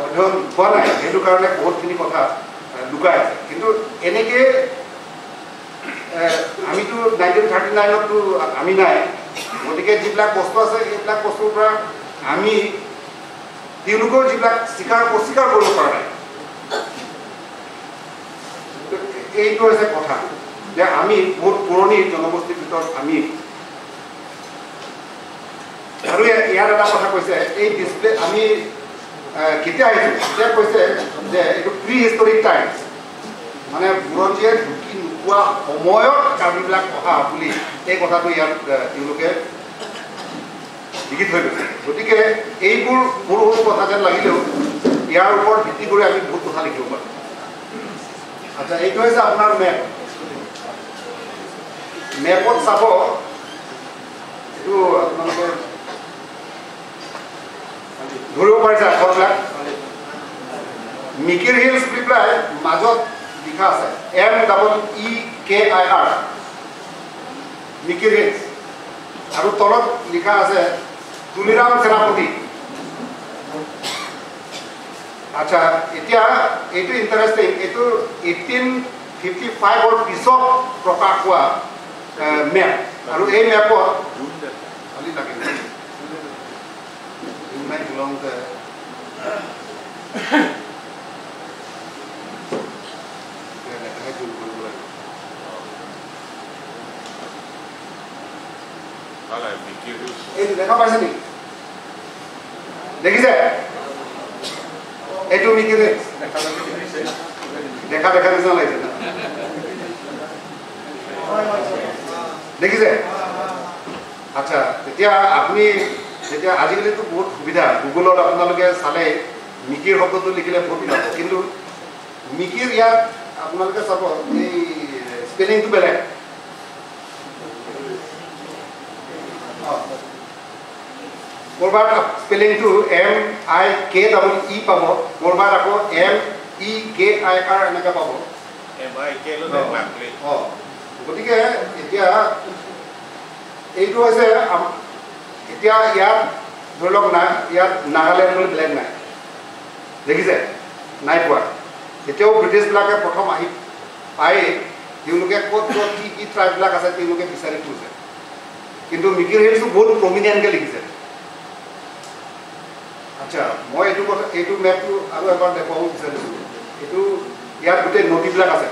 অধ্যয়ন হোৱা নাই, সেইটো কাৰণে বহুতখিনি কথা লুকাই আছে। কিন্তু এনেকৈ আমিতো 1939তো আমি নাই, গতিকে যিবিলাক বস্তু আছে সেইবিলাক বস্তুৰ পৰা আমি তেওঁলোকেও যিবিলাক স্বীকাৰ অস্বীকাৰ কৰিব পৰা নাই। এইটো হৈছে কথা যে আমি বহুত পুৰণি জনগোষ্ঠীৰ ভিতৰত আমি। আৰু ইয়াত এটা কথা কৈছে, এই ডিছপ্লে আমি কেতিয়া আহিছোঁ তেতিয়া কৈছে যে এইটো প্ৰি হিষ্টৰিক টাইমছ, মানে বুৰঞ্জীয়ে ঢুকি নোপোৱা সময়ত কাৰ্বিবিলাক অহা বুলি এই কথাটো ইয়াত তেওঁলোকে লিখি থৈ গৈছে। গতিকে এইবোৰ সৰু সৰু কথা যেন লাগিলেও ইয়াৰ ওপৰত ভিত্তি কৰি আমি বহুত কথা লিখিব পাৰোঁ। আচ্ছা, এইটো হৈছে আপোনাৰ মেপ। মেপত চাব, এইটো আপোনালোকে ধৰিব পাৰিছে আখৰবিলাক, মিকিৰ হিলছ বুলি পেলাই মাজত লিখা আছে MEEKIR, Mikir hills, আৰু তলত লিখা আছে তুলিৰাম সেনাপতি। আচ্ছা, এতিয়া এইটো ইণ্টাৰেষ্টিং, এইটো 1855ৰ পিছত প্ৰকাশ হোৱা মেপ, আৰু এই মেপত খালি লাগে এইটো দেখা পাইছে নেকি? দেখিছে? এইটো মিকিৰ হিলছ, দেখা দেখা নিচিনা লাগিছে, দেখিছে? আচ্ছা, তেতিয়া আপুনি যেতিয়া আজিকালিতো বহুত সুবিধা, গুগলত আপোনালোকে চালে মিকিৰ শব্দটো লিখিলে বহুত ওলাব, কিন্তু মিকিৰ ইয়াত আপোনালোকে চাব এই স্পেলিংটো বেলেগ। ক'ৰবাত স্পেলিংটো MIKEE পাব, ক'ৰবাত আকৌ MEKIR এনেকৈ পাব। অঁ, গতিকে এতিয়া এইটো হৈছে, এতিয়া ইয়াত ধৰি লওক না, ইয়াত নাগালেণ্ড বুলি বেলেগ নাই, দেখিছে? নাই পোৱা। এতিয়াও ব্ৰিটিছবিলাকে প্ৰথম আহি পাই তেওঁলোকে ক'ত ক'ত কি কি ট্ৰাইববিলাক আছে তেওঁলোকে বিচাৰি ফুৰিছে, কিন্তু মিকিৰ হিলছটো বহুত প্ৰমিনেণ্টকৈ লিখিছে। আচ্ছা, মই এইটো কথা, এইটো মেপটো আৰু এবাৰ দেখুৱাব বিচাৰিছোঁ। এইটো ইয়াত গোটেই নদীবিলাক আছে,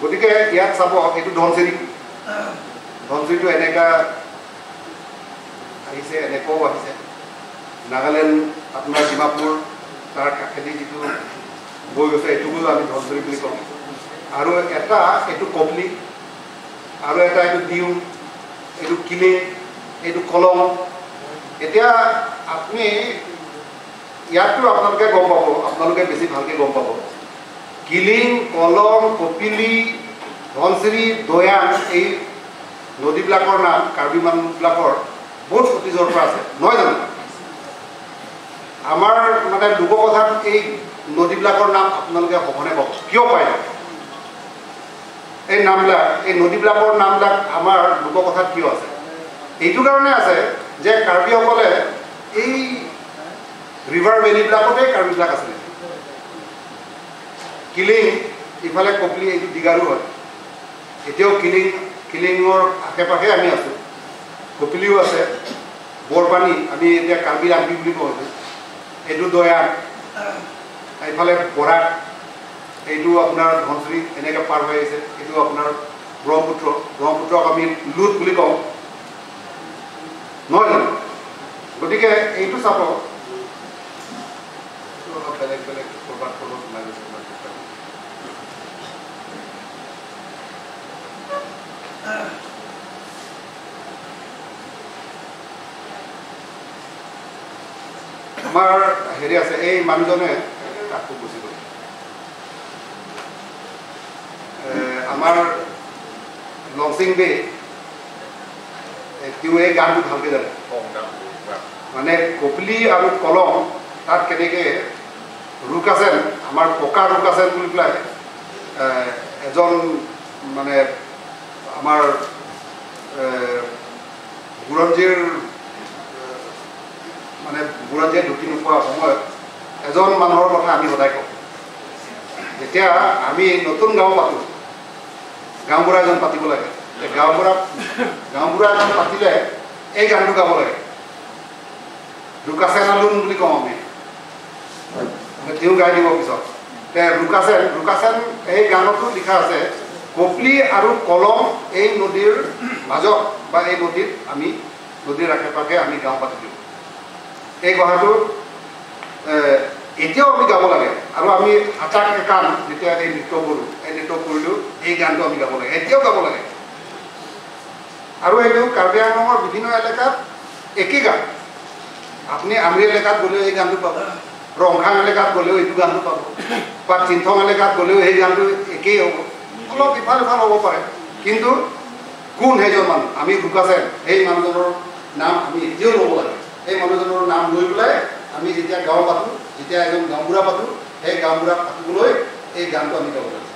গতিকে ইয়াত চাব এইটো ধনশিৰি, ধনশিৰিটো এনেকুৱা আহিছে, এনেকুৱাও আহিছে। নাগালেণ্ড আপোনাৰ ডিমাপুৰ তাৰ কাষেদি যিটো বৈ গৈছে এইটোকো আমি ধনশিৰি বুলি কওঁ। আৰু এটা এইটো কপলি, আৰু এটা এইটো দিউ, এইটো কিলে, এইটো কলং। এতিয়া আপুনি ইয়াততো আপোনালোকে গম পাব, আপোনালোকে বেছি ভালকৈ গম পাব। কিলিং, কলং, কপিলি, ধনশিৰি, দয়াং এই নদীবিলাকৰ নাম কাৰ্বি মানুহবিলাকৰ বহুত অতীজৰ পৰা আছে, নহয় জানো? আমাৰ মানে লোককথাত এই নদীবিলাকৰ নাম আপোনালোকে সঘনে পাব। কিয় পায় এই নামবিলাক, এই নদীবিলাকৰ নামবিলাক আমাৰ লোককথাত কিয় আছে? এইটো কাৰণে আছে যে কাৰ্বিসকলে এই ৰিভাৰ ভেলীবিলাকতে কাৰ্বিবিলাক আছিলে। কিলিং ইফালে কপলি, এইটো ডিগাৰু হয়। এতিয়াও কিলিং কিলিঙৰ আশে পাশে আমি আছোঁ, কপিলিও আছে, বৰপানী আমি এতিয়া কাৰ্বি লাংপি বুলি কওঁ, এইটো দয়াং, এইফালে বৰাক, এইটো আপোনাৰ ধনশিৰি এনেকৈ পাৰ হৈ আহিছে, এইটো আপোনাৰ ব্ৰহ্মপুত্ৰ, ব্ৰহ্মপুত্ৰক আমি লুট বুলি কওঁ, নহয় জানো? গতিকে এইটো চাব অলপ বেলেগ বেলেগ ক'ৰবাত ক'ৰবাত ওলাই গৈছে। আমাৰ হেৰি আছে, এই মানুহজনে কাকো গুচি গ'ল। আমাৰ লংচিং বে তেওঁ এই গানটো ভালকৈ জানে, মানে কপিলি আৰু কলং তাত কেনেকৈ ৰুকাচেন, আমাৰ ককা ৰুকাচেন বুলি পেলাই এজন মানে আমাৰ বুৰঞ্জীৰ মানে বুৰঞ্জীয়ে ঢুকি নোপোৱা সময়ত এজন মানুহৰ কথা আমি সদায় কওঁ। যেতিয়া আমি নতুন গাঁও পাতোঁ, গাঁওবুঢ়া এজন পাতিব লাগে, গাঁওবুঢ়া এজন পাতিলে এই গানটো গাব লাগে, ৰুকাচেন আলুন বুলি কওঁ আমি, তেওঁ গাই দিব পিছত। ৰুকাচেন, ৰুকাচেন এই গানতো লিখা আছে কপিলি আৰু কলং এই নদীৰ মাজত বা এই নদীত আমি নদীৰ আশে পাশে আমি গাঁও পাতি দিওঁ। এই কথাটো এতিয়াও আমি গাব লাগে। আৰু আমি হাতাক একান যেতিয়া এই নৃত্য কৰোঁ, এই নৃত্য কৰিলেও এই গানটো আমি গাব লাগে, এতিয়াও গাব লাগে। আৰু এইটো কাৰ্বি আংলঙৰ বিভিন্ন এলেকাত একেই গান। আপুনি আমৰি এলেকাত গ'লেও এই গানটো পাব, ৰংখাং এলেকাত গ'লেও এইটো গানটো পাব, বা চিন্থং এলেকাত গ'লেও সেই গানটো একেই হ'ব, অলপ ইফাল সিফাল হ'ব পাৰে, কিন্তু কোন সেইজন মানুহ আমি ঢুকাছেন, সেই মানুহজনৰ নাম আমি এতিয়াও ল'ব লাগে। সেই মানুহজনৰ নাম লৈ পেলাই আমি যেতিয়া গাঁও পাতোঁ, যেতিয়া এজন গাঁওবুঢ়া পাতোঁ, সেই গাঁওবুঢ়া পাতিবলৈ এই গানটো আমি গাব লাগে।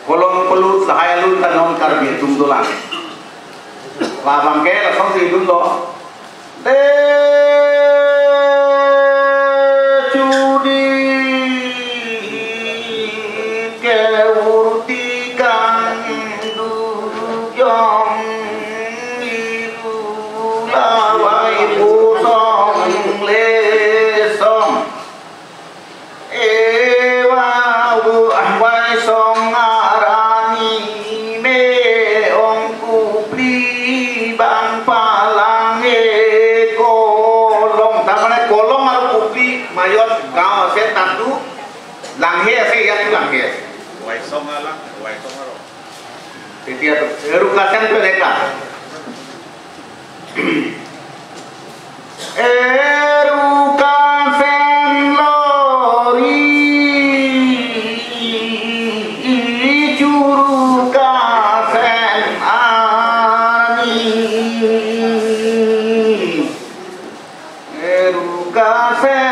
Kolong kolut lahai alun tanon karbi tumdolan. Labangke langsung silun lo. De cudi ke urti kandu yong ilu lawai pusong lesong ewa bu ahwai song গাঁও আছে তাতো লাংহে আছে, ইয়াতো লাংহে আছে। তেতিয়া ৰুকাচেনটো এনেকা এৰুকাচেন লৰি চুৰুকাচেন আনি এৰুকাচেন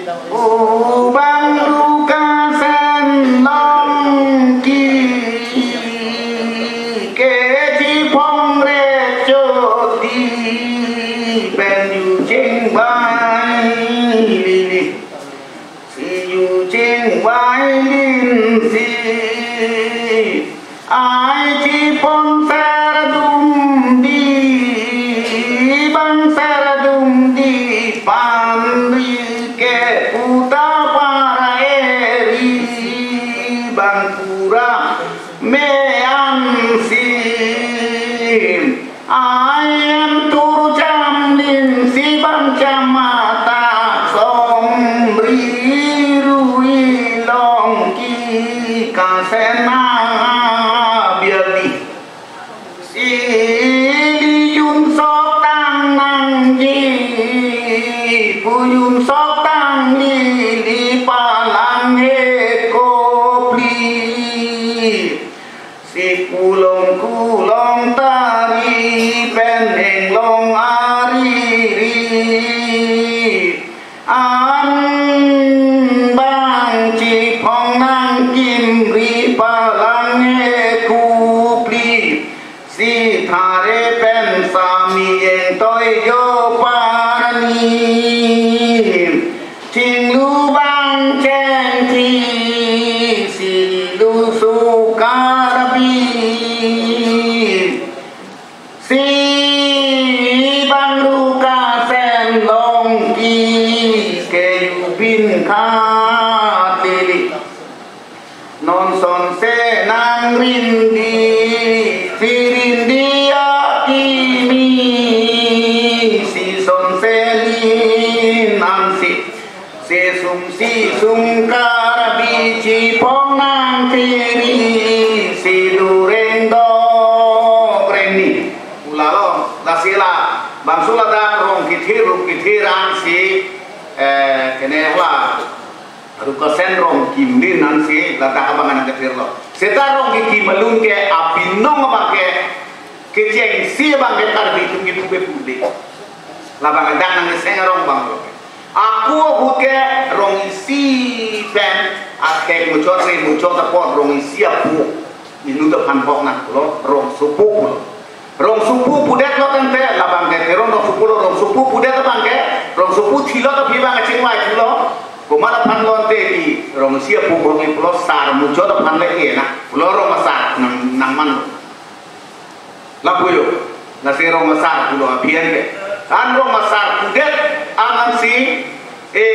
Bang luka sen long ki ke chi phong re cho ti ben yu cheng bai li li si yu cheng bai lin si ai chi phong ser dum di bang ser dum di pan ri ke puta para eri bang pura me an sim ai em tur cham lin si bang chamata som ri rui long ki ka sena bia di si yun sok tang nang ji pu yun sok tang li li pa lang he ko pli si kulong kulong tari pen heng long ari ri an bang chi phong nang kim ri pa lang he ku pli si thare pen sa mi yen toi yo parani ching lu bang chen thi si lu su karabi si bang lu ka sen long ki ke yu bin kha ti li non son se nang rin di si rin di a ki mi si son se lin an si se sum si sum karabi chi phong nang ti ri si du ren do ren ni ulalo la sila bang sula da rong ki thi rum ki thi ran si kene hla rukasen rong kim din nan si la ta bang an ke thir lo seta rong ki ki malung ke apinong bang ke ke cheng si bang ke kar bi tum ki pu be pu de la bang dang nang seng rong bang lo aku buke rong isi pen akek mucho re mucho ta pot rong isi apu inu ta phan pok na lo rong supu rong supu pudet lo kan te la bang ke rong supu lo rong supu pudet bang ke rong supu thilo ta phi bang ching wai thilo ko ma ta phan lon te di rong isi apu rong i lo sar mucho ta phan le e na lo rong ma sar nang nang man la puyo la se rong ma sar pulo apien ke an rong ma sar pudet anan si e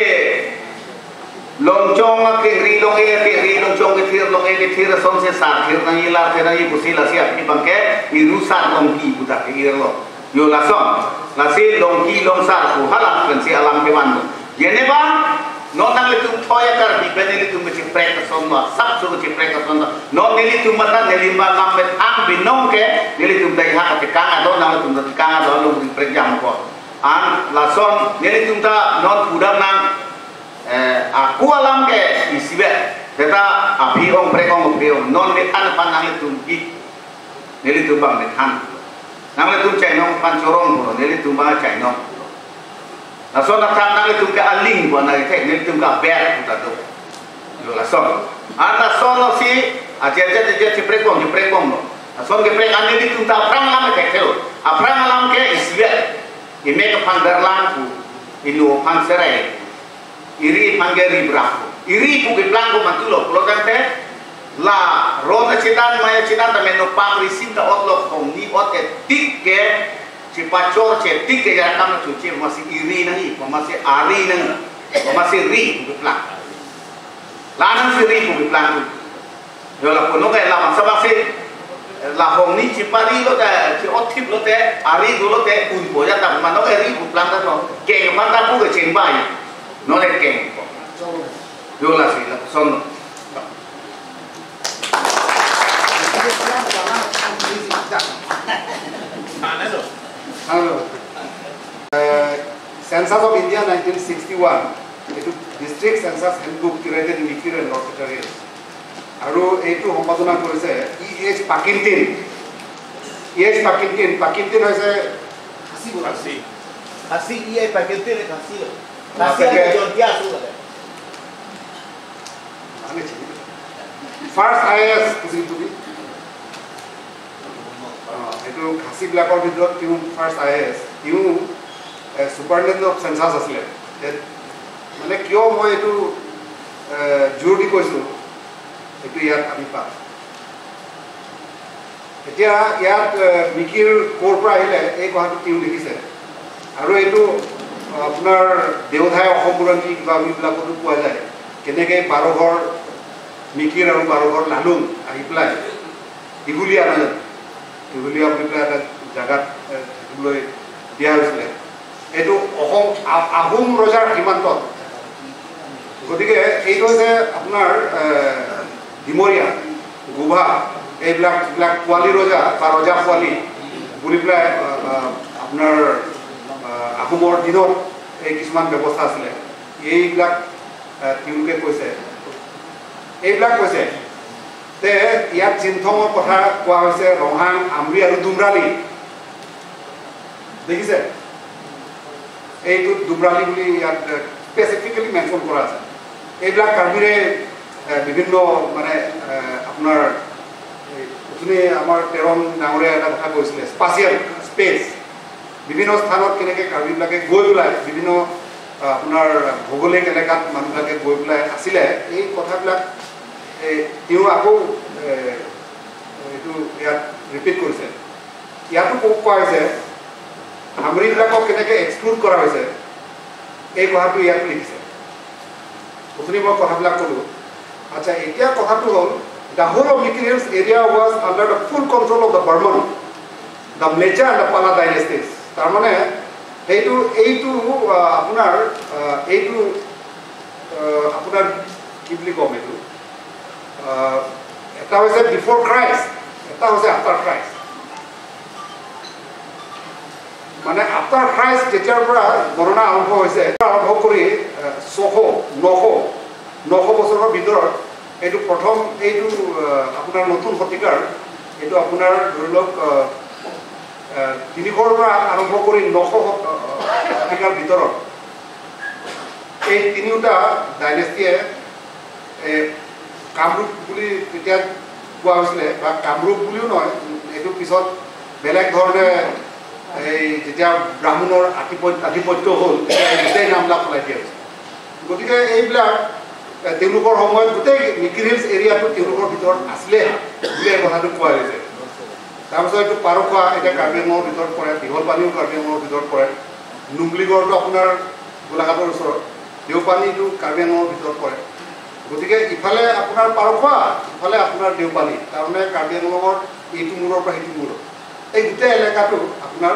long chong ke ri long e ke ri long chong ke thir long e ke thir son se sar thir nang ila thir nang pusi la si api bang ke iru sar long ki puta ke ir lo yo la son la si long ki long sar ku hala pen si alam ke wan yene ba no nang le tum thoya kar bi ben le tum chi prek son no sap su chi prek son no no ne li tum mata ne li ma lam bet ang bi nong ke ne li tum dai ha ke ka do nang le tum ka do long prek jam ko an la son ne li tum ta non pudam nang aku alam ke isibe teta api ong prek ong pri ong non ne an pan nang le tum ki ne li tum bang ne han nang le tum chai nong pan chorong ko ne li tum ba chai nong la son na tam nang le tum ke aling ko na ke ne li tum ka ber ku ta do yo la son an la son no si a che che che che prek ong no la son ke prek an ne li tum ta prang lam ke ke a prang lam ke isibe ime ke pandar ku inu pan serai iri panggeri brako iri puki blanco mantulo lo kante la rona citan maya citan ta meno pangri sinta otlo kong ni ot e tik ke cipacor ce tik ke jarak kam cuci masih iri nangi masih ari nangi masih ri puki blanco lanang si ri puki blanco yo la kono ke la masa la hong ni cipari lo ta ci otip lo te ari lo te un boya ta mano ke ri puki blanco no ke manda pu ke chengbai no le ken yo la si la son hello Census of India 1961 এইটো district census handbook curated Mikir and North Cachar আৰু এইটো সম্পাদনা কৰিছে E H পাকিনটিন E H পাকিনটিন পাকিনটিন হৈছে খাচী খাচী ই এই পাকিনটিন খাচী first IAS তুমি এইটো খাচীবিলাকৰ ভিতৰত তেওঁ ফাৰ্ষ্ট IAS, তেওঁ ছুপাৰিণ্টেণ্ডেণ্ট অফ চেঞ্চাছ আছিলে। মানে কিয় মই এইটো জোৰ দি কৈছোঁ, এইটো ইয়াত আমি পাম। এতিয়া ইয়াত মিকিৰ ক'ৰ পৰা আহিলে এই কথাটো তেওঁ লিখিছে, আৰু এইটো আপোনাৰ দেওধাই অসম বুৰঞ্জী কিবা এইবিলাকতো পোৱা যায়, কেনেকৈ 12 ঘৰ মিকিৰ আৰু 12 ঘৰ লালুং আহি পেলাই দীঘলীয়া নহয় জানো, দীঘলীয়া বুলি পেলাই এটা জেগাত থাকিবলৈ দিয়া হৈছিলে। এইটো অসম আহোম ৰজাৰ সীমান্তত। গতিকে এইটো হৈছে আপোনাৰ ডিমৰীয়া গোভা এইবিলাক যিবিলাক পোৱালি ৰজা বা ৰজা পোৱালি বুলি পেলাই আপোনাৰ আহোমৰ দিনত এই কিছুমান ব্যৱস্থা আছিলে, এইবিলাক তেওঁলোকে কৈছে, এইবিলাক কৈছে। তে ইয়াত চিন্থঙৰ কথা কোৱা হৈছে, ৰহাং, আমৰি আৰু দুমৰালি। দেখিছে এইটোত দুমৰালি বুলি ইয়াত স্পেচিফিকেলি মেনশ্যন কৰা আছে। এইবিলাক কাৰ্বিৰে বিভিন্ন মানে আপোনাৰ অথনি আমাৰ তেৰণ ডাঙৰীয়া এটা কথা কৈছিলে, স্পাচিয়েল স্পেচ, বিভিন্ন স্থানত কেনেকৈ কাৰ্বিবিলাকে গৈ পেলাই বিভিন্ন আপোনাৰ ভৌগোলিক এলেকাত মানুহবিলাকে গৈ পেলাই আছিলে, এই কথাবিলাক তেওঁ আকৌ এইটো ইয়াত ৰিপিট কৰিছে। ইয়াতো কোৱা হৈছে আমৰিবিলাকক কেনেকৈ এক্সক্লুড কৰা হৈছে, এই কথাটো ইয়াত লিখিছে। অথনি মই কথাবিলাক ক'লোঁ। আচ্ছা, এতিয়া কথাটো হ'ল the whole of Mikir Hills area was under the full control of the Barman, the Mlechchha and the Pala dynasties. তাৰমানে সেইটো এইটো আপোনাৰ এইটো আপোনাৰ কি বুলি ক'ম, এইটো এটা হৈছে বিফৰ ক্ৰাইষ্ট, এটা হৈছে আফটাৰ ক্ৰাইষ্ট। মানে আফটাৰ ক্ৰাইষ্ট যেতিয়াৰ পৰা গণনা আৰম্ভ হৈছে, আৰম্ভ কৰি 600 900 বছৰৰ ভিতৰত এইটো প্ৰথম, এইটো আপোনাৰ নতুন শতিকাৰ, এইটো আপোনাৰ ধৰি লওক 300ৰ পৰা আৰম্ভ কৰি 900 শতিকাৰ ভিতৰত এই তিনিওটা ডাইনেষ্টিয়ে কামৰূপ বুলি তেতিয়া কোৱা হৈছিলে, বা কামৰূপ বুলিও নহয়, এইটো পিছত বেলেগ ধৰণে এই যেতিয়া ব্ৰাহ্মণৰ আধিপত্য হ'ল তেতিয়া গোটেই নামবিলাক সলাই দিয়া হৈছে। গতিকে এইবিলাক তেওঁলোকৰ সময়ত গোটেই মিকিৰ হিলছ এৰিয়াটো তেওঁলোকৰ ভিতৰত আছিলে বুলি এই কথাটো কোৱা হৈছে। তাৰপিছত এইটো পাৰখোৱা এতিয়া কাৰ্বি আংলঙৰ ভিতৰত পৰে, দীঘল পানীও কাৰ্বি আংলঙৰ ভিতৰত পৰে, নুমলীগড়টো আপোনাৰ গোলাঘাটৰ ওচৰত, দেওপানীটো কাৰ্বি আংলঙৰ ভিতৰত পৰে। গতিকে ইফালে আপোনাৰ পাৰখোৱা, ইফালে আপোনাৰ দেওপানী, তাৰমানে কাৰ্বি আংলঙৰ এইটো মূৰৰ পৰা সেইটো মূৰত এই গোটেই এলেকাটো আপোনাৰ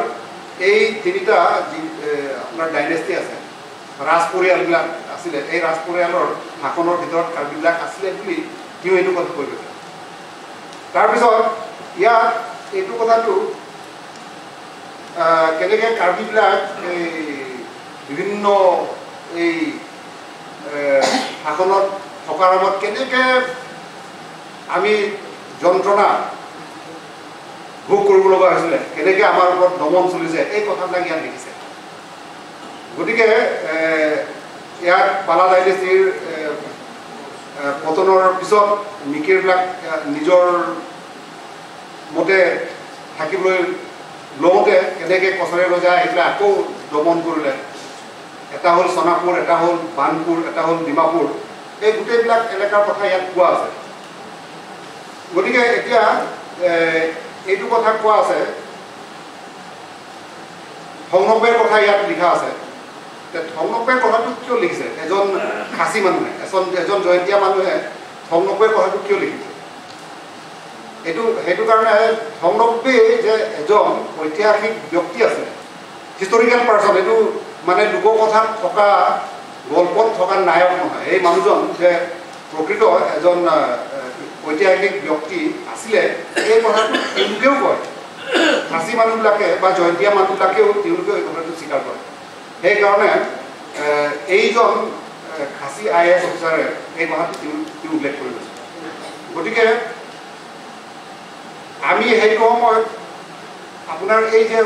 এই তিনিটা যি আপোনাৰ ডাইনেষ্টি আছে, ৰাজ পৰিয়ালবিলাক আছিলে, এই ৰাজ পৰিয়ালৰ শাসনৰ ভিতৰত কাৰ্বিবিলাক আছিলে বুলি তেওঁ এইটো কথা কৈ গৈছে। তাৰপিছত ইয়াত এইটো কথাটো কেনেকৈ কাৰ্বিবিলাক এই বিভিন্ন এই শাসনত থকাৰ সময়ত কেনেকৈ আমি যন্ত্ৰণা ভোগ কৰিব লগা হৈছিলে, কেনেকৈ আমাৰ ওপৰত দমন চলিছে, এই কথাবিলাক ইয়াত লিখিছে। গতিকে ইয়াত পালা ডাইনেষ্টিৰ পতনৰ পিছত মিকিৰবিলাক নিজৰ মতে থাকিবলৈ লওঁতে কেনেকৈ কছাৰী ৰজা আহি পেলাই আকৌ দমন কৰিলে। এটা হ'ল সোণাপুৰ, এটা হ'ল বানপুৰ, এটা হ'ল ডিমাপুৰ, এই গোটেইবিলাক এলেকাৰ কথা ইয়াত কোৱা আছে। গতিকে এতিয়া এইটো কথা কোৱা আছে, থংনব্বেৰ কথা ইয়াত লিখা আছে। থংনব্বেৰ কথাটো কিয় লিখিছে? এজন খাচী মানুহে, এজন জয়ন্তীয়া মানুহে থংনব্বেৰ কথাটো কিয় লিখিছে? এইটো সেইটো কাৰণে থংনব্বে যে এজন ঐতিহাসিক ব্যক্তি আছে, হিষ্টৰিকেল পাৰ্চন, এইটো মানে লোককথাত থকা গল্পত থকা নায়ক নহয়, এই মানুহজন যে প্ৰকৃত এজন ঐতিহাসিক ব্যক্তি আছিলে, এই কথাটো তেওঁলোকেও কয়। খাচী মানুহবিলাকে বা জয়ন্তীয়া মানুহবিলাকেও তেওঁলোকেও এই কথাটো স্বীকাৰ কৰে। সেইকাৰণে এইজন খাচী IAS অফিচাৰে এই কথাটো তেওঁ উল্লেখ কৰি গৈছে। গতিকে আমি সেইটো সময়ত আপোনাৰ এই যে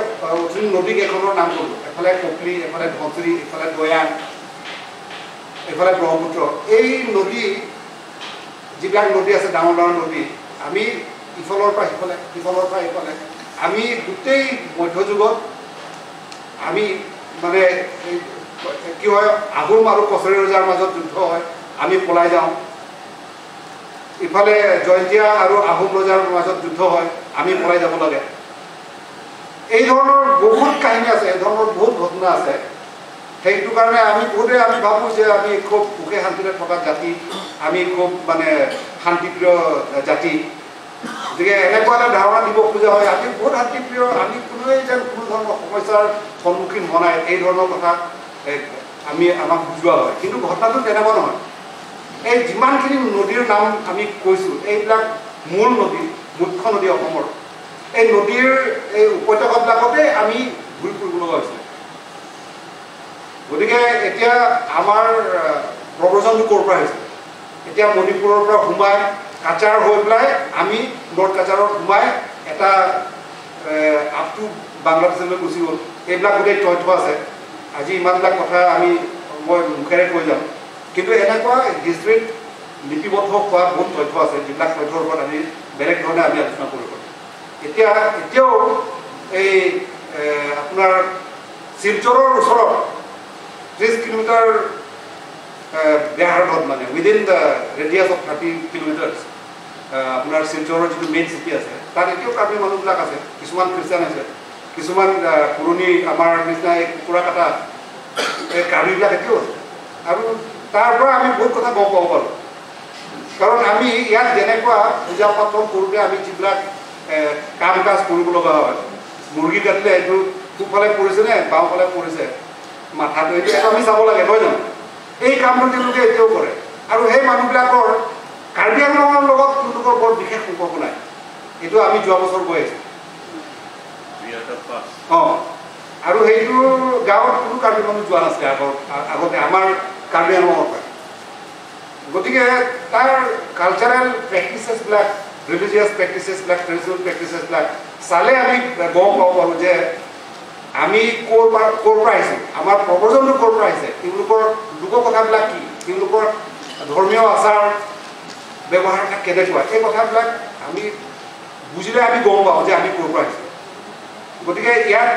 নদী কেইখনৰ নাম ক'লোঁ, এফালে কপলি, এফালে ধনশিৰি, এফালে দয়াং, এইফালে ব্ৰহ্মপুত্ৰ, এই নদী যিবিলাক নদী আছে, ডাঙৰ ডাঙৰ নদী, আমি ইফালৰ পৰা সিফালে, সিফালৰ পৰা ইফালে, আমি গোটেই মধ্যযুগত আমি মানে কি হয়, আহোম আৰু কছাৰী ৰজাৰ মাজত যুদ্ধ হয়, আমি পলাই যাওঁ। ইফালে জয়ন্তীয়া আৰু আহোম ৰজাৰ মাজত যুদ্ধ হয়, আমি পলাই যাব লাগে। এই ধৰণৰ বহুত কাহিনী আছে, এই ধৰণৰ বহুত ঘটনা আছে। সেইটো কাৰণে আমি বহুতে আমি ভাবোঁ যে আমি খুব সুখে শান্তিৰে থকা জাতি, আমি খুব মানে শান্তিপ্ৰিয় জাতি। গতিকে এনেকুৱা এটা ধাৰণা দিব খোজা হয়, আমি বহুত শান্তিপ্ৰিয়, আমি কোনোৱে যেন কোনো ধৰণৰ সমস্যাৰ সন্মুখীন হোৱা নাই, এই ধৰণৰ কথা আমি আমাক বুজোৱা হয়। কিন্তু ঘটনাটো তেনেকুৱা নহয়। এই যিমানখিনি নদীৰ নাম আমি কৈছোঁ, এইবিলাক মূল নদী, মুখ্য নদী অসমৰ, এই নদীৰ এই উপত্যকাবিলাকতে আমি ঘূৰি ফুৰিব লগা হৈছিলে। গতিকে এতিয়া আমাৰ প্ৰব্ৰজনটো ক'ৰ পৰা হৈছে? এতিয়া মণিপুৰৰ পৰা সোমাই কাছাৰ হৈ পেলাই আমি নৰ্থ কাছাৰত সোমাই এটা আপ টু বাংলাদেশলৈ গুচি গ'ল। এইবিলাক গোটেই তথ্য আছে। আজি ইমানবিলাক কথা আমি মই মুখেৰে কৈ যাম, কিন্তু এনেকুৱা হিষ্ট্ৰীত লিপিবদ্ধ হোৱা বহুত তথ্য আছে, যিবিলাক তথ্যৰ ওপৰত আমি বেলেগ ধৰণে আমি আলোচনা কৰিব পাৰোঁ। এতিয়াও এই আপোনাৰ শিলচৰৰ ওচৰত 30 কিলোমিটাৰ ব্যাসাৰ্ধত, মানে within the radius of 30 kilometres আপোনাৰ শিলচৰৰ যিটো মেইন চিটি আছে, তাত এতিয়াও কাৰ্বি মানুহবিলাক আছে। কিছুমান খ্ৰীষ্টান আছে, কিছুমান পুৰণি আমাৰ নিচিনা এই কুকুৰা কটা এই কাৰ্বিবিলাক এতিয়াও আছে। আৰু তাৰ পৰা আমি বহুত কথা গম পাব পাৰোঁ, কাৰণ আমি ইয়াত যেনেকুৱা পূজা পাতল কৰোঁতে আমি যিবিলাক কাম কাজ কৰিব লগা হয়, মুৰ্গী কাটিলে এইটো সোঁফালে পৰিছে নে বাওঁফালে পৰিছে মাথাটো, এইটো আমি চাব লাগে, নহয় জানো? এই কামটো তেওঁলোকে এতিয়াও কৰে। আৰু সেই মানুহবিলাকৰ কাৰ্বি আংলঙৰ লগত তেওঁলোকৰ বৰ বিশেষ সম্পৰ্ক নাই। এইটো আমি যোৱা বছৰ গৈ আছোঁ। অঁ, আৰু সেইটো গাঁৱত কোনো কাৰ্বি মানুহ যোৱা নাছিলে আগতে আমাৰ কাৰ্বি আংলঙৰ পৰা। গতিকে তাৰ কালচাৰেল প্ৰেক্টিচেছবিলাক, ৰিলিজিয়াছ প্ৰেক্টিচেছবিলাক, ট্ৰেডিশ্যনেল প্ৰেক্টিচেছবিলাক চালে আমি গম পাব পাৰোঁ যে আমি ক'ৰ পৰা আহিছোঁ, আমাৰ প্ৰব্ৰজনটো ক'ৰ পৰা আহিছে, তেওঁলোকৰ লোককথাবিলাক কি, তেওঁলোকৰ ধৰ্মীয় আচাৰ ব্যৱহাৰবিলাক কেনেকুৱা, এই কথাবিলাক আমি বুজিলে আমি গম পাওঁ যে আমি ক'ৰ পৰা আহিছোঁ। গতিকে ইয়াত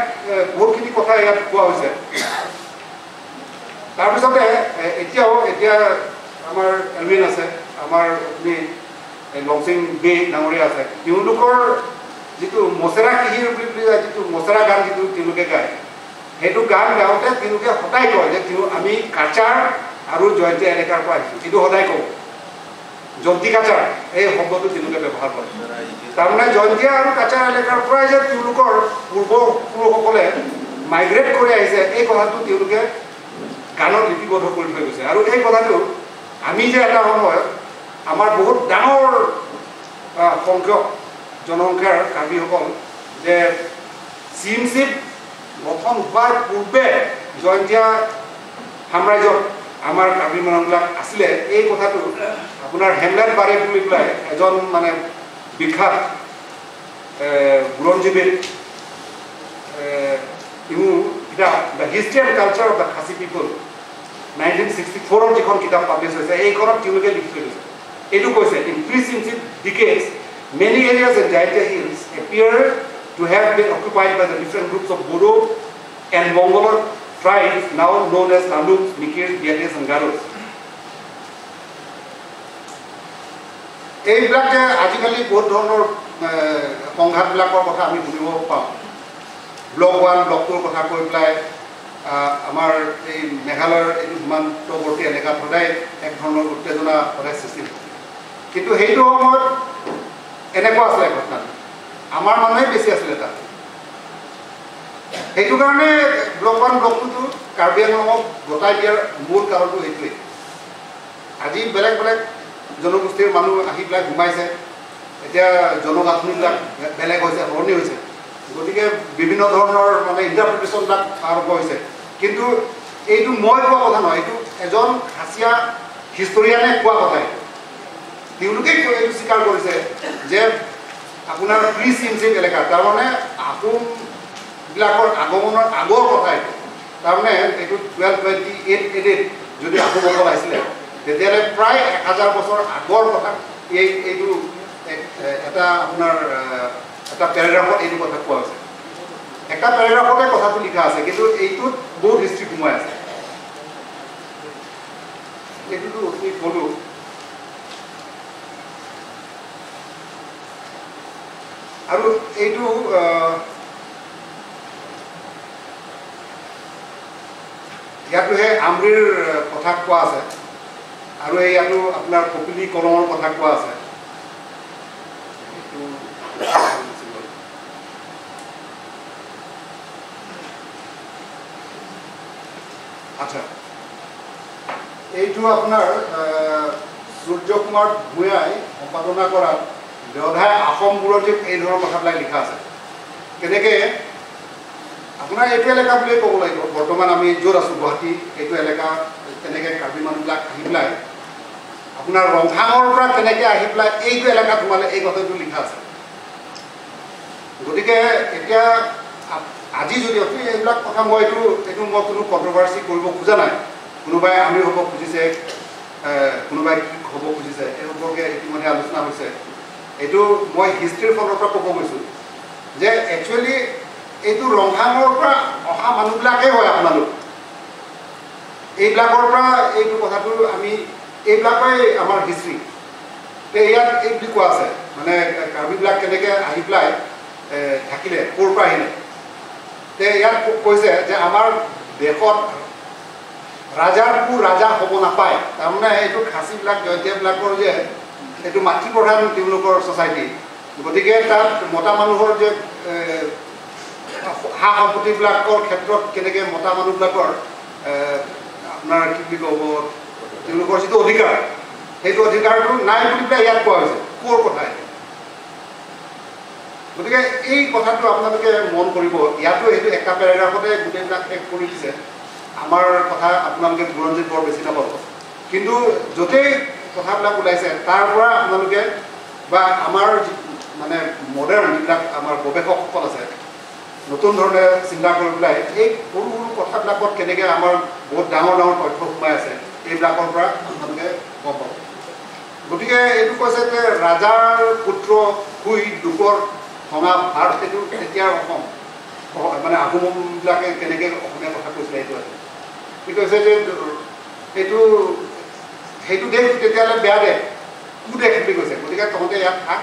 বহুতখিনি কথা ইয়াত কোৱা হৈছে। তাৰপিছতে এতিয়া আমাৰ এলভিন আছে, আমাৰ লংচিং বে ডাঙৰীয়া আছে, তেওঁলোকৰ যিটো মচেৰা কিহিৰ বুলি যিটো মচেৰা গান যিটো তেওঁলোকে গায়, সেইটো গান গাওঁতে তেওঁলোকে সদায় কয় যে আমি কাছাৰ আৰু জয়ন্তীয়া এলেকাৰ পৰা আহিছোঁ। এইটো সদায় কওঁ, জয়ন্তী কাছাৰ এই শব্দটো তেওঁলোকে ব্যৱহাৰ কৰে। তাৰমানে জয়ন্তীয়া আৰু কাছাৰ এলেকাৰ পৰাই যে তেওঁলোকৰ পূৰ্বপুৰুষসকলে মাইগ্ৰেট কৰি আহিছে, এই কথাটো তেওঁলোকে গানত লিপিবদ্ধ কৰি থৈ গৈছে। আৰু এই কথাটো আমি যে এটা সময়ত আমাৰ বহুত ডাঙৰ সংখ্যক জনসংখ্যাৰ কাৰ্বিসকল যে চিমচিপ গঠন হোৱাৰ পূৰ্বে জয়ন্তীয়া সাম্ৰাজ্যত আমাৰ কাৰ্বি মানুহবিলাক আছিলে, এই কথাটো আপোনাৰ হেমলেট বাৰে বুলি পেলাই এজন মানে বিখ্যাত বুৰঞ্জীবিদ তেওঁ কিতাপ the history and culture of the Khasi people 1964 যিখন কিতাপ পাব্লিছ হৈছে, এইখনত তেওঁলোকে লিখি থৈ গৈছে। এইটো কৈছে, in pre Simsip decades many areas in Jaintia Hills appear to have been occupied by the different groups of Bodo and Mongoloid tribes now known as Lalungs, Mikirs, Biates and Garos. এইবিলাক যে আজিকালি বহুত ধৰণৰ সংঘাতবিলাকৰ কথা আমি শুনিব পাওঁ, block 1 block 2ৰ কথা কৈ পেলাই আমাৰ এই মেঘালয়ৰ এইটো সীমান্তৱৰ্তী এলেকাত সদায় এক ধৰণৰ উত্তেজনা সদায় সৃষ্টি হয়। কিন্তু সেইটো সময়ত এনেকুৱা আছিলে ঘটনাটো, আমাৰ মানুহে বেছি আছিলে তাত। সেইটো কাৰণে ব্লক 1 ব্লক 2টো কাৰ্বি আংলঙক গতাই দিয়াৰ মূল কাৰণটো সেইটোৱেই। আজি বেলেগ বেলেগ জনগোষ্ঠীৰ মানুহ আহি পেলাই সোমাইছে, এতিয়া জনগাঁথনিবিলাক বেলেগ হৈছে, সলনি হৈছে, গতিকে বিভিন্ন ধৰণৰ মানে ইণ্টাৰপ্ৰিটেশ্যনবিলাক আৰম্ভ হৈছে। কিন্তু এইটো মই কোৱা কথা নহয়, এইটো এজন খাচীয়া হিষ্টৰিয়ানে কোৱা কথা। এইটো তেওঁলোকেই এইটো স্বীকাৰ কৰিছে যে আপোনাৰ প্ৰি চিমচিপ এলেকা, তাৰমানে আহোমবিলাকৰ আগমনৰ আগৰ কথা এইটো, তাৰমানে এইটো 1228 AD যদি আহোমসকল আহিছিলে, তেতিয়াহ'লে প্ৰায় 1000 বছৰ আগৰ কথা এইটো এটা আপোনাৰ এটা পেৰাগ্ৰাফত এইটো কথা কোৱা হৈছে। এটা পেৰাগ্ৰাফতে কথাটো লিখা আছে, কিন্তু এইটোত বহুত হিষ্ট্ৰী সোমাই আছে। এইটোতো অতি ক'লো। আৰু এইটো ইয়াতোহে আমৰিৰ কথা কোৱা আছে, আৰু ইয়াতো আপোনাৰ কপিলী কলমৰ কথা কোৱা আছে। আচ্ছা, এইটো আপোনাৰ সূৰ্য কুমাৰ ভূঞাই সম্পাদনা কৰা দেওধাই অসম বুৰঞ্জীত এই ধৰণৰ কথাবিলাক লিখা আছে। কেনেকৈ আপোনাৰ এইটো এলেকা বুলিয়ে ক'ব লাগিব, বৰ্তমান আমি য'ত আছোঁ গুৱাহাটী, এইটো এলেকা কেনেকৈ কাৰ্বি মানুহবিলাক আহি পেলাই আপোনাৰ ৰংহাঙৰ পৰা কেনেকৈ আহি পেলাই এইটো এলেকাত সোমালে, এই কথাটো লিখা আছে। গতিকে এতিয়া আজি যদি এইবিলাক কথা মই এইটো মই কোনো কণ্ট্ৰভাৰ্চি কৰিব খোজা নাই, কোনোবাই আমি হ'ব খুজিছে, কোনোবাই কি হ'ব খুজিছে, এই সম্পৰ্কে ইতিমধ্যে আলোচনা হৈছে। এইটো মই হিষ্ট্ৰীৰ ফালৰ পৰা ক'ব গৈছোঁ যে একচুৱেলি এইটো ৰংহাঙৰ পৰা অহা মানুহবিলাকেই হয় আপোনালোক, এইবিলাকৰ পৰা এইটো কথাটো আমি এইবিলাকেই আমাৰ হিষ্ট্ৰী। ইয়াত এই বুলি কোৱা আছে, মানে কাৰ্বিবিলাক কেনেকৈ আহি পেলাই থাকিলে, ক'ৰ পৰা আহিলে। তে ইয়াত কৈছে যে আমাৰ দেশত ৰাজাৰ কু ৰাজা হ'ব নাপায়। তাৰমানে এইটো খাচীবিলাক জয়ন্তীয়াবিলাকৰ যে এইটো মাতৃপ্ৰধান তেওঁলোকৰ ছ'চাইটি, গতিকে তাত মতা মানুহৰ যে সা সম্পত্তিবিলাকৰ ক্ষেত্ৰত কেনেকৈ মতা মানুহবিলাকৰ আপোনাৰ কি বুলি ক'ব, তেওঁলোকৰ যিটো অধিকাৰ, সেইটো অধিকাৰটো নাই বুলি পেলাই ইয়াত কোৱা হৈছে। ক'ৰ কথা এইটো? গতিকে এই কথাটো আপোনালোকে মন কৰিব। ইয়াতো সেইটো একটা পেৰাগ্ৰাফতে গোটেইবিলাক শেষ কৰি দিছে। আমাৰ কথা আপোনালোকে বুৰঞ্জীত বৰ বেছি নাপাব, কিন্তু য'তেই কথাবিলাক ওলাইছে তাৰ পৰা আপোনালোকে বা আমাৰ মানে মডাৰ্ণ যিবিলাক আমাৰ গৱেষকসকল আছে, নতুন ধৰণে চিন্তা কৰি পেলাই এই সৰু সৰু কথাবিলাকত কেনেকৈ আমাৰ বহুত ডাঙৰ ডাঙৰ তথ্য সোমাই আছে, এইবিলাকৰ পৰা আপোনালোকে গম পাব। গতিকে এইটো কৈছে যে ৰাজাৰ পুত্ৰ শুই দুপৰ ভঙা ভাৰ, সেইটো তেতিয়াৰ অসম মানে আহোমবিলাকে কেনেকৈ অসমীয়া কথা কৈছিলে সেইটো আছে। কি কৈছে যে এইটো সেইটো দেশ তেতিয়াহ'লে বেয়া দেশ, কুদেশ বুলি কৈছে। গতিকে তহঁতে ইয়াত থাক,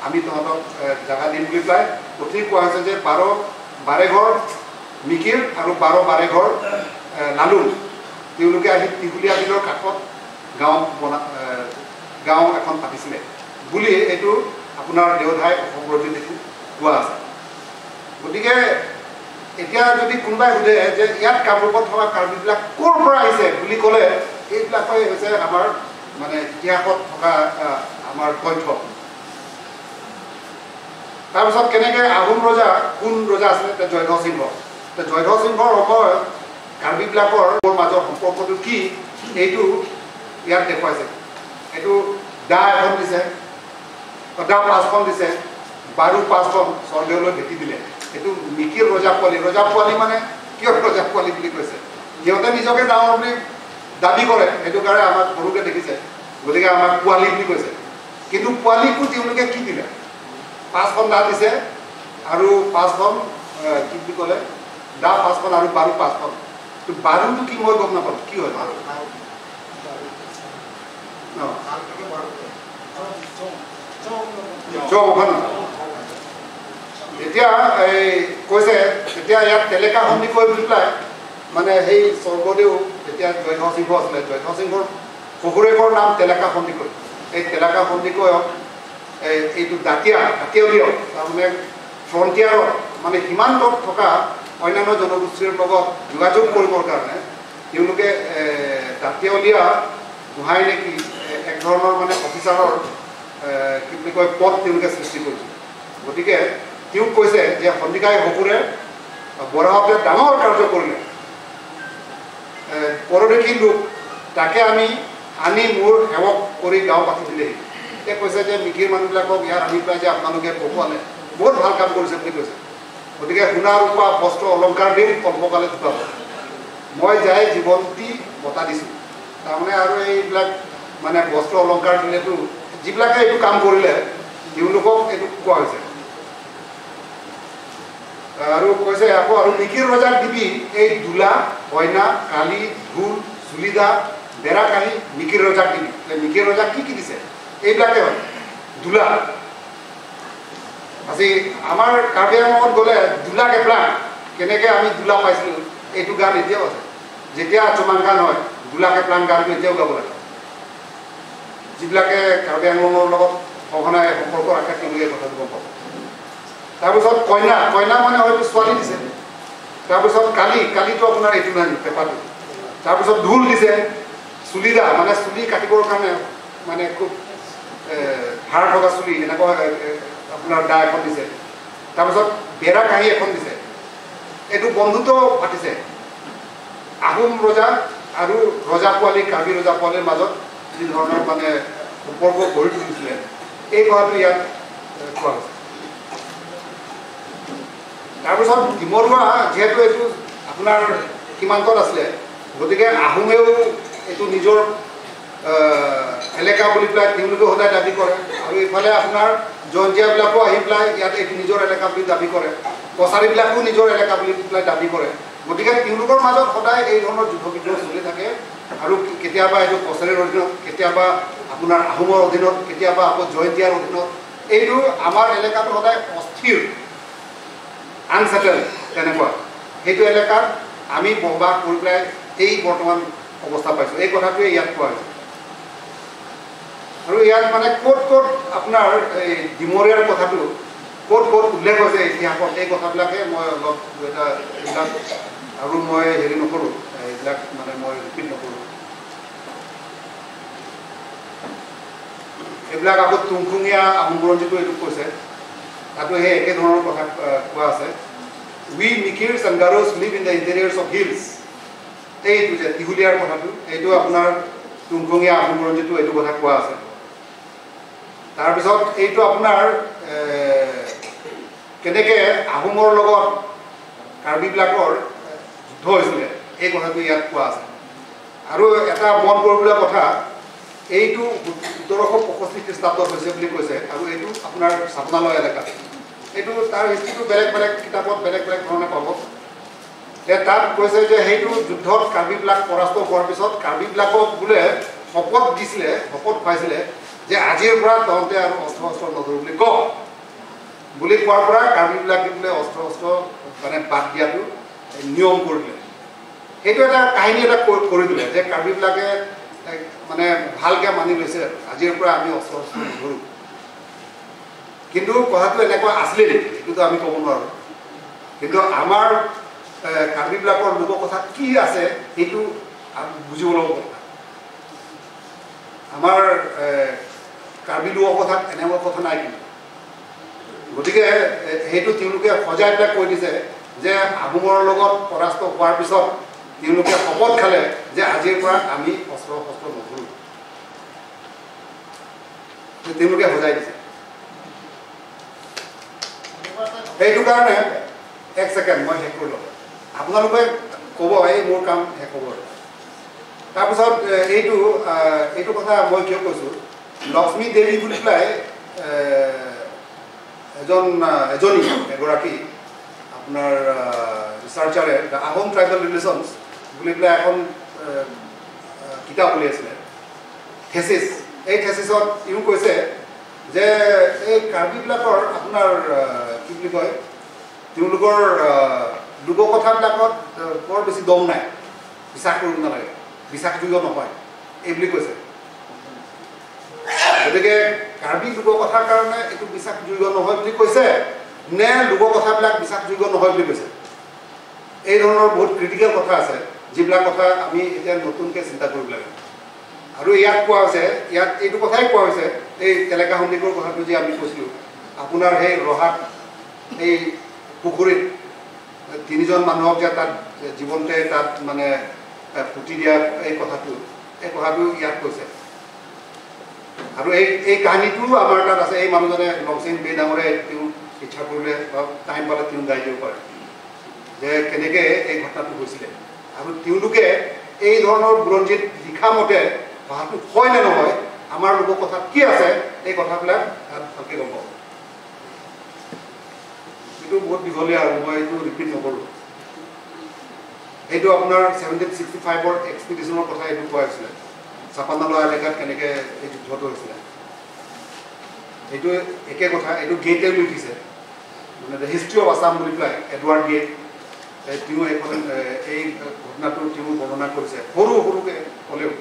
আমি তহঁতক জেগা দিম বুলি পেলাই অতি কোৱা হৈছে যে 12 বাৰেঘৰ মিকিৰ আৰু 12 বাৰেঘৰ লালুং তেওঁলোকে আহি দীঘলীয়া বিলৰ কাষত গাঁও গাঁও এখন পাতিছিলে বুলি এইটো আপোনাৰ দেওধাই অসম বুৰঞ্জীত এইটো কোৱা আছে। গতিকে এতিয়া যদি কোনোবাই সোধে যে ইয়াত কামৰূপত থকা কাৰ্বিবিলাক ক'ৰ পৰা আহিছে বুলি ক'লে, এইবিলাকেই হৈছে আমাৰ মানে ইতিহাসত থকা আমাৰ তথ্য। তাৰপিছত কেনেকৈ আহোম ৰজা, কোন ৰজা আছিলে? জয়ধ্বজ সিংহ। জয়ধ্বজ সিংহৰ সময়ত কাৰ্বিবিলাকৰ মাজৰ সম্পৰ্কটো কি, এইটো ইয়াত দেখুৱাইছে। এইটো দা এখন দিছে, দা 5খন দিছে, বাৰু 5খন স্বৰ্গদেউলৈ ভেটি দিলে। এইটো মিকিৰ ৰজা পোৱালি। ৰজা পোৱালি মানে কিয় ৰজা পোৱালি বুলি কৈছে? সিহঁতে নিজকে ডাঙৰ বুলি দাবী কৰে, সেইটো কাৰণে আমাক সৰুকৈ দেখিছে, গতিকে আমাক পোৱালি বুলি কৈছে। কিন্তু পোৱালিকো তেওঁলোকে কি দিলে? 5খন দা দিছে আৰু 5খন কি বুলি ক'লে, দা 5খন আৰু বাৰু 5খন। বাৰুটো কি মই গম নাপালোঁ, কি হয়? এতিয়া এই কৈছে তেতিয়া ইয়াত তেলেকা সন্দিকৈ বুলি পেলাই মানে সেই স্বৰ্গদেউ তেতিয়া জয়ধ্বজ সিংহ আছিলে, জয়ধ্বজ সিংহৰ শহুৰেকৰ নাম তেলেকা সন্দিকৈ। এই তেলেকা সন্দিকৈক এইটো দাঁতিয়ালীয় তাৰমানে ফ্ৰণ্টিয়াৰত মানে সীমান্তত থকা অন্যান্য জনগোষ্ঠীৰ লগত যোগাযোগ কৰিবৰ কাৰণে তেওঁলোকে দাঁতিয়ালীয়া গোহাঁই নেকি এক ধৰণৰ মানে অফিচাৰৰ কি বুলি কয় পদ তেওঁলোকে সৃষ্টি কৰিছিল। গতিকে তেওঁক কৈছে যে সন্দিকাই শহুৰে বৰাহতে ডাঙৰ কাৰ্য কৰিলে, পৰদেশী লোক তাকে আমি আনি মোৰ সেৱক কৰি গাঁও পাতি দিলেহি। এতিয়া কৈছে যে মিকিৰ মানুহবিলাকক ইয়াত আনি পেলাই যে আপোনালোকে পঢ়ুৱালে, বহুত ভাল কাম কৰিছে বুলি কৈছে। গতিকে সোণা ৰূপা বস্ত্ৰ অলংকাৰ দিম, কল্পকালে ঢুকাব, মই যাই জীৱনটি বঁটা দিছোঁ। তাৰমানে আৰু এইবিলাক মানে বস্ত্ৰ অলংকাৰ দিলেতো যিবিলাকে এইটো কাম কৰিলে তেওঁলোকক এইটো কোৱা হৈছে। আৰু কৈছে আকৌ আৰু মিকিৰ ৰজাক দিবি এই দোলা, কইনা, কালি, ঢোল, চুলিদা, বেৰা কাহি মিকিৰ ৰজাক দিবি। মিকিৰ ৰজাক কি কি দিছে এইবিলাকে হয়। দোলা, আজি আমাৰ কাৰ্বি আংলঙত গ'লে দোলা কেপলাং, কেনেকৈ আমি দোলা পাইছিলোঁ এইটো গান এতিয়াও আছে। যেতিয়া চুমাং গান হয় দোলা কেপলাং গানটো এতিয়াও গাব লাগে। যিবিলাকে কাৰ্বি আংলঙৰ লগত সঘনাই সম্পৰ্ক ৰাখে তেওঁলোকে কথাটো গম পাব। তাৰপিছত কইনা, কইনা মানে হয়তো ছোৱালী দিছে। তাৰপিছত কালি, কালিটো আপোনাৰ এইটো নাই পেপাটো। তাৰপিছত ঢোল দিছে, চুলিদা মানে চুলি কাটিবৰ কাৰণে মানে খুব ধাৰ থকা চুলি এনেকুৱা আপোনাৰ দা এখন দিছে। তাৰপিছত বেৰা কাঁহী এখন দিছে। এইটো বন্ধুত্ব পাতিছে আহোম ৰজা আৰু ৰজা পোৱালি, কাৰ্বি ৰজা পোৱালিৰ মাজত যি ধৰণৰ মানে সম্পৰ্ক গঢ়ি তুলিছিলে এই কথাটো ইয়াত কোৱা হৈছে। তাৰপিছত ডিমৰুৱা যিহেতু এইটো আপোনাৰ সীমান্তত আছিলে, গতিকে আহোমেও এইটো নিজৰ এলেকা বুলি পেলাই তেওঁলোকেও সদায় দাবী কৰে। আৰু ইফালে আপোনাৰ জয়ন্তীয়াবিলাকো আহি পেলাই ইয়াত এইটো নিজৰ এলেকা বুলি দাবী কৰে, কছাৰীবিলাকো নিজৰ এলেকা বুলি পেলাই দাবী কৰে। গতিকে তেওঁলোকৰ মাজত সদায় এই ধৰণৰ যুদ্ধ বিগ্ৰহ চলি থাকে। আৰু কেতিয়াবা এইটো কছাৰীৰ অধীনত, কেতিয়াবা আপোনাৰ আহোমৰ অধীনত, কেতিয়াবা আকৌ জয়ন্তীয়াৰ অধীনত। এইটো আমাৰ এলেকাটো সদায় অস্থিৰ, আনছেটেল তেনেকুৱা। সেইটো এলেকাত আমি বসবাস কৰি পেলাই এই বৰ্তমান অৱস্থা পাইছোঁ, এই কথাটোৱে ইয়াত কোৱা হৈছে। আৰু ইয়াত মানে ক'ত ক'ত আপোনাৰ এই ডিমৰীয়াৰ কথাটো ক'ত ক'ত উল্লেখ হৈছে ইতিহাসত, এই কথাবিলাকে মই অলপ এটা এইবিলাক আৰু মই হেৰি নকৰোঁ, এইবিলাক মানে মই ৰিপিট নকৰোঁ। এইবিলাক আকৌ তুংখুঙীয়া আহোম বুৰঞ্জীটো এইটো কৈছে, তাতো সেই একে ধৰণৰ কথা কোৱা আছে। We Mikirs and Garos live in the interiors of hills. এইটো যে তিহুলীয়াৰ কথাটো, এইটো আপোনাৰ তুংখুঙীয়া আহোম বুৰঞ্জীটো এইটো কথা কোৱা আছে। তাৰপিছত এইটো আপোনাৰ কেনেকৈ আহোমৰ লগত কাৰ্বিবিলাকৰ যুদ্ধ হৈছিলে এই কথাটো ইয়াত কোৱা আছে। আৰু এটা মন কৰিবলগীয়া কথা, এইটো 1765 খ্ৰীষ্টাব্দত হৈছে বুলি কৈছে আৰু এইটো আপোনাৰ চাপনালয় এলেকাত। এইটো তাৰ হিষ্ট্ৰীটো বেলেগ বেলেগ কিতাপত বেলেগ বেলেগ ধৰণে পাব। তাত কৈছে যে সেইটো যুদ্ধত কাৰ্বিবিলাক পৰাস্ত হোৱাৰ পিছত কাৰ্বিবিলাকক বোলে শপত দিছিলে, শপত খুৱাইছিলে যে আজিৰ পৰা তহঁতে আৰু অস্ত্ৰ অস্ত্ৰ নধৰো বুলি কওঁ বুলি কোৱাৰ পৰা কাৰ্বিবিলাকে বোলে অস্ত্ৰ অস্ত্ৰ মানে বাদ দিয়াটো নিয়ম কৰি দিলে। সেইটো এটা কাহিনী এটা কৰি দিলে যে কাৰ্বিবিলাকে মানে ভালকৈ মানি লৈছে আজিৰ পৰা আমি অস্ত্ৰ অস্ত্ৰ নধৰোঁ। কিন্তু কথাটো এনেকুৱা আছিলে নেকি সেইটোতো আমি ক'ব নোৱাৰোঁ। কিন্তু আমাৰ কাৰ্বিবিলাকৰ লোককথা কি আছে সেইটো বুজিব লগা কথা। আমাৰ কাৰ্বি লোককথাত এনেকুৱা কথা নাই কিন্তু। গতিকে সেইটো তেওঁলোকে সজাই পেলাই কৈ দিছে যে আহোমৰ লগত পৰাস্ত হোৱাৰ পিছত তেওঁলোকে শপত খালে যে আজিৰ পৰা আমি অস্ত্ৰ শস্ত্ৰ নধৰোঁ, তেওঁলোকে সজাই দিছে। সেইটো কাৰণে এক ছেকেণ্ড মই শেষ কৰি লওঁ, আপোনালোকে ক'ব এই মোৰ কাম শেষ হ'ব। তাৰপিছত এইটো এইটো কথা মই কিয় কৈছোঁ, লক্ষ্মী দেৱী বুলি পেলাই এজনী এগৰাকী আপোনাৰ ৰিচাৰ্চাৰে the Ahom tribal relations বুলি পেলাই এখন কিতাপ উলিয়াইছিলে, থেচিছ। এই থেচিছত তেওঁ কৈছে যে এই কাৰ্বিবিলাকৰ আপোনাৰ কি বুলি কয় তেওঁলোকৰ লোককথাবিলাকত বৰ বেছি দম নাই, বিশ্বাস কৰিব নালাগে, বিশ্বাসযোগ্য নহয় এই বুলি কৈছে। গতিকে কাৰ্বি লোককথাৰ কাৰণে এইটো বিশ্বাসযোগ্য নহয় বুলি কৈছে নে লোককথাবিলাক বিশ্বাসযোগ্য নহয় বুলি কৈছে, এই ধৰণৰ বহুত ক্ৰিটিকেল কথা আছে যিবিলাক কথা আমি এতিয়া নতুনকৈ চিন্তা কৰিব লাগে। আৰু ইয়াত কোৱা হৈছে, ইয়াত এইটো কথাই কোৱা হৈছে, এই তেলেকা সন্দিকৈৰ কথাটো যে আমি কৈছিলোঁ, আপোনাৰ সেই ৰহাত এই পুখুৰীত তিনিজন মানুহক যে তাত জীৱন্তে তাত মানে পুতি দিয়া এই কথাটো, এই কথাটো ইয়াত কৈছে। আৰু এই এই কাহিনীটোও আমাৰ তাত আছে। এই মানুহজনে লংচিং বে ডাঙৰে তেওঁ ইচ্ছা কৰিলে বা টাইম পালে তেওঁ গাই দিব পাৰে যে কেনেকৈ এই ঘটনাটো হৈছিলে। আৰু তেওঁলোকে এই ধৰণৰ বুৰঞ্জীত লিখা মতে ভাষাটো হয় নে নহয়, আমাৰ লোককথা কি আছে, এই কথাবিলাক তাত ভালকৈ গম পাব। এইটো বহুত দীঘলীয়া আৰু মই এইটো ৰিপিট নকৰোঁ। এইটো আপোনাৰ 1765ৰ এক্সপিডিশ্যনৰ কথা এইটো কোৱা হৈছিলে, চাপানালোৱা এলেকাত কেনেকৈ এই যুদ্ধটো হৈছিলে, এইটো একে কথা। এইটো গেটে লিখিছে, মানে the history of Assam বুলি পেলাই এডৱাৰ্ড গেট, তেওঁ এইখন এই ঘটনাটো তেওঁ বৰ্ণনা কৰিছে সৰু সৰুকৈ ক'লেও।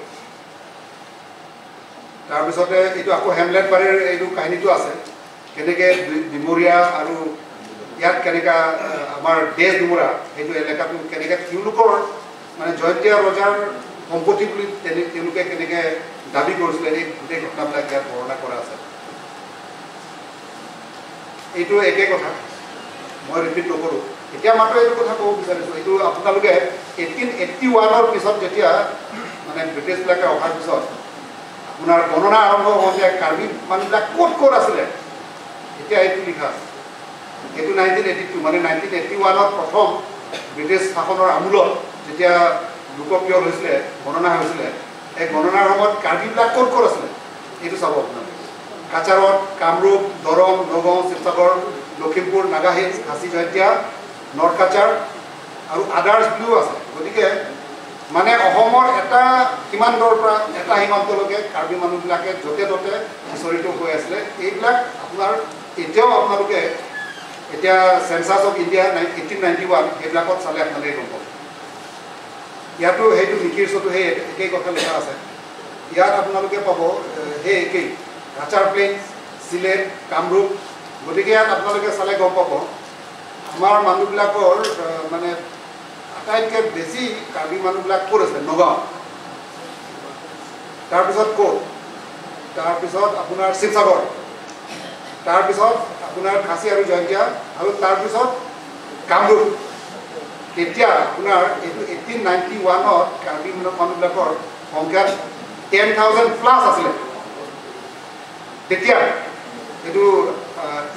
তাৰপিছতে এইটো আকৌ হেমলেট বাৰীৰ এইটো কাহিনীটো আছে, কেনেকৈ ডিমৰীয়া আৰু ইয়াত কেনেকুৱা আমাৰ দেশ ডুমুৰা সেইটো এলেকাটো কেনেকৈ তেওঁলোকৰ মানে জয়ন্তীয়া ৰজাৰ সম্পত্তি বুলি তেওঁলোকে কেনেকৈ দাবী কৰিছিলে, এই গোটেই ঘটনাবিলাক ইয়াত বৰ্ণনা কৰা আছে। এইটো একে কথা, মই ৰিপিট নকৰোঁ। এতিয়া মাত্ৰ এইটো কথা ক'ব বিচাৰিছোঁ, এইটো আপোনালোকে 1881ৰ পিছত যেতিয়া মানে ব্ৰিটিছবিলাকে অহাৰ পিছত আপোনাৰ গণনা আৰম্ভ হওঁতে কাৰ্বি মানুহবিলাক ক'ত ক'ত আছিলে, এতিয়া এইটো লিখা আছে। এইটো 1982 মানে 1981ত প্ৰথম ব্ৰিটিছ শাসনৰ আমোলত যেতিয়া লোকপিয়ল হৈছিলে, গণনা হৈছিলে, এই গণনাৰ সময়ত কাৰ্বিবিলাক ক'ত ক'ত আছিলে এইটো চাব আপোনালোকে। কাছাৰত, কামৰূপ, দৰং, নগাঁও, শিৱসাগৰ, লখিমপুৰ, নাগাহিল, খাচী জয়ন্তীয়া, নৰ্থ কাছাৰ আৰু আদাৰ্ছ বুলিও আছে। গতিকে মানে অসমৰ এটা সীমান্তৰ পৰা এটা সীমান্তলৈকে কাৰ্বি মানুহবিলাকে য'তে ত'তে সিঁচৰিত হৈ আছিলে। এইবিলাক আপোনাৰ এতিয়াও আপোনালোকে এতিয়া চেঞ্চাছ অফ ইণ্ডিয়া 1891 সেইবিলাকত চালে আপোনালোকে গম পাব। ইয়াতো সেইটো মিকিৰছতো সেই একেই কথা লিখা আছে। ইয়াত আপোনালোকে পাব সেই একেই কাছাৰ প্লেইনছ, চিলেট, কামৰূপ। গতিকে ইয়াত আপোনালোকে চালে গম পাব আমাৰ মানুহবিলাকৰ মানে আটাইতকৈ বেছি কাৰ্বি মানুহবিলাক ক'ত আছে, নগাঁও, তাৰপিছত ক'ত, তাৰপিছত আপোনাৰ শিৱসাগৰ, তাৰপিছত আপোনাৰ খাচী আৰু জয়ন্তীয়া, আৰু তাৰপিছত কামৰূপ। তেতিয়া আপোনাৰ এইটো 1891ত কাৰ্বি মানুহবিলাকৰ সংখ্যা 10,000 প্লাছ আছিলে তেতিয়া। এইটো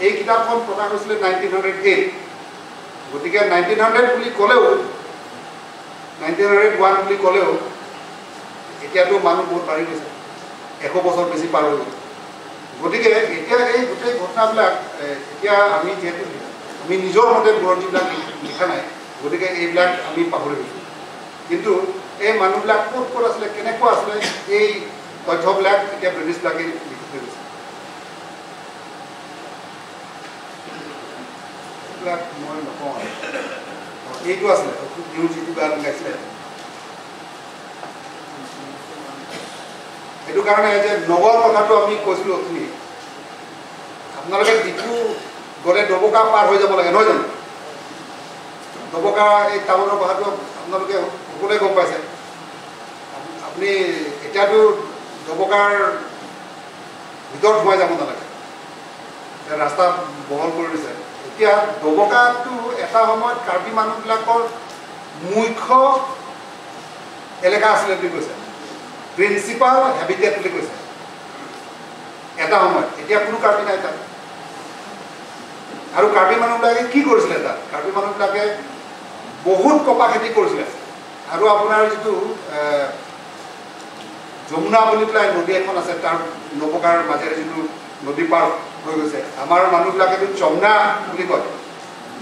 এই কিতাপখন প্ৰকাশ হৈছিলে 1908। গতিকে 1900 বুলি ক'লেও, 1901 বুলি ক'লেও এতিয়াতো মানুহ বহুত বাঢ়ি গৈছে, 100 বছৰ বেছি পাৰ হৈ গ'ল। গতিকে এতিয়া এই গোটেই ঘটনাবিলাক এতিয়া আমি যিহেতু আমি নিজৰ মতে বুৰঞ্জীবিলাক লিখা নাই, গতিকে এইবিলাক আমি পাহৰি গৈছোঁ। কিন্তু এই মানুহবিলাক ক'ত ক'ত আছিলে, কেনেকুৱা আছিলে, এই তথ্যবিলাক এতিয়া ব্ৰিটিছবিলাকে লিখি থৈ গৈছে। এইবিলাক মই নকওঁ আৰু। এইটো আছিলে নিউজ যিটো গান গাইছিলে, সেইটো কাৰণে যে নগৰ কথাটো আমি কৈছিলোঁ অথনি। আপোনালোকে ডিফু গ'লে ডবকা পাৰ হৈ যাব লাগে, নহয় জানো? ডবকা এই টাউনৰ কথাটো আপোনালোকে সকলোৱে গম পাইছে। আপুনি এতিয়াতো ডবকাৰ ভিতৰত সোমাই যাব নালাগে, ৰাস্তা বহল কৰি দিছে। এতিয়া ডবকাটো এটা সময়ত কাৰ্বি মানুহবিলাকৰ মুখ্য এলেকা আছিলে বুলি কৈছে, প্ৰিন্সিপাল হেবিটেট বুলি কৈছে এটা সময়ত। এতিয়া কোনো কাৰ্বি নাই তাত। আৰু কাৰ্বি মানুহবিলাকে কি কৰিছিলে তাত? কাৰ্বি মানুহবিলাকে বহুত কপাহ খেতি কৰিছিলে। আৰু আপোনাৰ যিটো যমুনা বুলি পেলাই নদী এখন আছে, তাৰ নবকাৰ মাজেৰে যিটো নদী পাৰ হৈ গৈছে, আমাৰ মানুহবিলাকেতো যমুনা বুলি কয়,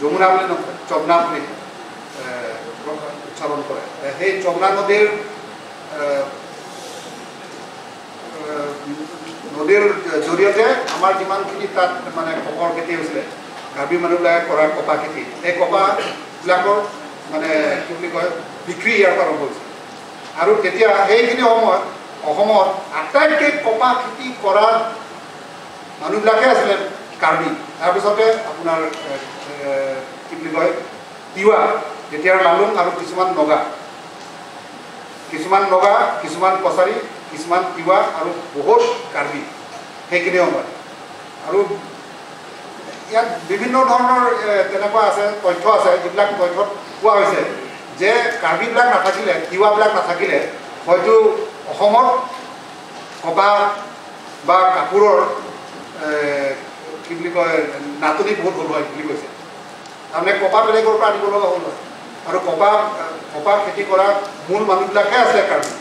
যমুনা বুলি নকয়, যমুনা বুলি উচ্চাৰণ কৰে। সেই যমুনা নদীৰ জৰিয়তে আমাৰ যিমানখিনি তাত মানে কপাহৰ খেতি হৈছিলে, কাৰ্বি মানুহবিলাকে কৰা কপাহ খেতি, এই কপাহবিলাকৰ মানে কি বুলি কয় বিক্ৰী ইয়াৰ পৰা আৰম্ভ হৈছিল। আৰু তেতিয়া সেইখিনি সময়ত অসমত আটাইতকৈ কপাহ খেতি কৰা মানুহবিলাকে আছিলে কাৰ্বি। তাৰপিছতে আপোনাৰ কি বুলি কয় তিৱা, তেতিয়াৰ লালুং, আৰু কিছুমান নগা, কিছুমান কছাৰী, কিছুমান তিৱা আৰু বহুত কাৰ্বি সেইখিনি সময়ত। আৰু ইয়াত বিভিন্ন ধৰণৰ তেনেকুৱা আছে তথ্য আছে, যিবিলাক তথ্যত কোৱা হৈছে যে কাৰ্বিবিলাক নাথাকিলে, তিৱাবিলাক নাথাকিলে হয়তো অসমত কপাহ বা কাপোৰৰ কি বুলি কয় নাটনি বহুত হ'ল হয় বুলি কৈছে। তাৰমানে কপাহ বেলেগৰ পৰা আনিব লগা হ'ল হয়। আৰু কপাহ খেতি কৰা মূল মানুহবিলাকহে আছিলে কাৰ্বি।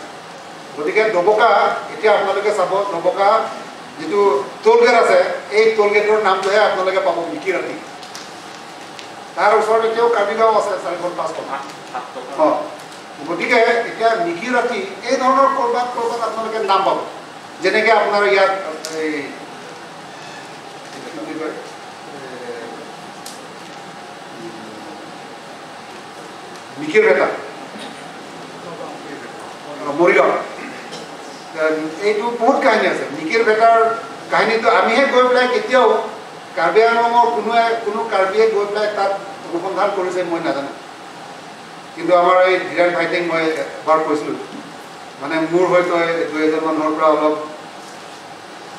গতিকে ডবকা এতিয়া আপোনালোকে চাব, ডবকা যিটো টোলগেট আছে, এই টোলগেটৰ নামটোহে আপোনালোকে পাব মিকিৰ আতি। তাৰ ওচৰত এতিয়াও কাৰ্বি গাঁও আছে 4খন 5খন। অঁ, গতিকে এতিয়া মিকিৰ আতি এই ধৰণৰ ক'ৰবাত ক'ৰবাত আপোনালোকে নাম পাব। যেনেকৈ আপোনাৰ ইয়াত এই কি বুলি কয় মিকিৰ ভেটা মৰিগাঁও, এইটো বহুত কাহিনী আছে। মিকিৰ ভেটাৰ কাহিনীটো আমিহে গৈ পেলাই কেতিয়াও কাৰ্বি আংলঙৰ কোনো কাৰ্বিয়ে গৈ পেলাই তাত অনুসন্ধান কৰিছে মই নাজানো, কিন্তু আমাৰ এই ধীৰেণ ভাইটিক মই এবাৰ কৈছিলোঁ, মানে মোৰ হয়তো দুই এজন মানুহৰ পৰা অলপ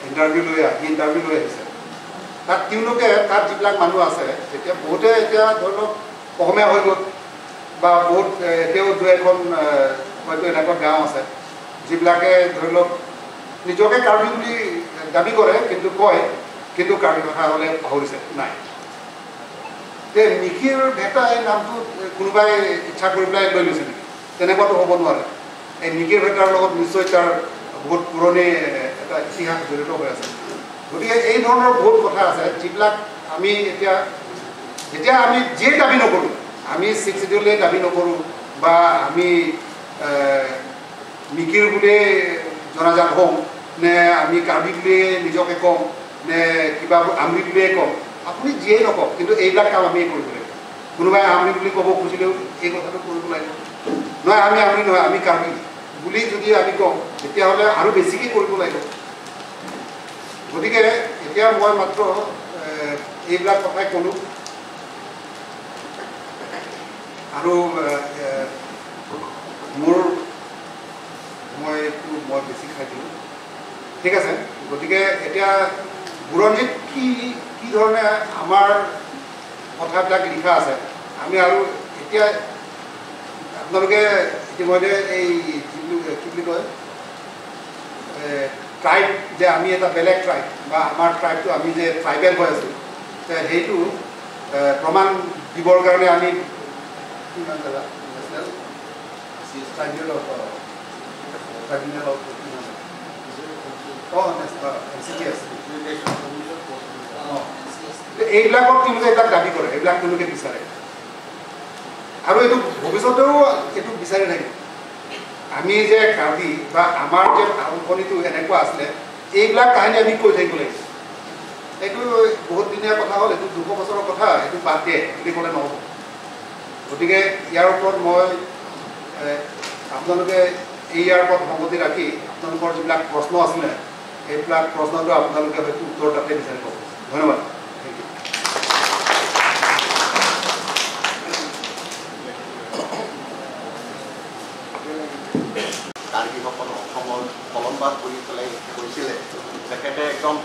ইণ্টাৰভিউ লৈ আহিছে। তাত তেওঁলোকে তাত যিবিলাক মানুহ আছে, এতিয়া বহুতে এতিয়া ধৰি লওক অসমীয়া হৈ গ'ল বা বহুত এতিয়াও দুই এখন হয়তো এনেকুৱা গাঁও আছে যিবিলাকে ধৰি লওক নিজকে কাৰ্বি বুলি দাবী কৰে, কিন্তু কয়, কিন্তু কাৰ্বি ভাষা হ'লে পাহৰিছে নাই। তে মিকিৰ ভেটা এই নামটো কোনোবাই ইচ্ছা কৰি পেলাই লৈ লৈছে নেকি? তেনেকুৱাতো হ'ব নোৱাৰে। এই মিকিৰ ভেটাৰ লগত নিশ্চয় তাৰ বহুত পুৰণি এটা ইতিহাস জড়িত হৈ আছে। গতিকে এই ধৰণৰ বহুত কথা আছে যিবিলাক আমি এতিয়া যেতিয়া আমি যিয়ে দাবী নকৰোঁ, আমি ছিক্স চিডিউলে দাবী নকৰোঁ বা আমি মিকিৰ বুলিয়ে জনাজাত হ'ম নে আমি কাৰ্বি বুলিয়ে নিজকে ক'ম নে কিবা আমৰি বুলিয়ে ক'ম, আপুনি যিয়েই নকওক, কিন্তু এইবিলাক কাম আমিয়ে কৰিব লাগিব। কোনোবাই আমৰি বুলি ক'ব খুজিলেও এই কথাটো কৰিব লাগিব, নহয় আমি আমৰি নহয় আমি কাৰ্বি বুলি যদি আমি কওঁ তেতিয়াহ'লে আৰু বেছিকৈ কৰিব লাগিব। গতিকে এতিয়া মই মাত্ৰ এইবিলাক কথাই ক'লোঁ আৰু মোৰ মই বেছি খাই দিলোঁ, ঠিক আছে। গতিকে এতিয়া বুৰঞ্জীত কি কি ধৰণে আমাৰ কথাবিলাক লিখা আছে আমি আৰু এতিয়া আপোনালোকে ইতিমধ্যে এই যিটো কি বুলি কয় ট্ৰাইব, যে আমি এটা বেলেগ ট্ৰাইব বা আমাৰ ট্ৰাইবটো আমি যে ট্ৰাইবেল হৈ আছোঁ, সেইটো প্ৰমাণ দিবৰ কাৰণে আমি কিমান জেগা নেশ্যনেল ট্ৰাইব্যুনেল অফ NCTS এইবিলাকত তেওঁলোকে এইবিলাক দাবী কৰে, এইবিলাক তেওঁলোকে বিচাৰে আৰু এইটো ভৱিষ্যতেও এইটো বিচাৰি থাকিব। আমি যে কাৰ্বি বা আমাৰ যে আৰম্ভণিটো এনেকুৱা আছিলে, এইবিলাক কাহিনী আমি কৈ থাকিব লাগিব। এইটো বহুত দিনীয়া কথা হ'ল, এইটো 200 বছৰৰ কথা, এইটো বাদ দিয়ে বুলি ক'লে নহ'ব। গতিকে ইয়াৰ ওপৰত মই আপোনালোকে এই ইয়াৰ ওপৰত সংগতি ৰাখি আপোনালোকৰ যিবিলাক প্ৰশ্ন আছিলে সেইবিলাক প্ৰশ্নটো আপোনালোকে হয়তো উত্তৰ তাতে বিচাৰি পাব। ধন্যবাদ। Thank you. কাৰ্বিসকল অসমৰ কলম্বাস কৰি পেলাই কৈছিলে, তেখেতে একদম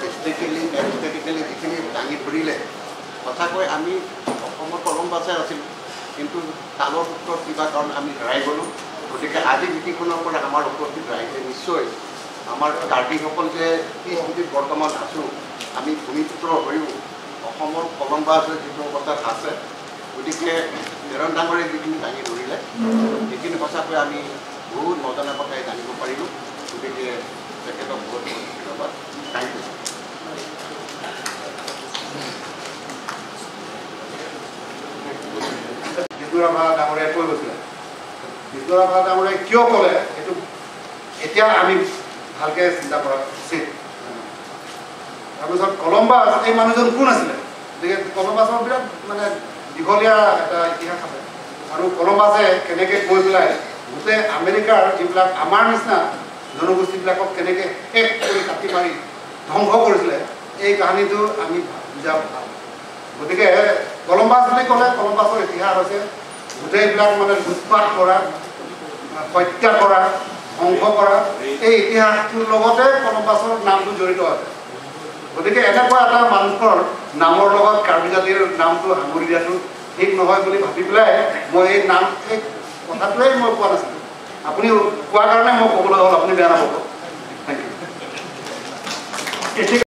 হিষ্ট্ৰিকেলি এৰিষ্টেটিকেলি যিখিনি দাঙি ধৰিলে, সঁচাকৈ আমি অসমৰ কলম্বাছে আছিলোঁ, কিন্তু কালৰ সূত্ৰত কিবা কাৰণ আমি হেৰাই গ'লোঁ। গতিকে আজি মিটিংখনৰ পৰা আমাৰ উপস্থিত ৰাইজে নিশ্চয় আমাৰ কাৰ্বিসকল যে কি স্থিতিত বৰ্তমান আছোঁ, আমি ভূমিপুত্ৰ হৈও অসমৰ কলম্বাছ হৈ যিটো অৱস্থাত আছে, গতিকে ধীৰেণ ডাঙৰীয়ে যিখিনি দাঙি ধৰিলে সেইখিনি সঁচাকৈ আমি বহুত নজনা কথাই জানিব পাৰিলোঁ। গতিকে তেখেতক বহুত বহুত ধন্যবাদ। Thank you. Bishnu Rabha ডাঙৰীয়াই কৈ গৈছিলে, বিষ্ণু ৰাভা ডাঙৰীয়াই কিয় ক'লে সেইটো এতিয়া আমি ভালকৈ চিন্তা কৰা উচিত। তাৰপিছত কলম্বাছ এই মানুহজন কোন আছিলে, গতিকে কলম্বাছৰ বিৰাট মানে দীঘলীয়া এটা ইতিহাস আছে আৰু কলম্বাছে কেনেকৈ গৈ পেলাই গোটেই আমেৰিকাৰ যিবিলাক আমাৰ নিচিনা জনগোষ্ঠীবিলাকক কেনেকৈ শেষ কৰি কাটি মাৰি ধ্বংস কৰিছিলে, এই কাহিনীটো আমি বুজা ভাল। গতিকে কলম্বাছ বুলি ক'লে কলম্বাছৰ ইতিহাস হৈছে গোটেইবিলাক মানে লুটপাত কৰা, হত্যা কৰা, ধ্বংস কৰা, এই ইতিহাসটোৰ লগতে কলম্বাছৰ নামটো জড়িত আছে। গতিকে এনেকুৱা এটা মানুহৰ নামৰ লগত কাৰ্বি জাতিৰ নামটো সাঙুৰি দিয়াটো ঠিক নহয় বুলি ভাবি পেলাই মই এই নাম এই কথাটোৱে মই কোৱা নাছিলোঁ, আপুনি কোৱাৰ কাৰণে মই ক'বলৈ হ'ল, আপুনি বেয়া নাপাব। Thank you.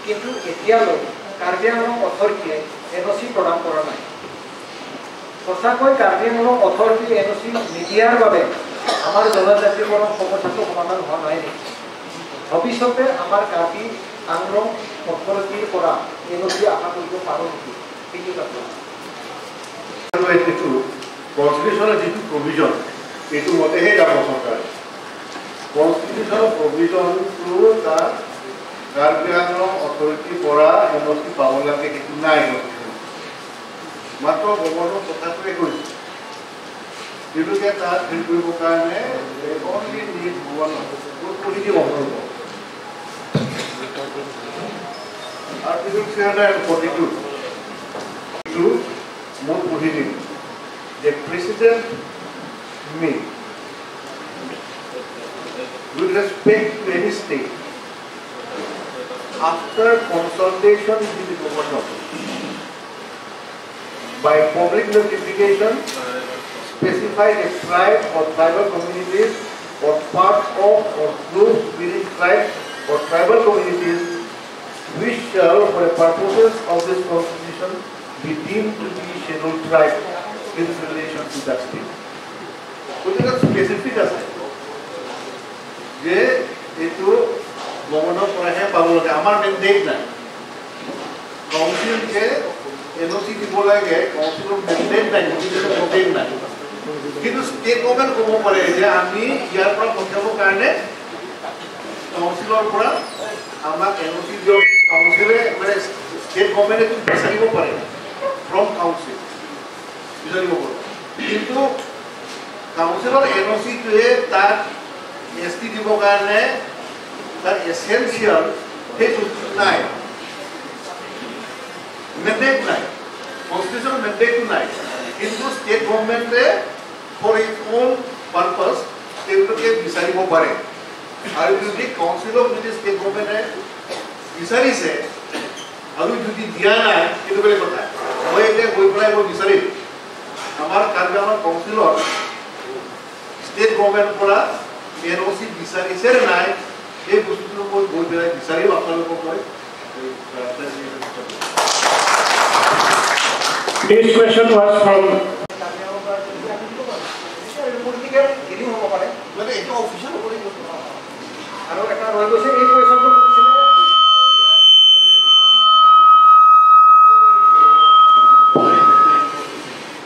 কিন্তু এতিয়ালৈ কাৰ্বি আংলং অথৰিটিয়ে এন অ' চি প্ৰদান কৰা নাই। সঁচাকৈ Karbi Anglong authority N O' C নিদিয়াৰ বাবে আমাৰ জনজাতিকৰণ সমস্যাটো সমাধান হোৱা নাই নেকি? ভৱিষ্যতে আমাৰ কাৰ্বি আংলং অথৰিটিৰ পৰা এন অ' চি আশা কৰিব পাৰোঁ নেকি? সেইটো এইটো কনষ্টিটিউশ্যনৰ যিটো প্ৰভিজন এইটো মতেহে যাব চৰকাৰে। কনষ্টিটিউশ্যনৰ প্ৰভিজনটো তাত কাৰ্বি আংলং অথৰিটিৰ পৰা এন অ' চি পাব লাগে সেইটো নাই। মাত্ৰ গভৰ্ণৰ কথাটোৱে কৈছে, তেওঁলোকে তাত হেৰি কৰিবৰ কাৰণে অনলি নিড গভৰ্ণৰ পঢ়ি দিব আৰ্টিকল 342 এইটো মই পঢ়ি দিম। The President may, with respect to any state, after consultation with the governor, by public notification, specify the tribe or tribal communities or parts of or groups within tribes or tribal communities which shall, for the purposes of this constitution, be deemed to be scheduled tribe in relation to that state. গতিকে specific আছে যে এইটো governor পৰাহে পাব লাগে, আমাৰ mandate নাই। Council যে এন অ' চি দিব লাগে, কাউন্সিলৰ মেণ্ডেট নাই, মেণ্ডেট নাই। কিন্তু ষ্টেট গভৰ্ণমেণ্ট ক'ব পাৰে যে আমি ইয়াৰ পৰা পঠিয়াবৰ কাৰণে কাউন্সিলৰ পৰা আমাক এন অ' চি দিয়ক। কাউন্সিলে মানে ষ্টেট গভৰ্ণমেণ্টে বিচাৰিব পাৰে, ফ্ৰম কাউন্সিল বিচাৰিব পাৰে, কিন্তু কাউন্সিলৰ এন অ' চিটোৱে তাত এছ টি দিবৰ কাৰণে তাৰ এচেঞ্চিয়েল সেই বস্তুটো নাই, মেণ্ডেট নাই, কনষ্টিটিউশ্যনৰ মেণ্ডেটটো নাই। কিন্তু ষ্টেট গভৰ্ণমেণ্টে ফৰ ইটছ অ'ন পাৰ্পাছ তেওঁলোকে বিচাৰিব পাৰে। আৰু যদি কাউন্সিলক যদি ষ্টেট গভৰ্ণমেণ্টে বিচাৰিছে আৰু যদি দিয়া নাই, সেইটো বেলেগ কথা। মই এতিয়া গৈ পেলাই মই বিচাৰিম আমাৰ কাৰ্বি আংলং কাউন্সিলত ষ্টেট গভৰ্ণমেণ্টৰ পৰা এন অ' চি বিচাৰিছে নে নাই, এই বস্তুটো মই গৈ পেলাই বিচাৰিম আপোনালোকক মই। This question was from political হেৰিও হ'ব পাৰে, মানে এইটো অফিচিয়েল হ'ব লাগিব। আৰু এটা ৰৈ গৈছে, এই কুৱেশ্যনটো কৰিছিলে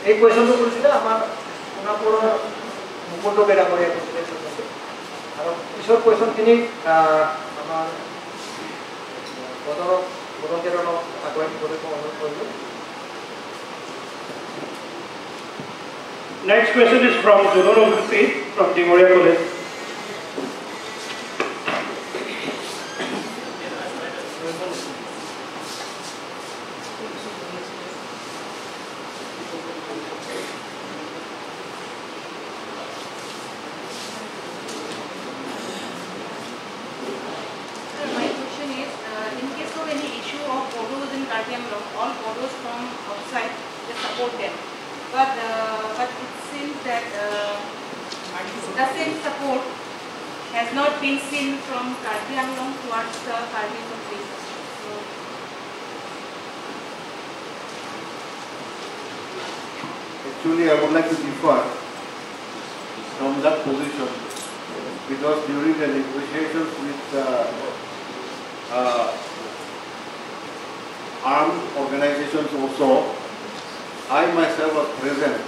এই কুৱেশ্যনটো কৰিছিলে আমাৰ সোণাপুৰৰ মুকুন্দ বেদামৰীয়াই কৰিছিলে কুৱেশ্যনটো। আৰু পিছৰ কুৱেশ্যনখিনি আমাৰ বদনক বদন তেৰণক আগুৱাই দিবলৈ মই অনুৰোধ কৰিলোঁ। Next question is from Junon Mukherjee from Dimoria College. Sir, my question is, in case of any issue of Bodos in Karbi Anglong, all Bodos from outside, they support them. But it seems that the same support has not been seen from Karbi Anglong towards the Karbis of this. So, actually, I would like to differ from that position because during the negotiations with armed organizations also, I myself was present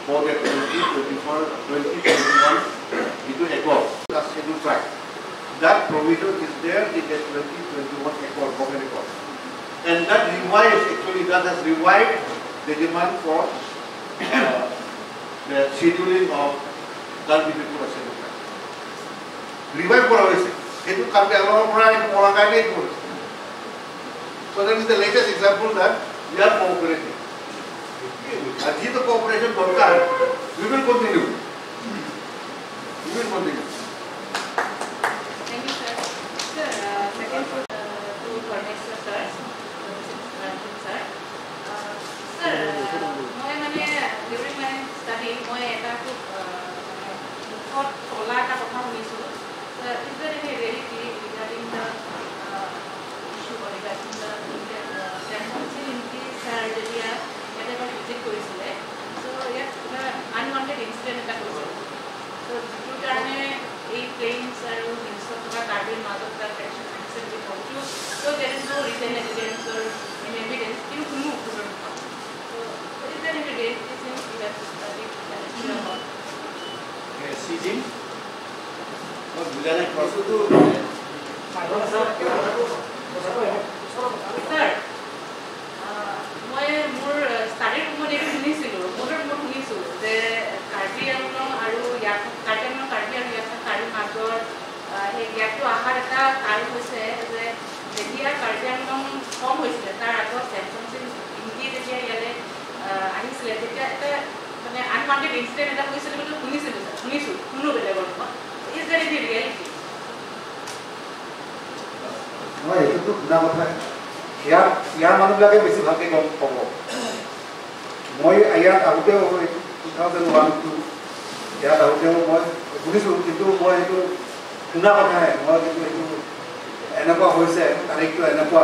for the 2021 accord, the scheduled tribe. That provision is there in the 2021 accord, common accord. And that revives, actually that has revived the demand for the scheduling of Karbi people as scheduled tribe. Revive কৰা হৈছে, সেইটো কাৰ্বি আংলঙৰ পৰা কৰাৰ কাৰণে এইটো কৰিছে। So that is the latest example that we are cooperating. And the cooperation দৰকাৰ, we will continue. We will continue. Thank you, sir. Sir, second to Dharmeswar sir, sir. Sir, মই মানে during my study, মই এটা খুব মুখত চলা এটা কথা শুনিছোঁ। Is there any reality regarding the issue regarding the Samson Singh Ingti sir যেতিয়া ইয়াত এবাৰ ভিজিট কৰিছিলে, চ' ইয়াত এটা আনৱান্টেড ইনচিডেণ্ট এটা হৈছিল। চ' যিটোৰ কাৰণে এই প্লেইনছ আৰু হিলছত থকা কাৰ্বিৰ মাজত এটা ফ্ৰেকশ্যন আহিছে বুলি ভাবিছোঁ। So there is no written evidence or any evidence, কিন্তু কোনো ওপৰত নহয়। So is there any reality since you have studied the history about? চিজিম মই বুজা নাই প্ৰশ্নটো। ছাৰ, মই মোৰ ষ্টাডিৰ সময়ত এইটো শুনিছিলোঁ, মোৰ মই শুনিছোঁ যে কাৰ্বি আংলং আৰু ইয়াত কাৰ্বি আংলং কাৰ্বি আৰু ইয়াত কাৰ্বিৰ মাজৰ সেই গেপটো অহাৰ এটা কাৰণ হৈছে যে যেতিয়া কাৰ্বি আংলং কম হৈছিলে তাৰ আগত চেমচন সিং ইংতি যেতিয়া ইয়ালৈ আহিছিলে তেতিয়া এটা মানে আনৱান্টেড ইনচিডেণ্ট এটা হৈছিলে বুলি শুনিছিলোঁ ছাৰ, শুনিছোঁ শুনো বেলেগৰ মুখত। Is there any reality? নহয়, এইটোতো শুনা কথা। ইয়াৰ মানুহবিলাকে বেছি ভালকৈ গম পাব। মই ইয়াত আহোঁতেও 2001-2 ইয়াত আহোঁতেও মই শুনিছোঁ, কিন্তু মই সেইটো শুনা কথাহে। মই কিন্তু এইটো এনেকুৱা হৈছে, তাৰিখটো এনেকুৱা,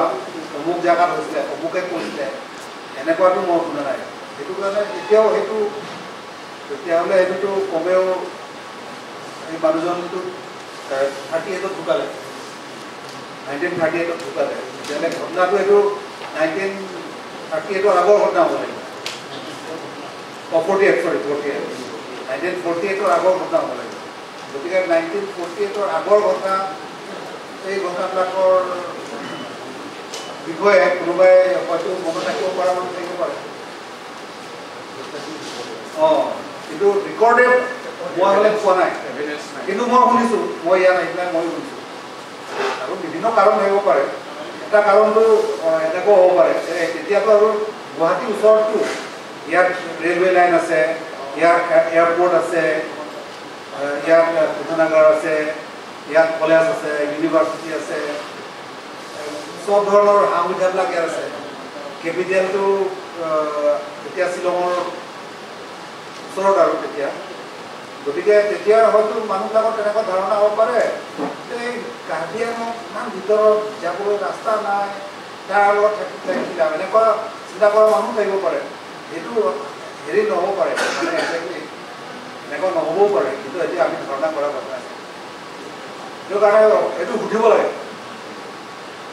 অমুক জেগাত হৈছিলে, অমুকে কৈছিলে, এনেকুৱাটো মই শুনা নাই। সেইটো কাৰণে এতিয়াও সেইটো তেতিয়াহ'লে সেইটোতো কমেও এই মানুহজনটো 38ত ঢুকালে, 1938ত ঢুকালে। তেতিয়াহ'লে ঘটনাটো এইটো 1938ৰ আগৰ ঘটনা হ'ব লাগিব। 48, চৰি 48, 1948ৰ আগৰ ঘটনা হ'ব লাগিব। গতিকে 1948ৰ আগৰ ঘটনা, এই ঘটনাবিলাকৰ বিষয়ে কোনোবাই হয়তো মনত ৰাখিব পৰা মানুহ থাকিব পাৰে। অঁ, কিন্তু ৰেকৰ্ডেড মই হ'লে পোৱা নাই, কিন্তু মই শুনিছোঁ, মই ইয়াত আহি পেলাই ময়ো শুনিছোঁ। আৰু বিভিন্ন কাৰণ থাকিব পাৰে। এটা কাৰণটো এনেকুৱাও হ'ব পাৰে, তেতিয়াতো আৰু গুৱাহাটীৰ ওচৰততো ইয়াত ৰেলৱে লাইন আছে, ইয়াত এয়াৰপৰ্ট আছে, ইয়াত শোধনাগাৰ আছে, ইয়াত কলেজ আছে, ইউনিভাৰ্চিটি আছে, চব ধৰণৰ সা সুবিধাবিলাক ইয়াত আছে। কেপিটেলটো তেতিয়া শ্বিলঙৰ ওচৰত আৰু তেতিয়া, গতিকে তেতিয়া হয়তো মানুহবিলাকৰ তেনেকুৱা ধাৰণা হ'ব পাৰে যে এই কাৰ্বি আংলং ইমান ভিতৰত যাবলৈ ৰাস্তা নাই, তাৰ লগত থাকি থাকি যাম, এনেকুৱা চিন্তা কৰা মানুহ থাকিব পাৰে। সেইটো হেৰি নহ'ব পাৰে, মানে একজেক্টলি এনেকুৱা নহ'বও পাৰে, কিন্তু এতিয়া আমি ধাৰণা কৰা কথা আছে। সেইটো কাৰণে সেইটো সুধিব লাগে।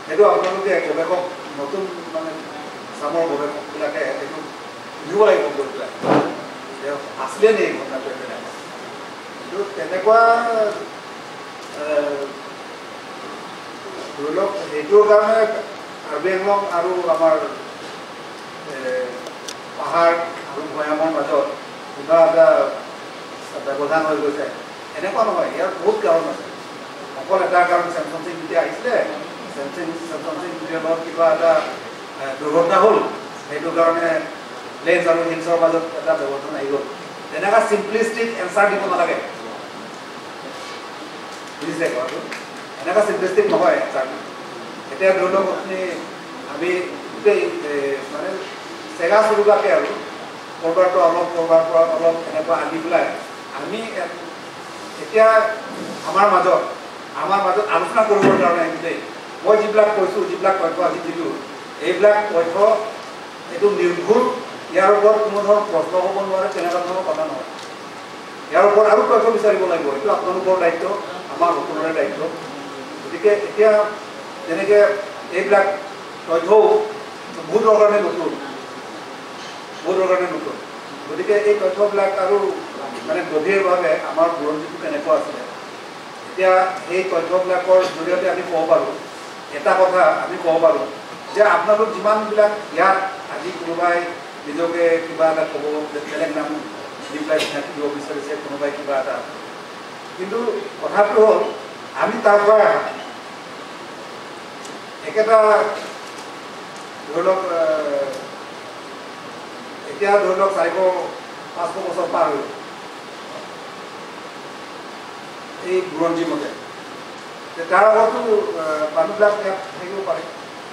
সেইটো আপোনালোকে গৱেষক, নতুন মানে চামৰ গৱেষকবিলাকে সেইটো সুধিব লাগিব গৈ পেলাই, আছিলে নি এই ঘটনাটো তেনেকুৱা। কিন্তু তেনেকুৱা ধৰি লওক সেইটোৰ কাৰণে কাৰ্বি আংলং আৰু আমাৰ পাহাৰ আৰু ভৈয়ামৰ মাজত কিবা এটা ব্যৱধান হৈ গৈছে এনেকুৱা নহয়। ইয়াৰ বহুত কাৰণ আছে। অকল এটা কাৰণ চেমচন সিং যেতিয়া আহিছিলে, চেমচন সিং লগত কিবা এটা দুৰ্ঘটনা হ'ল, সেইটো কাৰণে প্লেইনছ আৰু হিলছৰ মাজত এটা ব্যৱধান আহি গ'ল। তেনেকুৱা চিম্পলিষ্টিক এনচাৰ দিব নালাগে, বুজিছে কথাটো? এনেকুৱা চিম্পলিষ্টিক নহয় এনচাৰটো। এতিয়া ধৰি লওক আপুনি আমি গোটেই মানে চেগা চুৰুকাকে আৰু ক'ৰবাৰ পৰা অলপ ক'ৰবাৰ পৰা অলপ এনেকুৱা আনি পেলাই আমি এতিয়া আমাৰ মাজত আলোচনা কৰিবৰ কাৰণে গোটেই মই যিবিলাক কৈছোঁ, যিবিলাক তথ্য আজি দিলোঁ, এইবিলাক তথ্য এইটো নিৰ্ভুল, ইয়াৰ ওপৰত কোনো ধৰণৰ প্ৰশ্ন হ'ব নোৱাৰে, তেনেকুৱা ধৰণৰ কথা নহয়। ইয়াৰ ওপৰত আৰু তথ্য বিচাৰিব লাগিব, এইটো আপোনালোকৰ দায়িত্ব, আমাৰ সকলোৰে দায়িত্ব। গতিকে এতিয়া যেনেকৈ এইবিলাক তথ্যও বহুতৰ কাৰণে নতুন, বহুতৰ কাৰণে নতুন। গতিকে এই তথ্যবিলাক আৰু মানে গভীৰভাৱে আমাৰ বুৰঞ্জীটো কেনেকুৱা আছিলে, এতিয়া সেই তথ্যবিলাকৰ জৰিয়তে আমি ক'ব পাৰোঁ, এটা কথা আমি ক'ব পাৰোঁ যে আপোনালোক যিমানবিলাক ইয়াত আজি কোনোবাই নিজকে কিবা এটা ক'ব, বেলেগ নাম দি পেলাই চিনাকি দিব বিচাৰিছে, কোনোবাই কিবা এটা, কিন্তু কথাটো হ'ল আমি তাৰ পৰাই আহা একেটা ধৰি লওক এতিয়া ধৰি লওক 400-500 বছৰ পাৰ হৈ এই বুৰঞ্জী মতে, তাৰ আগতো মানুহবিলাক ইয়াত থাকিব পাৰে।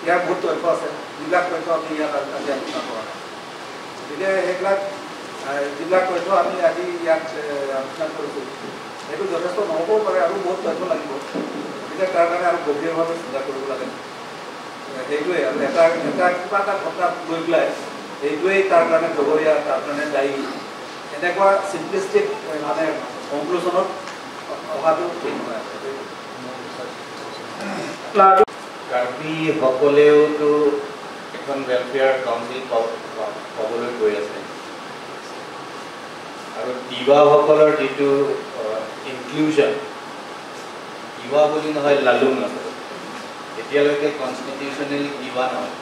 ইয়াৰ বহুত তথ্য আছে, যিবিলাক তথ্য আমি ইয়াত আজি আলোচনা কৰা নাই। গতিকে সেইবিলাক যিবিলাক তথ্য আমি আজি ইয়াত আলোচনা কৰিছোঁ সেইটো যথেষ্ট নহ'বও পাৰে, আৰু বহুত তথ্য লাগিব। গতিকে তাৰ কাৰণে আৰু গভীৰভাৱে চিন্তা কৰিব লাগে। সেইটোৱে আৰু এটা এটা কিবা এটা ঘটনাক লৈ পেলাই সেইটোৱেই তাৰ কাৰণে জগৰীয়া, তাৰ কাৰণে দায়ী, এনেকুৱা চিম্পলিষ্টিক মানে কনক্লুজনত অহাটো ঠিক নহয়। কাৰ্বিসকলেওতো এখন ৱেলফেয়াৰ কাউন্সিল পাবলৈ গৈ আছে আৰু তিৱাসকলৰ যিটো ইনক্লুজন, তিৱা বুলি নহয় লালুং আছে, এতিয়ালৈকে কনষ্টিটিউচনেলি তিৱা নহয়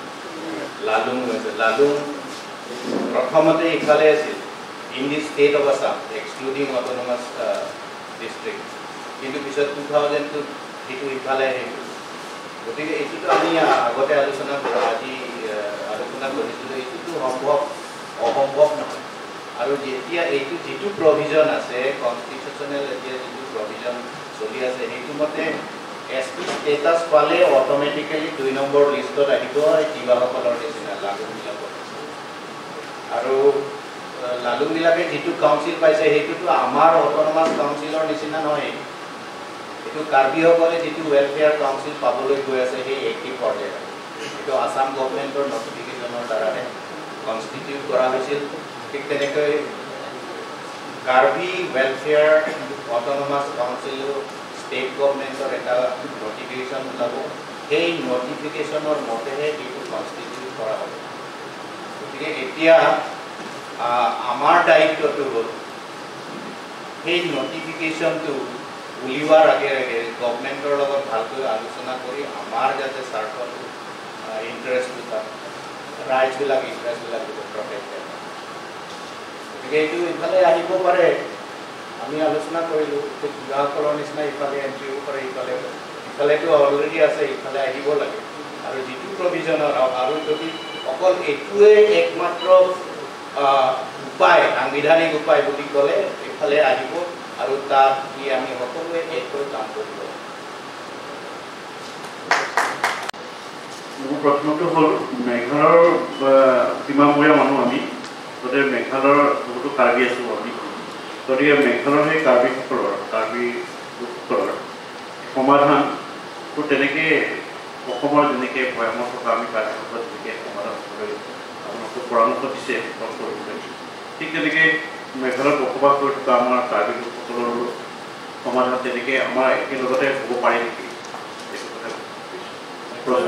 লালুং হৈছে। লালুং প্ৰথমতে ইফালে আছিল in the state of Assam excluding autonomous district, কিন্তু পিছত 2002 সেইটো ইফালে আহিল। গতিকে এইটোতো আমি আগতে আলোচনা কৰা আজি আলোচনা কৰিছিলোঁ, এইটোতো সম্ভৱ অসম্ভৱ নহয়। আৰু যেতিয়া এইটো যিটো প্ৰভিজন আছে কনষ্টিটিউচনেল, এতিয়া যিটো প্ৰভিজন চলি আছে সেইটো মতে এছ টি ষ্টেটাছ পালে অট'মেটিকেলি 2 নম্বৰ লিষ্টত আহিব তিৱাসকলৰ নিচিনা লালুংবিলাকৰ। আৰু লালুংবিলাকে যিটো কাউন্সিল পাইছে সেইটোতো আমাৰ অট'নমাছ কাউন্সিলৰ নিচিনা নহয়, এইটো কাৰ্বিসকলে যিটো ৱেলফেয়াৰ কাউন্সিল পাবলৈ গৈ আছে সেই একেই পৰ্যায়ত। এইটো আছাম গভমেণ্টৰ নটিফিকেশ্যনৰ দ্বাৰাহে কনষ্টিটিউট কৰা হৈছিল। ঠিক তেনেকৈ কাৰ্বি ৱেলফেয়াৰ অট'নমাছ কাউন্সিলো ষ্টেট গভমেণ্টৰ এটা নটিফিকেশ্যন ওলাব, সেই নটিফিকেশ্যনৰ মতেহে এইটো কনষ্টিটিউট কৰা হ'ব। গতিকে এতিয়া আমাৰ দায়িত্বটো হ'ল সেই নটিফিকেশ্যনটো উলিওৱাৰ আগে আগে গভমেণ্টৰ লগত ভালকৈ আলোচনা কৰি আমাৰ যাতে স্বাৰ্থটো ইণ্টাৰেষ্টটো তাত ৰাইটছবিলাক ইণ্টাৰেষ্টবিলাক প্ৰটেক্টেড হয়। গতিকে এইটো ইফালে আহিব পাৰে, আমি আলোচনা কৰিলোঁ যে তিৱাসকলৰ নিচিনা ইফালে এণ্ট্ৰি হ'ব পাৰে, ইফালে ইফালেতো অলৰেডি আছে, ইফালে আহিব লাগে। আৰু যিটো প্ৰভিজনৰ আৰু যদি অকল এইটোৱে একমাত্ৰ উপায় সাংবিধানিক উপায় বুলি ক'লে ইফালে আহিব আৰু তাত কি আমি সকলোৱে এক হৈ কাম কৰিব। মোৰ প্ৰশ্নটো হ'ল মেঘালয়ৰ সীমামূৰীয়া মানুহ আমি, গতিকে মেঘালয়ৰ বহুতো কাৰ্বি আছোঁ আমি, গতিকে মেঘালয়ৰ সেই কাৰ্বিসকলৰ কাৰ্বি লোকসকলৰ সমাধানটো তেনেকৈ অসমৰ যেনেকৈ ভৈয়ামত থকা আমি কাৰ্বিসকলৰ যেনেকৈ সমাধান কৰিবলৈ আপোনালোকে পৰামৰ্শ দিছে কৰিবলৈ, ঠিক তেনেকৈ মেঘালয়ত বসবাস কৰি থকা আমাৰ কাৰ্বি লোকসকলৰো সমাধান তেনেকৈ আমাৰ একেলগতে হ'ব পাৰে নেকি, এইটো কথা প্ৰশ্ন।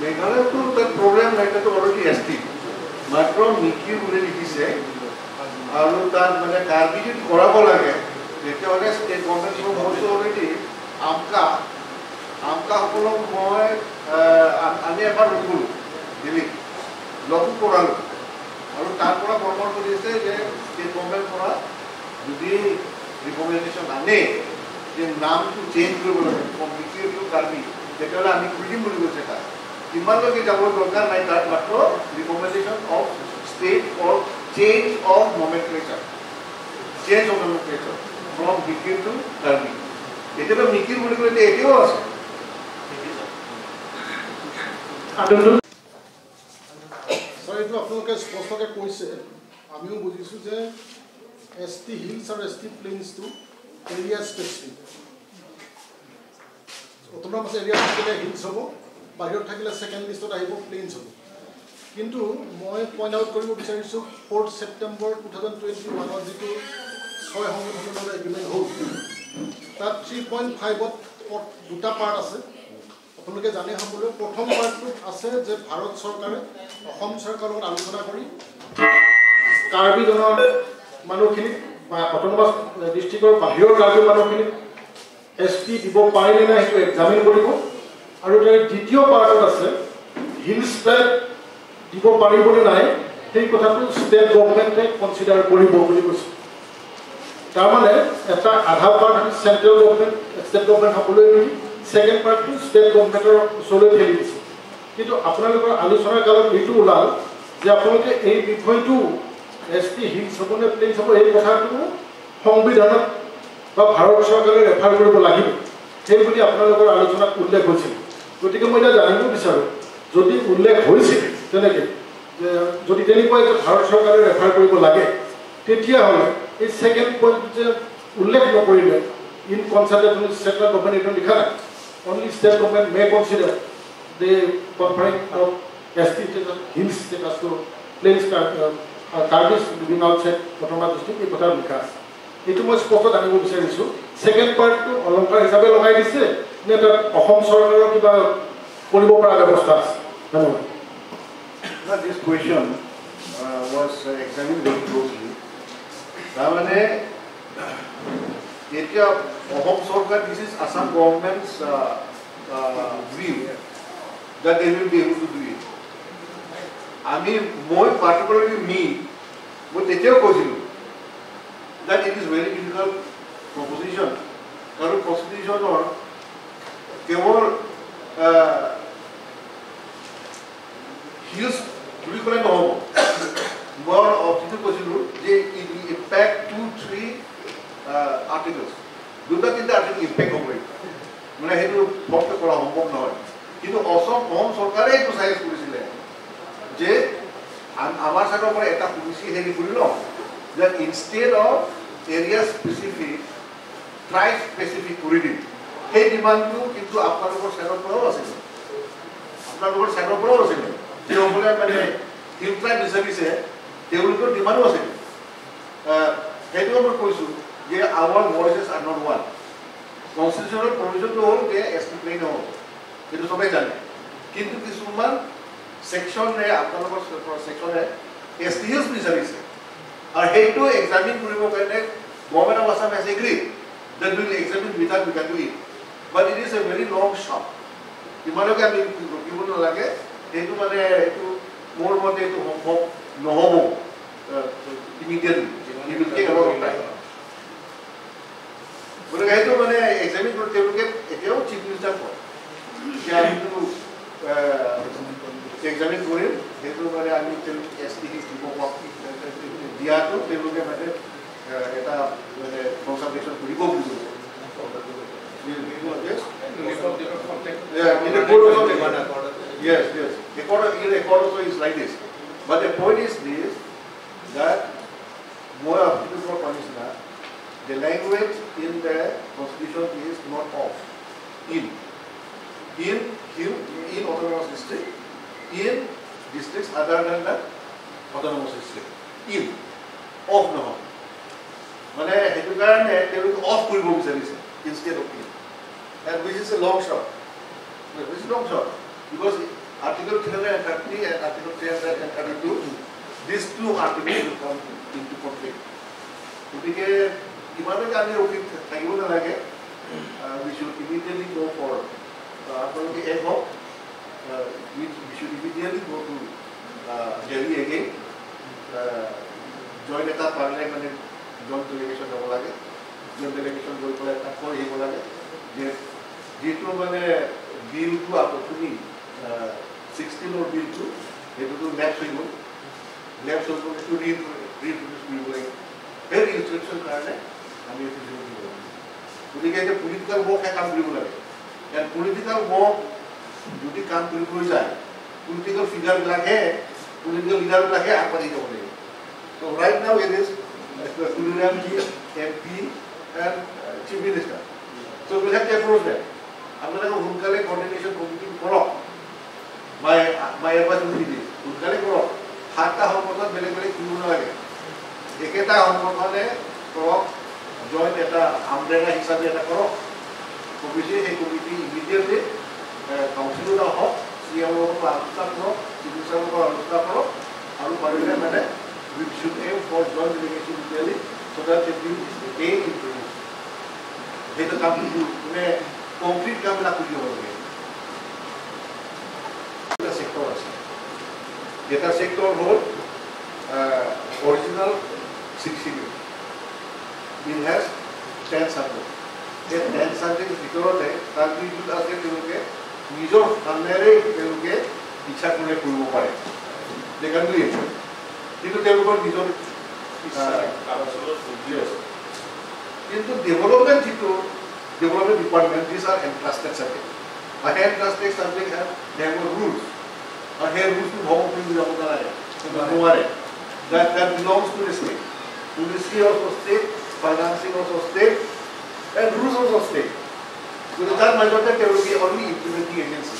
মেঘালয়তো তাত প্ৰব্লেম নাই, তাতো অলৰেডি এছ টি, মাত্ৰ মিকিৰ বুলি লিখিছে আৰু তাত মানে কাৰ্বি যদি কৰাব লাগে তেতিয়াহ'লে ষ্টেট গভৰ্ণমেণ্টৰ মইতো অলৰেডি আমকাসকলক মই আমি এবাৰ লগ গ'লোঁ দিল্লীত, লগো কৰালোঁ আৰু তাৰ পৰা পৰামৰ্শ দিছে যে ষ্টেট গভৰ্ণমেণ্ট পৰা যদি ৰিকমেণ্ডেশ্যন আনে যে নামটো চেঞ্জ কৰিব লাগে মিকিৰ টু কাৰ্বি, তেতিয়াহ'লে আমি কৰি দিম বুলি কৈছে। তাত ইমানলৈকে যাবৰ দৰকাৰ নাই, তাত মাত্ৰ recommendation of state for change of nomenclature, change of nomenclature from Mikir to Karbi. এতিয়াতো মিকিৰ বুলি ক'লে এতিয়াও আছে। ছাৰ এইটো আপোনালোকে স্পষ্টকৈ কৈছে, আমিও বুজিছোঁ যে এছ টি হিলছ আৰু এছ টি প্লেইনছটো এৰিয়া স্পেচিফিক। অট'নমাছ এৰিয়া থাকিলে হিলছ হ'ব, বাহিৰত থাকিলে ছেকেণ্ড লিষ্টত আহিব প্লেইনছ হ'ব। কিন্তু মই পইণ্ট আউট কৰিব বিচাৰিছোঁ 4 ছেপ্টেম্বৰ 2021 যিটো 6 সংগঠনৰ লগত এগ্ৰিমেণ্ট হ'ল, তাত 3.5ত দুটা পাৰ্ট আছে, আপোনালোকে জানে সকলোৱে। প্ৰথম পাৰ্টটোত আছে যে ভাৰত চৰকাৰে অসম চৰকাৰৰ লগত আলোচনা কৰি কাৰ্বি জনৰ মানুহখিনিক বা অট'নমাছ ডিষ্ট্ৰিক্টৰ বাহিৰৰ কাৰ্বি মানুহখিনিক এছ টি দিব পাৰিলে নাই সেইটো এক্সামিন কৰিব। আৰু তাৰ দ্বিতীয় পাৰ্টত আছে হিলছ ট্ৰাইব দিব পাৰিবনে নাই সেই কথাটো ষ্টেট গভমেণ্টে কনচিডাৰ কৰিব বুলি কৈছে। তাৰমানে এটা আধা part central government state government সকলোৱে মিলি ছেকেণ্ড পাৰ্টটো ষ্টেট গভমেণ্টৰ ওচৰলৈ ঠেলি দিছে। কিন্তু আপোনালোকৰ আলোচনাৰ কালত এইটো ওলাল যে আপোনালোকে এই বিষয়টো এছ টি হিলছ হ'ব নে প্লেইনছ হ'ব এই কথাটো সংবিধানত বা ভাৰত চৰকাৰে ৰেফাৰ কৰিব লাগিব, সেই বুলি আপোনালোকৰ আলোচনাত উল্লেখ হৈছিল। গতিকে মই এতিয়া জানিব বিচাৰোঁ, যদি উল্লেখ হৈছিল তেনেকৈ যে যদি তেনেকুৱাই যে ভাৰত চৰকাৰে ৰেফাৰ কৰিব লাগে, তেতিয়াহ'লে এই ছেকেণ্ড পইণ্ট যে উল্লেখ নকৰিলে in consultation with central government এইটো লিখা নাই। Only state government may consider the conferring of ST hills status to plains Karbis living outside autonomous district, এই কথা লিখা আছে। এইটো মই স্পষ্ট জানিব বিচাৰিছোঁ, ছেকেণ্ড পাৰ্টটো অলংকাৰ হিচাপে লগাই দিছে নে তাত অসম চৰকাৰৰ কিবা কৰিব পৰা ব্যৱস্থা আছে? ধন্যবাদ। This question was examined very closely. তাৰমানে এতিয়া অসম চৰকাৰ, this is Assam government's view that they will be able to do it. আমি মই পাৰ্টিকুলাৰলি মি মই তেতিয়াও কৈছিলোঁ that it is very difficult proposition. কাৰণ কনষ্টিটিউশ্যনৰ কেৱল হিলছ বুলি ক'লে নহ'ব। মই অতীতত কৈছিলোঁ যে it will impact 2-3 articles, দুটা তিনিটা আৰ্টিকল ইম্পেক্ট হ'ব, মানে সেইটো ফৰ্মটো কৰা সম্ভৱ নহয়। কিন্তু অসম চৰকাৰে এইটো ছাজেষ্ট কৰিছিলে যে আমাৰ ছাইডৰ পৰা এটা পলিচি হেৰি কৰি লওঁ যে instead of area specific tribe specific কৰি দিম। সেই ডিমাণ্ডটো কিন্তু আপোনালোকৰ ছাইডৰ পৰাও আছিলে, আপোনালোকৰ ছাইডৰ পৰাও আছিলে। যিসকলে মানে হিল ট্ৰাইব বিচাৰিছে তেওঁলোকৰ ডিমাণ্ডো আছিলে। সেইটো মই কৈছোঁ যে our voices are not one. কনষ্টিটিউশ্যনৰ প্ৰভিজনটো হ'ল যে এছ টি প্লেইন হ'ব, সেইটো চবেই জানে। কিন্তু কিছুমান ছেকশ্যনে আপোনালোকৰ ছেকশ্যনে এছ টি হিলছ বিচাৰিছে আৰু সেইটো এক্সামিন কৰিবৰ কাৰণে government of Assam has agreed that will examine without we can do it, but it is a very long shot. ইমানকে আমি ৰখিব নালাগে, সেইটো মানে এইটো মোৰ মতে এইটো সম্ভৱ নহ'ব immediately, it will take a lot of time. গতিকে সেইটো মানে এক্সামিন কৰি তেওঁলোকে এতিয়াও চিফ মিনিষ্টাৰ কয় যে আমিতো এক্সামিন কৰিম, সেইটো মানে আমি তেওঁলোক এছ টি দিব দিয়াটো তেওঁলোকে মানে এটা মানে কনচালটেশ্যন কৰিব বুলি কৈছে। Yes, yes. In accord also is like this. But the point is this, that more of the commissioner, the language in the constitution is not of. In in autonomous district, in districts other than the autonomous district. In of নহয়। মানে সেইটো কাৰণে তেওঁলোকে of কৰিব বিচাৰিছে instead of in. And which is a long shot. Which is long shot. Because Article 330 and Article 332, these two articles will come into conflict. গতিকে ইমানলৈকে আমি ৰখি থাকিব নালাগে। We should immediately go for আপোনালোকে এক হওক, we should immediately go to Delhi again. Joint এটা পাৰিলে মানে জইণ্ট ডেলিগেশ্যন যাব লাগে, জইণ্ট ডেলিগেশ্যন গৈ পেলাই তাত কৈ আহিব লাগে যে যিটো মানে বিলটো আপুনি 16ৰ বিলটো সেইটোতো লেপছ হৈ গ'ল, লেপছ হৈ গ'ল, সেইটো ৰিইণ্ট্ৰডিউচ কৰিব লাগিব। সেই ৰিইণ্ট্ৰডিউচৰ কাৰণে আমি এইটো দিব লাগিব। গতিকে এতিয়া পলিটিকেল ৱৰ্কহে কাম কৰিব লাগে। ইয়াত পলিটিকেল ৱৰ্ক যদি কাম কৰিবলৈ যায়, পলিটিকেল ফিগাৰবিলাকহে, পলিটিকেল লিডাৰবিলাকহে আগবাঢ়ি যাব লাগিব। So right now it is Tuliram ji, MP and Chief Minister. So we'll have to approach them. আপোনালোকে সোনকালে কৰ্ডিনেশ্যন কমিটি কৰক। My advice will be this, সোনকালে কৰক। 7টা সংগঠন বেলেগ বেলেগ কৰিব নালাগে, একেটা সংগঠনে কৰক, জইণ্ট এটা আমব্ৰেলা হিচাপে এটা কৰক কমিটি। সেই কমিটি ইমিডিয়েটলি কাউন্সিলত আহক, চি এমৰ লগত আলোচনা কৰক, চিফ মিনিষ্টাৰৰ লগত আলোচনা কৰক আৰু পাৰিলে মানে we should aim for joint delegation to Delhi so that the bill is again introduced. সেইটো কামটো মানে কংক্ৰিট কামবিলাক কৰি দিব লাগে। এটা চেক্টৰ আছে, এটা চেক্টৰ হ'ল original 6 schedule. It has 10 subject. এই 10 ছাবজেক্ট ভিতৰতে তাৰ যিটো আছে তেওঁলোকে নিজৰ ফাণ্ডেৰে তেওঁলোকে ইচ্ছা কৰিলে কৰিব পাৰে, they can do it. কিন্তু তেওঁলোকৰ নিজৰ কিন্তু ডেভেলপমেণ্ট যিটো development department, these are entrusted subject. আৰু সেই entrusted subject have their rules আৰু সেই ৰুলছটো ভংগ কৰিব যাব নালাগে, নোৱাৰে। That belongs to the state. Policy of state, financing of state and rules of state. গতিকে তাৰ মাজতে তেওঁলোকে অনলি ইমপ্লিমেণ্টিং এজেঞ্চি।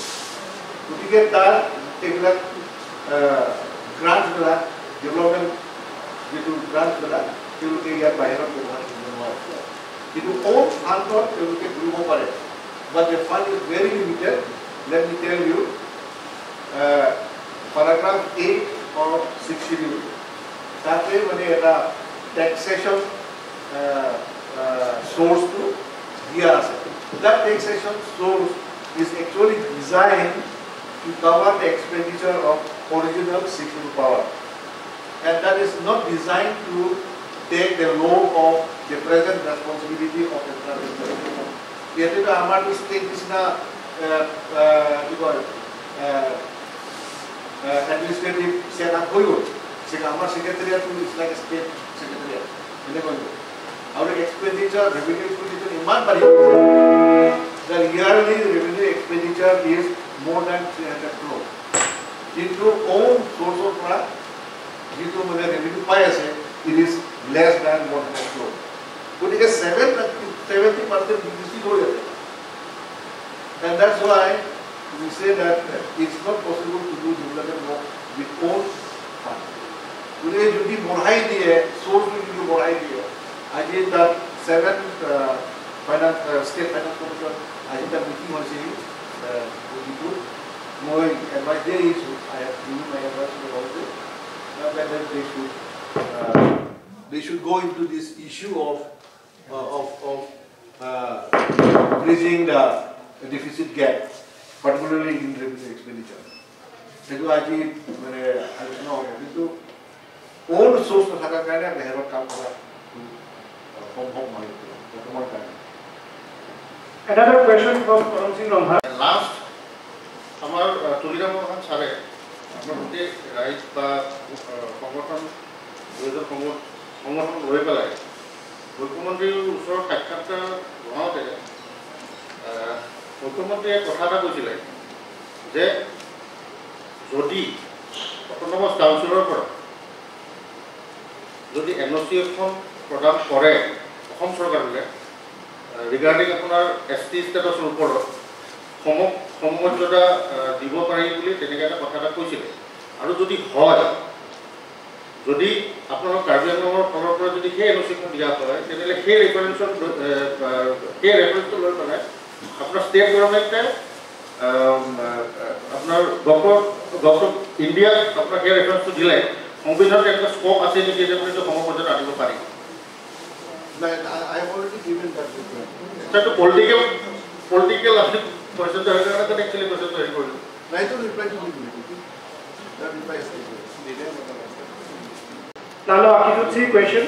গতিকে তাৰ এইবিলাক গ্ৰাণ্টবিলাক, ডেভেলপমেণ্ট যিটো গ্ৰাণ্টবিলাক তেওঁলোকে ইয়াৰ বাহিৰত ব্যৱহাৰ কৰিব নোৱাৰে। কিন্তু অ'ন ফাণ্ডত তেওঁলোকে কৰিব পাৰে, but the fund is very limited. Let me tell you, paragraph 8 of 6 schedule, তাতে মানে এটা টেক্সেশ্যন চ'ৰ্চটো দিয়া আছে। That taxation source is actually designed to cover the expenditure of original schedule power, and that is not designed to take the load of the present responsibility of the present. ইয়াতেতো আমাৰতো state নিচিনা কি কয় administrative set up হৈ গ'ল। আমাৰ ছেক্ৰেটেৰিয়েটটো is like state secretariat এনেকৈ গ'ল। আৰু এক্সপেণ্ডিচাৰ, ৰেভিনিউ এক্সপেণ্ডিচাৰ ইমান বাঢ়ি গৈছে, the yearly revenue expenditure is more than 300 crore. কিন্তু own source পৰা যিটো মানে ৰেভিনিউ পাই আছে, it is less than 100 crore. গতিকে 70% deficit হৈ আছে। And that's why we say that it's not possible to do development work with own fund. গতিকে যদি বঢ়াই দিয়ে, source যদি বঢ়াই দিয়ে, আজি তাত 7 ফাইনেন্স ষ্টেট ফাইনেন্স কমিশ্যন আজি তাত মিটিং হৈছিল, যিটো মই এডভাইচ দি আহিছোঁ। I have given my advice about it that they should go into this issue of bridging the deficit gap, particularly in revenue expenditure. সেইটো আজি মানে আলোচনা হ'ব, কিন্তু own source নথকাৰ কাৰণে বাহিৰত কাম কৰা সম্ভৱ নহয় বৰ্তমান কাৰণে। Another question from Param Singh Rongha. Last, আমাৰ তুলিৰাম মোহন ছাৰে আমাৰ গোটেই ৰাইজ বা সংগঠন দুয়োজন সংগঠন লৈ পেলাই মুখ্যমন্ত্ৰীৰ ওচৰত সাক্ষাৎকাৰ জনাওঁতে মুখ্যমন্ত্ৰীয়ে কথা এটা কৈছিলে যে যদি অট'নমাছ কাউন্সিলৰ পৰা যদি এন অ' চি এখন প্ৰদান কৰে অসম চৰকাৰলৈ ৰিগাৰ্ডিং আপোনাৰ এছ টি ষ্টেটাছৰ ওপৰত সমমৰ্যাদা দিব পাৰি বুলি তেনেকৈ এটা কথা এটা কৈছিলে। আৰু যদি হয়, যদি আপোনালোক কাৰ্বি আংলঙৰ ফালৰ পৰা যদি সেই এন অ' চিখন দিয়া হয়, তেনেহ'লে সেই ৰেফাৰেঞ্চটো লৈ পেলাই আপোনাৰ ষ্টেট গভৰ্ণমেণ্টে আপোনাৰ গভৰ্ণমেণ্ট অফ ইণ্ডিয়াক আপোনাৰ সেই ৰেফাৰেঞ্চটো দিলে সংবিধানত এনেকুৱা স্ক'প আছে নেকি যে আপুনি সমমৰ্যাদা আনিব পাৰি? I have already given that reply. Sir, political আপুনি কুৱেশ্যনটো হেৰি কাৰণে একচুৱেলি কুৱেশ্যনটো হেৰি কৰিলোঁ। নাই, তো ৰিপ্লাইটো দিলোঁ। That reply is given. Lalo Akijutsi question.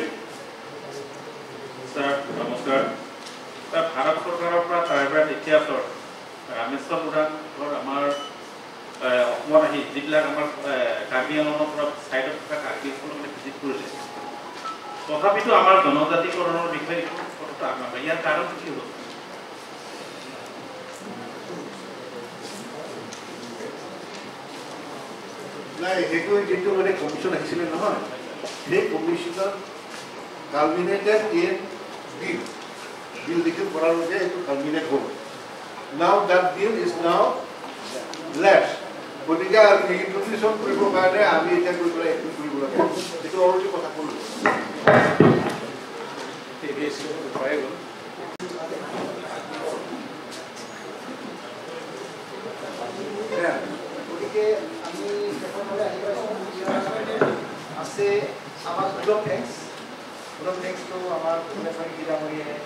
Sir, নমস্কাৰ। ছাৰ, ভাৰত চৰকাৰৰ পৰা ট্ৰাইবেল ইতিহাসৰ ৰামেশ্বৰ ওৰাঙৰ আমাৰ অসমত আহি যিবিলাক আমাৰ কাৰ্বি আংলঙৰ পৰা ছাইডত থকা কাৰ্বিসকলক মানে ভিজিট কৰিলে, তথাপিতো আমাৰ জনজাতিকৰণৰ বিষয়ে একো কথাটো আগনাবাঢ়ে। ইয়াৰ কাৰণটো কি হ'ল? নাই, সেইটো যিটো মানে কমিশ্যন আহিছিলে নহয়, সেই কমিশ্যনত কালমিনেটেড ইন বিল, বিল লিখিত কৰালৈকে এইটো কালমিনেট হ'ল। Now that bill is now lapse. গতিকে ৰিইণ্ট্ৰডিউচন কৰিবৰ কাৰণে আমি এতিয়া গৈ পেলাই একো কৰিব লাগে, সেইটো অলৰেডি কথা ক'লোঁ। গতিকে আমি শেষৰ ফালে আহি পাইছোঁ। আছে আমাৰ vote of thanks. Vote of থেংকছটো আমাৰ ভুৱনেশ্বৰী ডাঙৰীয়াই।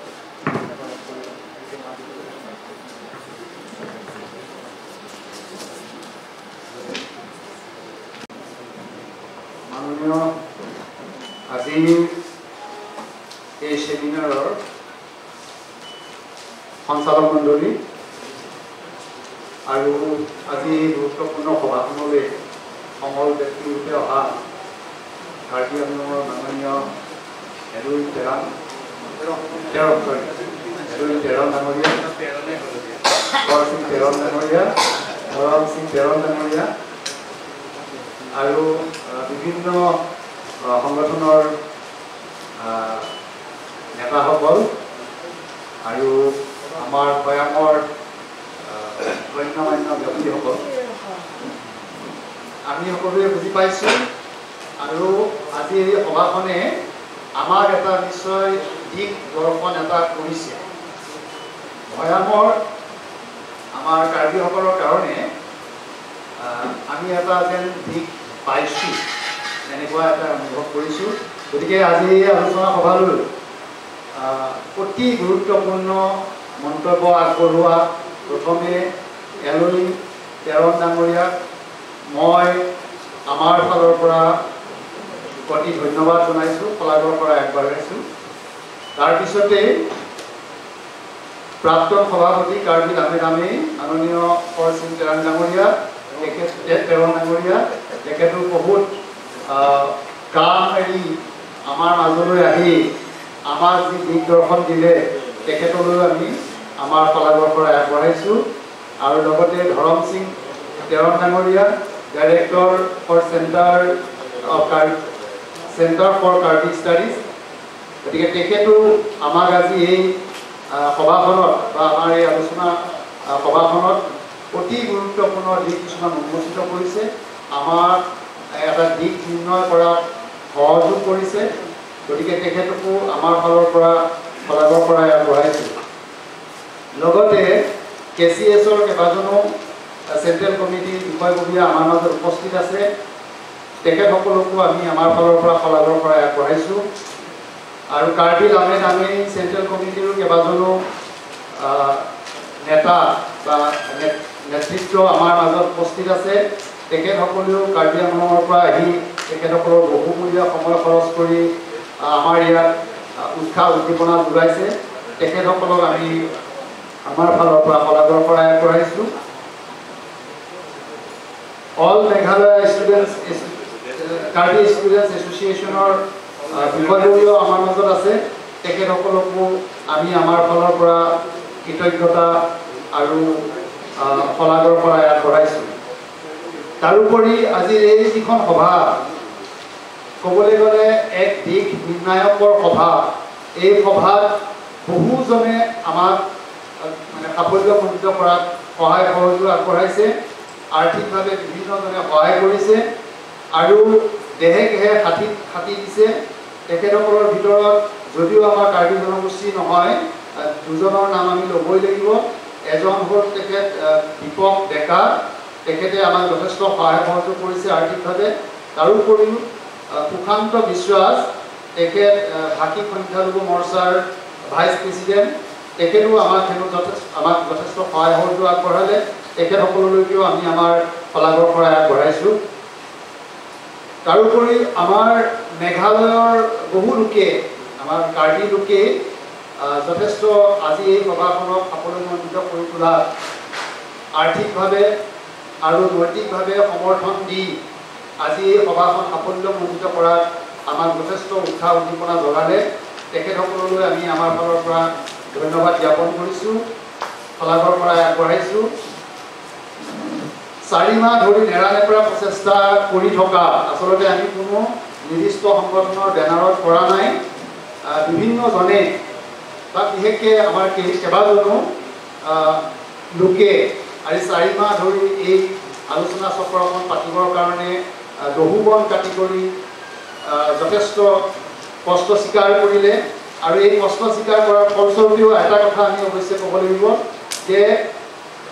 মাননীয় আজিৰ এই ছেমিনাৰৰ সঞ্চালক মণ্ডলী আৰু আজি গুৰুত্বপূৰ্ণ সভাখনলৈ সমল ব্যক্তিৰূপে অহা কাৰ্বি আংলঙৰ মাননীয় হেৰুইন তেৰাং হেৰুইন তেৰণ ডাঙৰীয়া, কৰ সিং তেৰণ ডাঙৰীয়া, ধৰম সিং তেৰণ ডাঙৰীয়া আৰু বিভিন্ন সংগঠনৰ নেতাসকল আৰু আমাৰ ভৈয়ামৰ গণ্যমান্য ব্যক্তিসকল, আমি সকলোৱে বুজি পাইছোঁ আৰু আজি এই সভাখনে আমাক এটা নিশ্চয় দিশ দৰ্শন এটা কৰিছে। ভৈয়ামৰ আমাৰ কাৰ্বিসকলৰ কাৰণে আমি এটা যেন দিশ পাইছোঁ, এনেকুৱা এটা অনুভৱ কৰিছোঁ। গতিকে আজি এই আলোচনা সভালৈ অতি গুৰুত্বপূৰ্ণ মন্তব্য আগবঢ়োৱা প্ৰথমে এলই তেৰণ ডাঙৰীয়াক মই আমাৰ ফালৰ পৰা অতি ধন্যবাদ জনাইছোঁ, শলাগৰ পৰা আগবাঢ়াইছোঁ। তাৰপিছতে প্ৰাক্তন সভাপতি কাৰ্বি লামে মাননীয় হৰসিং তেৰণ ডাঙৰীয়া, তেৰণ ডাঙৰীয়া তেখেতো বহুত কাম এৰি আমাৰ মাজলৈ আহি আমাক যি দিশ দৰ্শন দিলে তেখেতলৈও আমি আমাৰ শলাগৰ পৰা আগবঢ়াইছোঁ। আৰু লগতে ধৰম সিং তেৰণ ডাঙৰীয়া, director for centre for Karbi studies, গতিকে তেখেতো আমাক আজি এই সভাখনত বা আমাৰ এই আলোচনা সভাখনত অতি গুৰুত্বপূৰ্ণ দিশ কিছুমান উন্মোচিত কৰিছে, আমাক এটা দিশ নিৰ্ণয় কৰাত সহযোগ কৰিছে। গতিকে তেখেতকো আমাৰ ফালৰ পৰা শলাগৰ পৰাই আগবঢ়াইছোঁ। লগতে কে চি এছৰ কেইবাজনো চেণ্ট্ৰেল কমিটিৰ বিষয়ববীয়া আমাৰ মাজত উপস্থিত আছে, তেখেতসকলকো আমি আমাৰ ফালৰ পৰা শলাগৰ পৰাই আগবঢ়াইছোঁ। আৰু কাৰ্বি লামে চেণ্ট্ৰেল কমিটিৰো কেইবাজনো নেতা বা নেতৃত্ব আমাৰ মাজত উপস্থিত আছে, তেখেতসকলেও কাৰ্বি আংলঙৰ পৰা আহি তেখেতসকলৰ বহুমূলীয়া সময় খৰচ কৰি আমাৰ ইয়াত উৎসাহ উদ্দীপনা যোগাইছে, তেখেতসকলক আমি আমাৰ ফালৰ পৰা শলাগৰ পৰাই আগবঢ়াইছোঁ। All Meghalaya students Karbi students এছ'চিয়েশ্যনৰ বিষয়ববীয়াও আমাৰ মাজত আছে, তেখেতসকলকো আমি আমাৰ ফালৰ পৰা কৃতজ্ঞতা আৰু শলাগৰ পৰাই আগবঢ়াইছোঁ। তাৰোপৰি আজিৰ এই যিখন সভা ক'বলৈ গ'লে এক দিশ নিৰ্ণায়কৰ সভা, এই সভাত বহুজনে আমাক মানে সাফল্যমণ্ডিত কৰাত সহায় সহযোগ আগবঢ়াইছে, আৰ্থিকভাৱে বিভিন্নজনে সহায় কৰিছে আৰু দেহে কেহে খাটি দিছে। তেখেতসকলৰ ভিতৰত যদিও আমাৰ কাৰ্বি জনগোষ্ঠী নহয়, দুজনৰ নাম আমি ল'বই লাগিব। এজন হ'ল তেখেত দীপক ডেকা, তেখেতে আমাক যথেষ্ট সহায় সহযোগ কৰিছে আৰ্থিকভাৱে। তাৰোপৰিও সুশান্ত বিশ্বাস, তেখেত ভাষিক সংখ্যালঘু মৰ্চাৰ ভাইচ প্ৰেচিডেণ্ট, তেখেতো আমাক যথেষ্ট সহায় সহযোগ আগবঢ়ালে, তেখেতসকললৈকেও আমি আমাৰ শলাগৰ শৰাই আগবঢ়াইছোঁ। তাৰোপৰি আমাৰ মেঘালয়ৰ বহু লোকে, আমাৰ কাৰ্বি লোকে যথেষ্ট আজি এই সভাখনক সাফল্যমণ্ডিত কৰি তোলাত আৰ্থিকভাৱে আৰু নৈতিকভাৱে সমৰ্থন দি আজি এই সভাখন সাফল্যমণ্ডিত কৰাত আমাক যথেষ্ট উৎসাহ উদ্দীপনা জগালে, তেখেতসকললৈ আমি আমাৰ ফালৰ পৰা ধন্যবাদ জ্ঞাপন কৰিছোঁ, শলাগৰ শৰাই আগবঢ়াইছোঁ। 4 মাহ ধৰি নেৰানেপেৰা প্ৰচেষ্টা কৰি থকা, আচলতে আমি কোনো নিৰ্দিষ্ট সংগঠনৰ বেনাৰত কৰা নাই, বিভিন্নজনে বা বিশেষকৈ আমাৰ কেইবাজনো লোকে আজি 4 মাহ ধৰি এই আলোচনা চক্ৰখন পাতিবৰ কাৰণে দহু বন কাটি কৰি যথেষ্ট কষ্ট স্বীকাৰ কৰিলে। আৰু এই কষ্ট স্বীকাৰ কৰাৰ ফলস্বৰূপেও এটা কথা আমি অৱশ্যে ক'ব লাগিব যে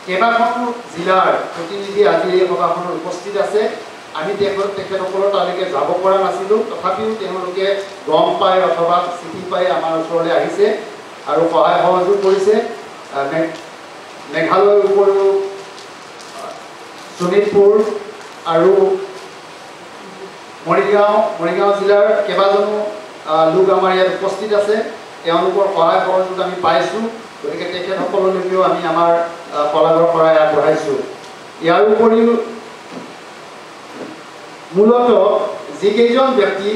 কেইবাখনো জিলাৰ প্ৰতিনিধি আজি এই সভাখনত উপস্থিত আছে। আমি তেখেতসকলৰ তালৈকে যাব পৰা নাছিলোঁ, তথাপিও তেওঁলোকে গম পাই অথবা চিঠি পাই আমাৰ ওচৰলৈ আহিছে আৰু সহায় সহযোগ কৰিছে। মেঘালয়ৰ উপৰিও শোণিতপুৰ আৰু মৰিগাঁও জিলাৰ কেইবাজনো লোক আমাৰ ইয়াত উপস্থিত আছে, তেওঁলোকৰ সহায় সহযোগ আমি পাইছোঁ। গতিকে তেখেতসকললৈকেও আমি আমাৰ শলাগৰ শৰাই আগবঢ়াইছোঁ। ইয়াৰ উপৰিও মূলতঃ যিকেইজন ব্যক্তি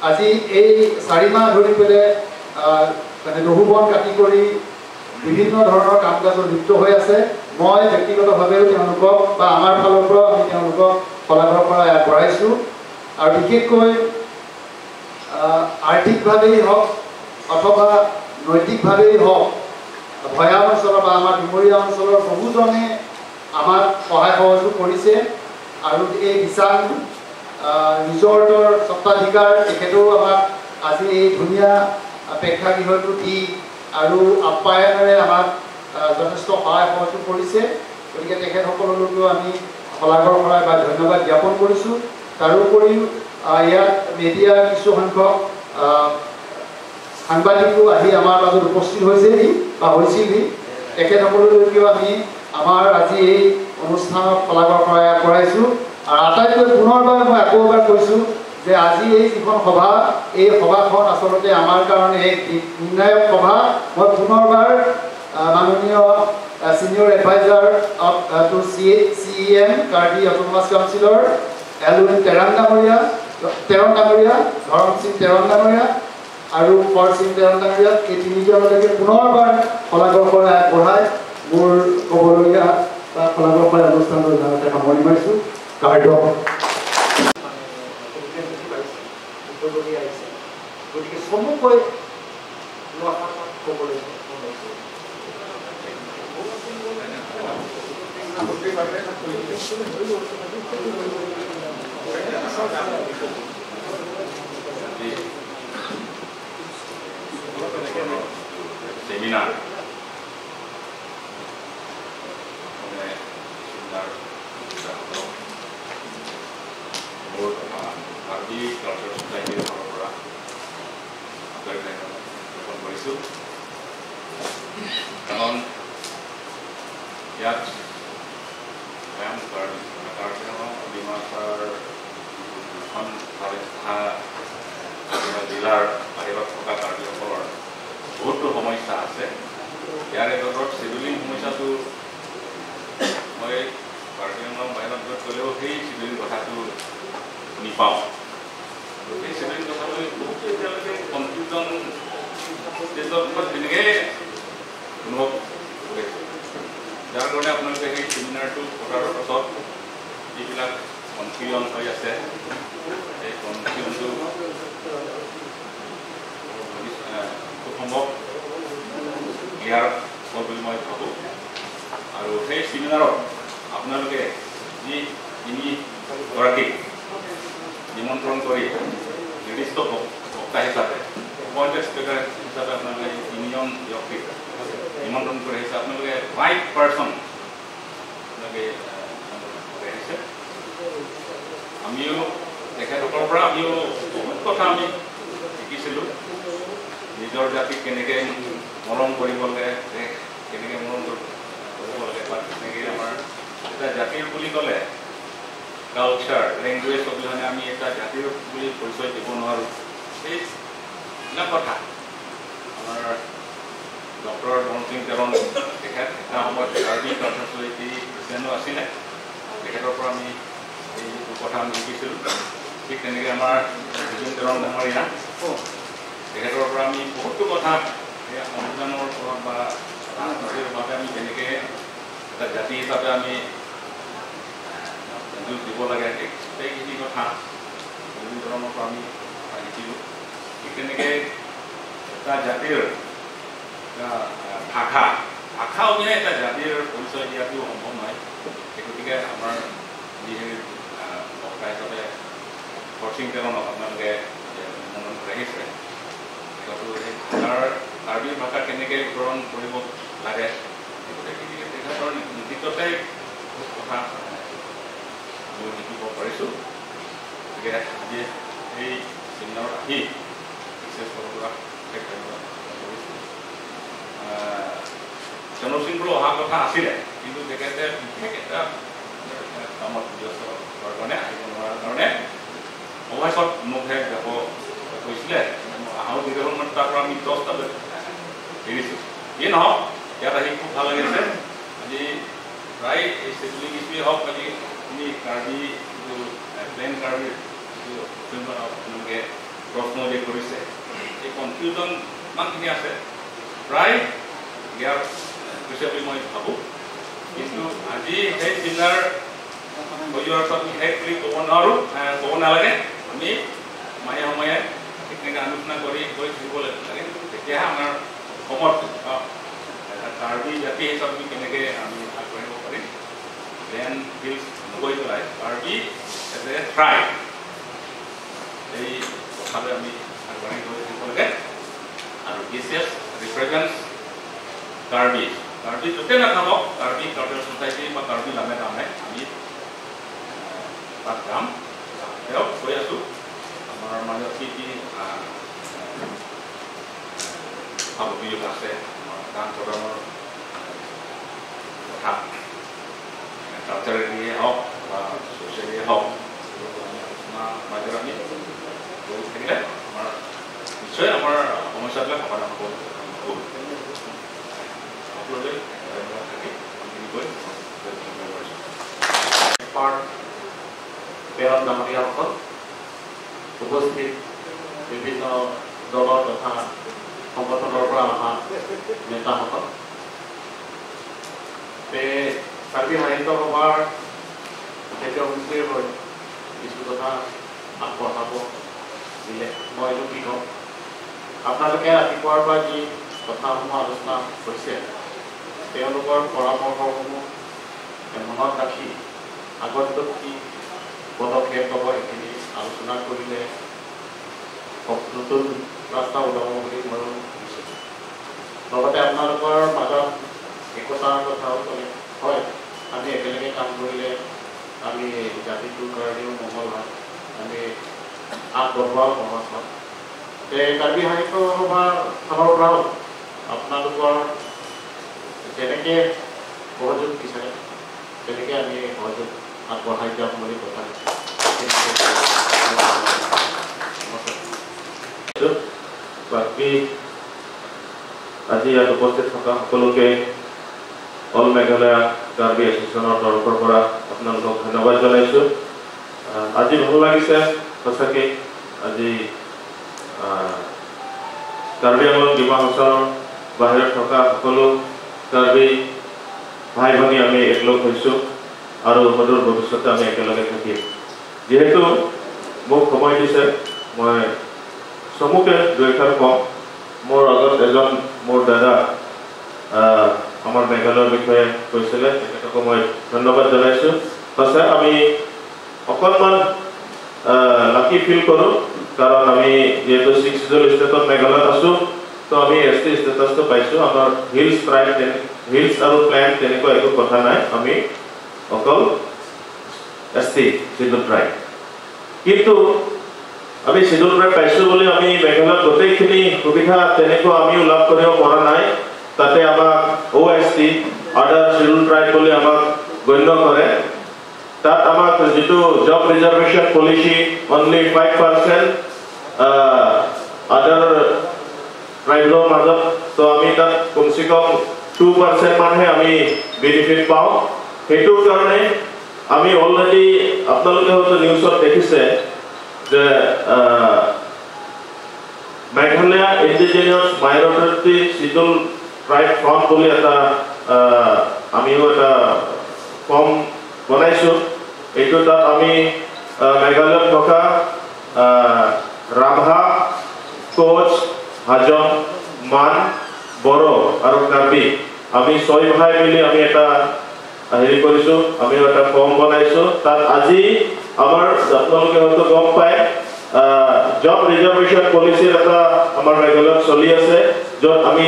আজি এই 4 মাহ ধৰি পেলাই মানে লঘু বন কাটি কৰি বিভিন্ন ধৰণৰ কাম কাজত লিপ্ত হৈ আছে, মই ব্যক্তিগতভাৱেও তেওঁলোকক বা আমাৰ ফালৰ পৰাও আমি তেওঁলোকক শলাগৰ শৰাই আগবঢ়াইছোঁ। আৰু বিশেষকৈ আৰ্থিকভাৱেই হওক অথবা নৈতিকভাৱেই হওক ভৈয়াম অঞ্চলৰ বা আমাৰ ডিমৰীয়া অঞ্চলৰ বহুজনে আমাক সহায় সহযোগ কৰিছে। আৰু এই দিচাং ৰিজৰ্টৰ স্বত্বাধিকাৰ তেখেতেও আমাক আজি এই ধুনীয়া প্ৰেক্ষাগৃহটো দি আৰু আপ্যায়নেৰে আমাক যথেষ্ট সহায় সহযোগ কৰিছে। গতিকে তেখেতসকললৈও আমি শলাগৰ শৰাই বা ধন্যবাদ জ্ঞাপন কৰিছোঁ। তাৰোপৰিও ইয়াত মিডিয়াৰ কিছু সংখ্যক সাংবাদিকো আহি আমাৰ মাজত উপস্থিত হৈছেহি বা হৈছিলহি। তেখেতসকললৈকেও আমি আমাৰ আজি এই অনুষ্ঠানত শলাগৰ শৰাই আগবঢ়াইছোঁ। আৰু আটাইতকৈ পুনৰবাৰ মই আকৌ এবাৰ কৈছোঁ যে আজি এই যিখন সভা, এই সভাখন আচলতে আমাৰ কাৰণে এক নিৰ্ণায়ক সভা। মই পুনৰবাৰ মাননীয় senior adviser of to CEM Karbi autonomous কাউন্সিলৰ এলউইন তেৰাং ডাঙৰীয়া, ধৰম সিং তেৰং ডাঙৰীয়া আৰু কৰ সিং তেৰং ডাঙৰীয়া, এই তিনিজনলৈকে পুনৰবাৰ শলাগৰ শৰাই আগবঢ়াই মোৰ ক'বলগীয়া বা শলাগৰ শৰাই অনুষ্ঠানটো ইমানতে সামৰণি মাৰিছোঁ। গতিকে চমুকৈ ক'বলৈ চেমিনাৰ কাৰ্বি কালচাৰ ছ'চাইটিৰ ফালৰ পৰা জ্ঞাপন কৰিছোঁ। কাৰণ ইয়াত ডিমাচাৰ এখন জিলাৰ বাহিৰত থকা কাৰ্বিসকলৰ বহুতো সমস্যা আছে। ইয়াৰে ভিতৰত চিভিলিং সমস্যাটো মই কাৰ্বি আংলং বাহিৰত গ'লেও সেই চিভিলিং কথাটো শুনি পাওঁ। সেই চিভিলিং কথাটো বহুতো এতিয়ালৈকে কনফিউজন তেনেকৈ অনুভৱ কৰিছে, যাৰ কাৰণে আপোনালোকে সেই চেমিনাৰটো পতাৰ পাছত যিবিলাক কনফিউজন হৈ আছে সেই কনফিউজনটো খুব সম্ভৱ ক্লিয়াৰ হ'ব বুলি মই ভাবোঁ। আৰু সেই চেমিনাৰত আপোনালোকে যি তিনিগৰাকীক নিমন্ত্ৰণ কৰি নিৰ্দিষ্ট বক্তা হিচাপে এপইণ্টেড স্পীকাৰ হিচাপে আপোনালোকে তিনিজন ব্যক্তিক নিমন্ত্ৰণ কৰি আহিছে, আপোনালোকে ৰাইট পাৰ্চন আপোনালোকে কৰি আহিছে। আমিও তেখেতসকলৰ পৰা আমিও বহুত কথা আমি শিকিছিলোঁ। নিজৰ জাতিক কেনেকৈ মৰম কৰিব লাগে, দেশ কেনেকৈ মৰম কৰিব লাগে, বা কেনেকৈ আমাৰ এটা জাতিৰ বুলি ক'লে কালচাৰ লেংগুৱেজ অবিহনে আমি এটা জাতিৰ বুলি পৰিচয় দিব নোৱাৰোঁ। সেইবিলাক কথা আমাৰ ডক্টৰ ধৰম সিং তেৰণ তেখেত এটা সময়ত কাৰ্বি কালচাৰ ছ'চাইটি প্ৰেচিডেণ্টো আছিলে, তেখেতৰ পৰা আমি এইবোৰ কথা আমি শিকিছিলোঁ। ঠিক তেনেকৈ আমাৰ বিপিন তেৰণ ডাঙৰীয়া, তেখেতৰ পৰা আমি বহুতো কথা এই সংবিধানৰ ওপৰত বা ৰাজনীতিৰ বাবে আমি কেনেকৈ এটা জাতি হিচাপে আমি যুঁজ দিব লাগে সেইখিনি কথা বিপিন তেৰণৰ পৰা আমি শিকিলোঁ। ঠিক তেনেকৈ এটা জাতিৰ ভাষা, ভাষা অবিহনে এটা জাতিৰ পৰিচয় দিয়াটো সম্ভৱ নহয়। সেই গতিকে আমাৰ যি বক্তা হিচাপে হৰসিং তেৰণক আপোনালোকে নিমন্ত্ৰণ কৰি আহিছে, তেখেতো সেই ভাষাৰ কাৰ্বি ভাষা কেনেকৈ উত্তৰণ কৰিব লাগে গোটেইখিনি তেখেতৰ নেতৃত্বতে বহুত কথা আমি শিকিব পাৰিছোঁ। গতিকে আজি এই চেমিনাৰত আহি বিশেষ পৰা ধন্যবাদ কৰিছোঁ। চন্দ্ৰ সিং বড়ো অহা কথা আছিলে, কিন্তু তেখেতে বিশেষ এটা কামত ব্যস্ত হোৱাৰ কাৰণে আহিব নোৱাৰাৰ কাৰণে অৱশেষত মোকহে যাব কৈছিলে। আহাও দীঘল সময়ত তাৰ পৰা আমি 10টা বজাত এৰিছোঁ। যিয়ে নহওক ইয়াত আহি খুব ভাল লাগিছে। আজি প্ৰায় এই চেটলিং ইছ্যুৱেই হওক, আজি আমি কাৰ্বি যিটো প্লেন কাৰ্বিৰ যিটো আপোনালোকে প্ৰশ্ন যে কৰিছে, এই কনফিউজন ইমানখিনি আছে প্ৰায় ইয়াৰ হৈছে বুলি মই ভাবোঁ। কিন্তু আজি সেই চিন্তাৰ হৈ যোৱাৰ পাছত আমি শেষ বুলি ক'ব নোৱাৰোঁ, ক'ব নালাগে। আমি মাহে সময়ে এনেকৈ আলোচনা কৰি গৈ থাকিব লাগে, তেতিয়াহে আমাৰ অসমত কাৰ্বি জাতি হিচাপে আমি কেনেকৈ আমি আগবাঢ়িব পাৰিম। প্লেন হিলছ নগৈ পেলাই কাৰ্বি এজ এ ট্ৰাইব এই কথালৈ আমি আগবাঢ়ি গৈ থাকিব লাগে। আৰু B C S represents Karbi, Karbi য'তে নাথাকক কাৰ্বি কালচাৰেল ছ'চাইটি বা কাৰ্বি নামে নামে আমি তাত যাম। তেওঁক কৈ আছোঁ আমাৰ মাজত কি কি অভিযোগ আছে, আমাৰ আদান প্ৰদানৰ কথা কালচাৰেলিয়ে হওক বা ছ'চিয়েলিয়ে হওক, আমি আলোচনাৰ মাজেৰে আমি গৈ থাকিলে আমাৰ নিশ্চয় আমাৰ সমস্যাবিলাক সমাধান হ'ব। সকলোলৈ ধন্যবাদ থাকি গৈ পেৰণ ডাঙৰীয়াসকল, উপস্থিত বিভিন্ন দলৰ তথা সংগঠনৰ পৰা অহা নেতাসকল, কাৰ্বি সাহিত্য সভাৰ কাৰ্যসূচীৰ হৈ কিছু কথা আগবঢ়াব দিলে মই এইটো কি কওঁ, আপোনালোকে ৰাতিপুৱাৰ পৰা যি কথাসমূহ আলোচনা হৈছে তেওঁলোকৰ পৰামৰ্শসমূহ মনত ৰাখি আগন্তুক কি পদক্ষেপ ল'ব সেইখিনি আলোচনা কৰিলে নতুন ৰাস্তা ওলাব বুলি ময়ো ভাবিছোঁ। লগতে আপোনালোকৰ মাজত একতাৰ কথাও ক'লে, হয় আমি একেলগে কাম কৰিলে আমি জাতিটোৰ কাৰণেও মংগল হয়, আমি আগবঢ়োৱাও সহজ হয়। কাৰ্বি সাহিত্য সভাৰ ফালৰ পৰাও আপোনালোকৰ যেনেকৈ সহযোগ বিচাৰে তেনেকৈ আমি সহযোগ আগবঢ়াই যাম বুলি কথা। বাকী আজি ইয়াত উপস্থিত থকা সকলোকে অল মেঘালয় কাৰ্বি এছ'চিয়েশ্যনৰ তৰফৰ পৰা আপোনালোকক ধন্যবাদ জনাইছোঁ। আজি ভাল লাগিছে সঁচাকৈ। আজি কাৰ্বি আংলং ডিমা হাছাওৰ বাহিৰত থকা সকলো কাৰ্বি ভাই ভনী আমি একলগ হৈছোঁ আৰু সদূৰ ভৱিষ্যতে আমি একেলগে থাকিম। যিহেতু মোক সময় দিছে, মই চমুকে দুই এষাৰ কওঁ। মোৰ আগত এজন মোৰ দাদা আমাৰ মেঘালয়ৰ বিষয়ে কৈছিলে, তেখেতকো মই ধন্যবাদ জনাইছোঁ। সঁচা আমি অকণমান লাকি ফিল কৰোঁ, কাৰণ আমি যিহেতু 6 চিডিউল ষ্টেটত মেঘালয়ত আছোঁ, তো আমি এছ টি ষ্টেটাছটো পাইছোঁ। আমাৰ হিলছ ট্ৰাইব, হিলছ আৰু প্লেন তেনেকুৱা একো কথা নাই, আমি অকল এছ টি চিডিউল ট্ৰাইব। কিন্তু আমি চিডিউল ট্ৰাইব পাইছোঁ বুলি আমি মেঘালয়ত গোটেইখিনি সুবিধা তেনেকুৱা আমিও লাভ কৰিব পৰা নাই। তাতে আমাক অ' S T other schedule tribe বুলি আমাক গণ্য কৰে। তাত আমাক যিটো job reservation policy only 5% other ট্ৰাইবৰ মাজত, তো আমি তাত কমচে কম 2% মানহে আমি বেনিফিট পাওঁ। সেইটোৰ কাৰণে আমি অলৰেডি আপোনালোকে হয়তো নিউজত দেখিছে যে Meghalaya indigenous minority schedule tribe front বুলি এটা আমিও এটা ফৰ্ম বনাইছোঁ। এইটো তাত আমি মেঘালয়ত থকা ৰাভা, কোচ, হাজং, মান, বড়ো আৰু কাৰ্বি আমি 6 ভাই মিলি আমি এটা হেৰি কৰিছোঁ, আমিও এটা ফৰ্ম বনাইছোঁ। তাত আজি আমাৰ আপোনালোকে হয়তো গম পায় জব ৰিজাৰ্ভেশ্যন পলিচিৰ এটা আমাৰ মেঘালয়ত চলি আছে, য'ত আমি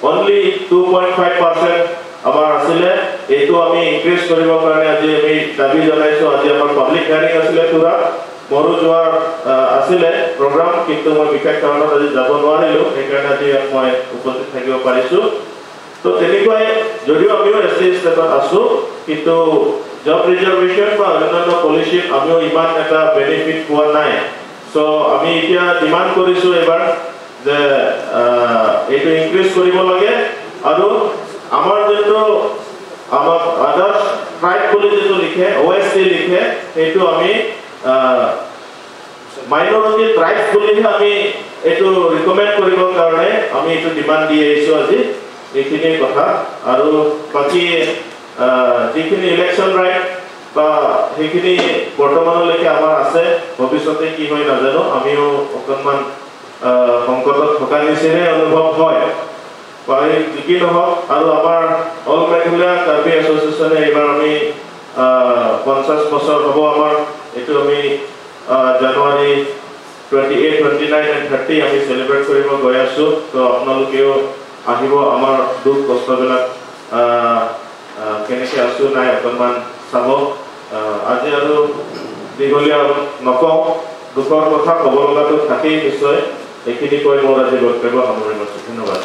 অনলি 2.5% আমাৰ আছিলে, এইটো আমি ইনক্ৰিজ কৰিবৰ কাৰণে আজি আমি দাবী জনাইছোঁ। আজি আমাৰ পাব্লিক হিয়াৰিং আছিলে তুৰাত, মোৰো যোৱাৰ আছিলে প্ৰগ্ৰাম, কিন্তু মই বিশেষ কাৰণত আজি যাব নোৱাৰিলোঁ, সেইকাৰণে আজি ইয়াত মই উপস্থিত থাকিব পাৰিছোঁ। তো তেনেকুৱাই যদিও আমিও এছ চি ষ্টেটত আছোঁ, কিন্তু জব ৰিজাৰ্ভেশ্যন বা অন্যান্য পলিচিত আমিও ইমান এটা বেনিফিট পোৱা নাই। চ' আমি এতিয়া ডিমাণ্ড কৰিছোঁ এইবাৰ যে এইটো ইনক্ৰিজ কৰিব লাগে আৰু আমাৰ যোনটো আমাক আদাৰ্ছ ট্ৰাইব বুলি যিটো লিখে, অ' এছ চি লিখে, সেইটো আমি মাইনৰিটি ট্ৰাইবছ বুলিহে আমি এইটো ৰিকমেণ্ড কৰিবৰ কাৰণে আমি এইটো ডিমাণ্ড দি আহিছোঁ আজি। এইখিনিয়ে কথা। আৰু বাকী যিখিনি ইলেকশ্যন ৰাইট বা সেইখিনি বৰ্তমানলৈকে আমাৰ আছে, ভৱিষ্যতে কি হয় নাজানো। আমিও অকণমান সংকটত থকা নিচিনাই অনুভৱ হয়। যি কি নহওক, আৰু আমাৰ অল মেঘালয় কাৰ্বি এছ'চিয়েশ্যনে এইবাৰ আমি 50 বছৰ হ'ব আমাৰ, এইটো আমি জানুৱাৰী 28, 29 and 30 আমি চেলিব্ৰেট কৰিব গৈ আছোঁ। তো আপোনালোকেও আহিব, আমাৰ দুখ কষ্টবিলাক কেনেকৈ আছোঁ নাই অকণমান চাব। আজি আৰু দীঘলীয়া নকওঁ, দুখৰ কথা ক'ব লগাটো থাকেই নিশ্চয়। এইখিনি কৈ মোৰ আজি বক্তব্য সামৰণি মাৰিছোঁ। ধন্যবাদ।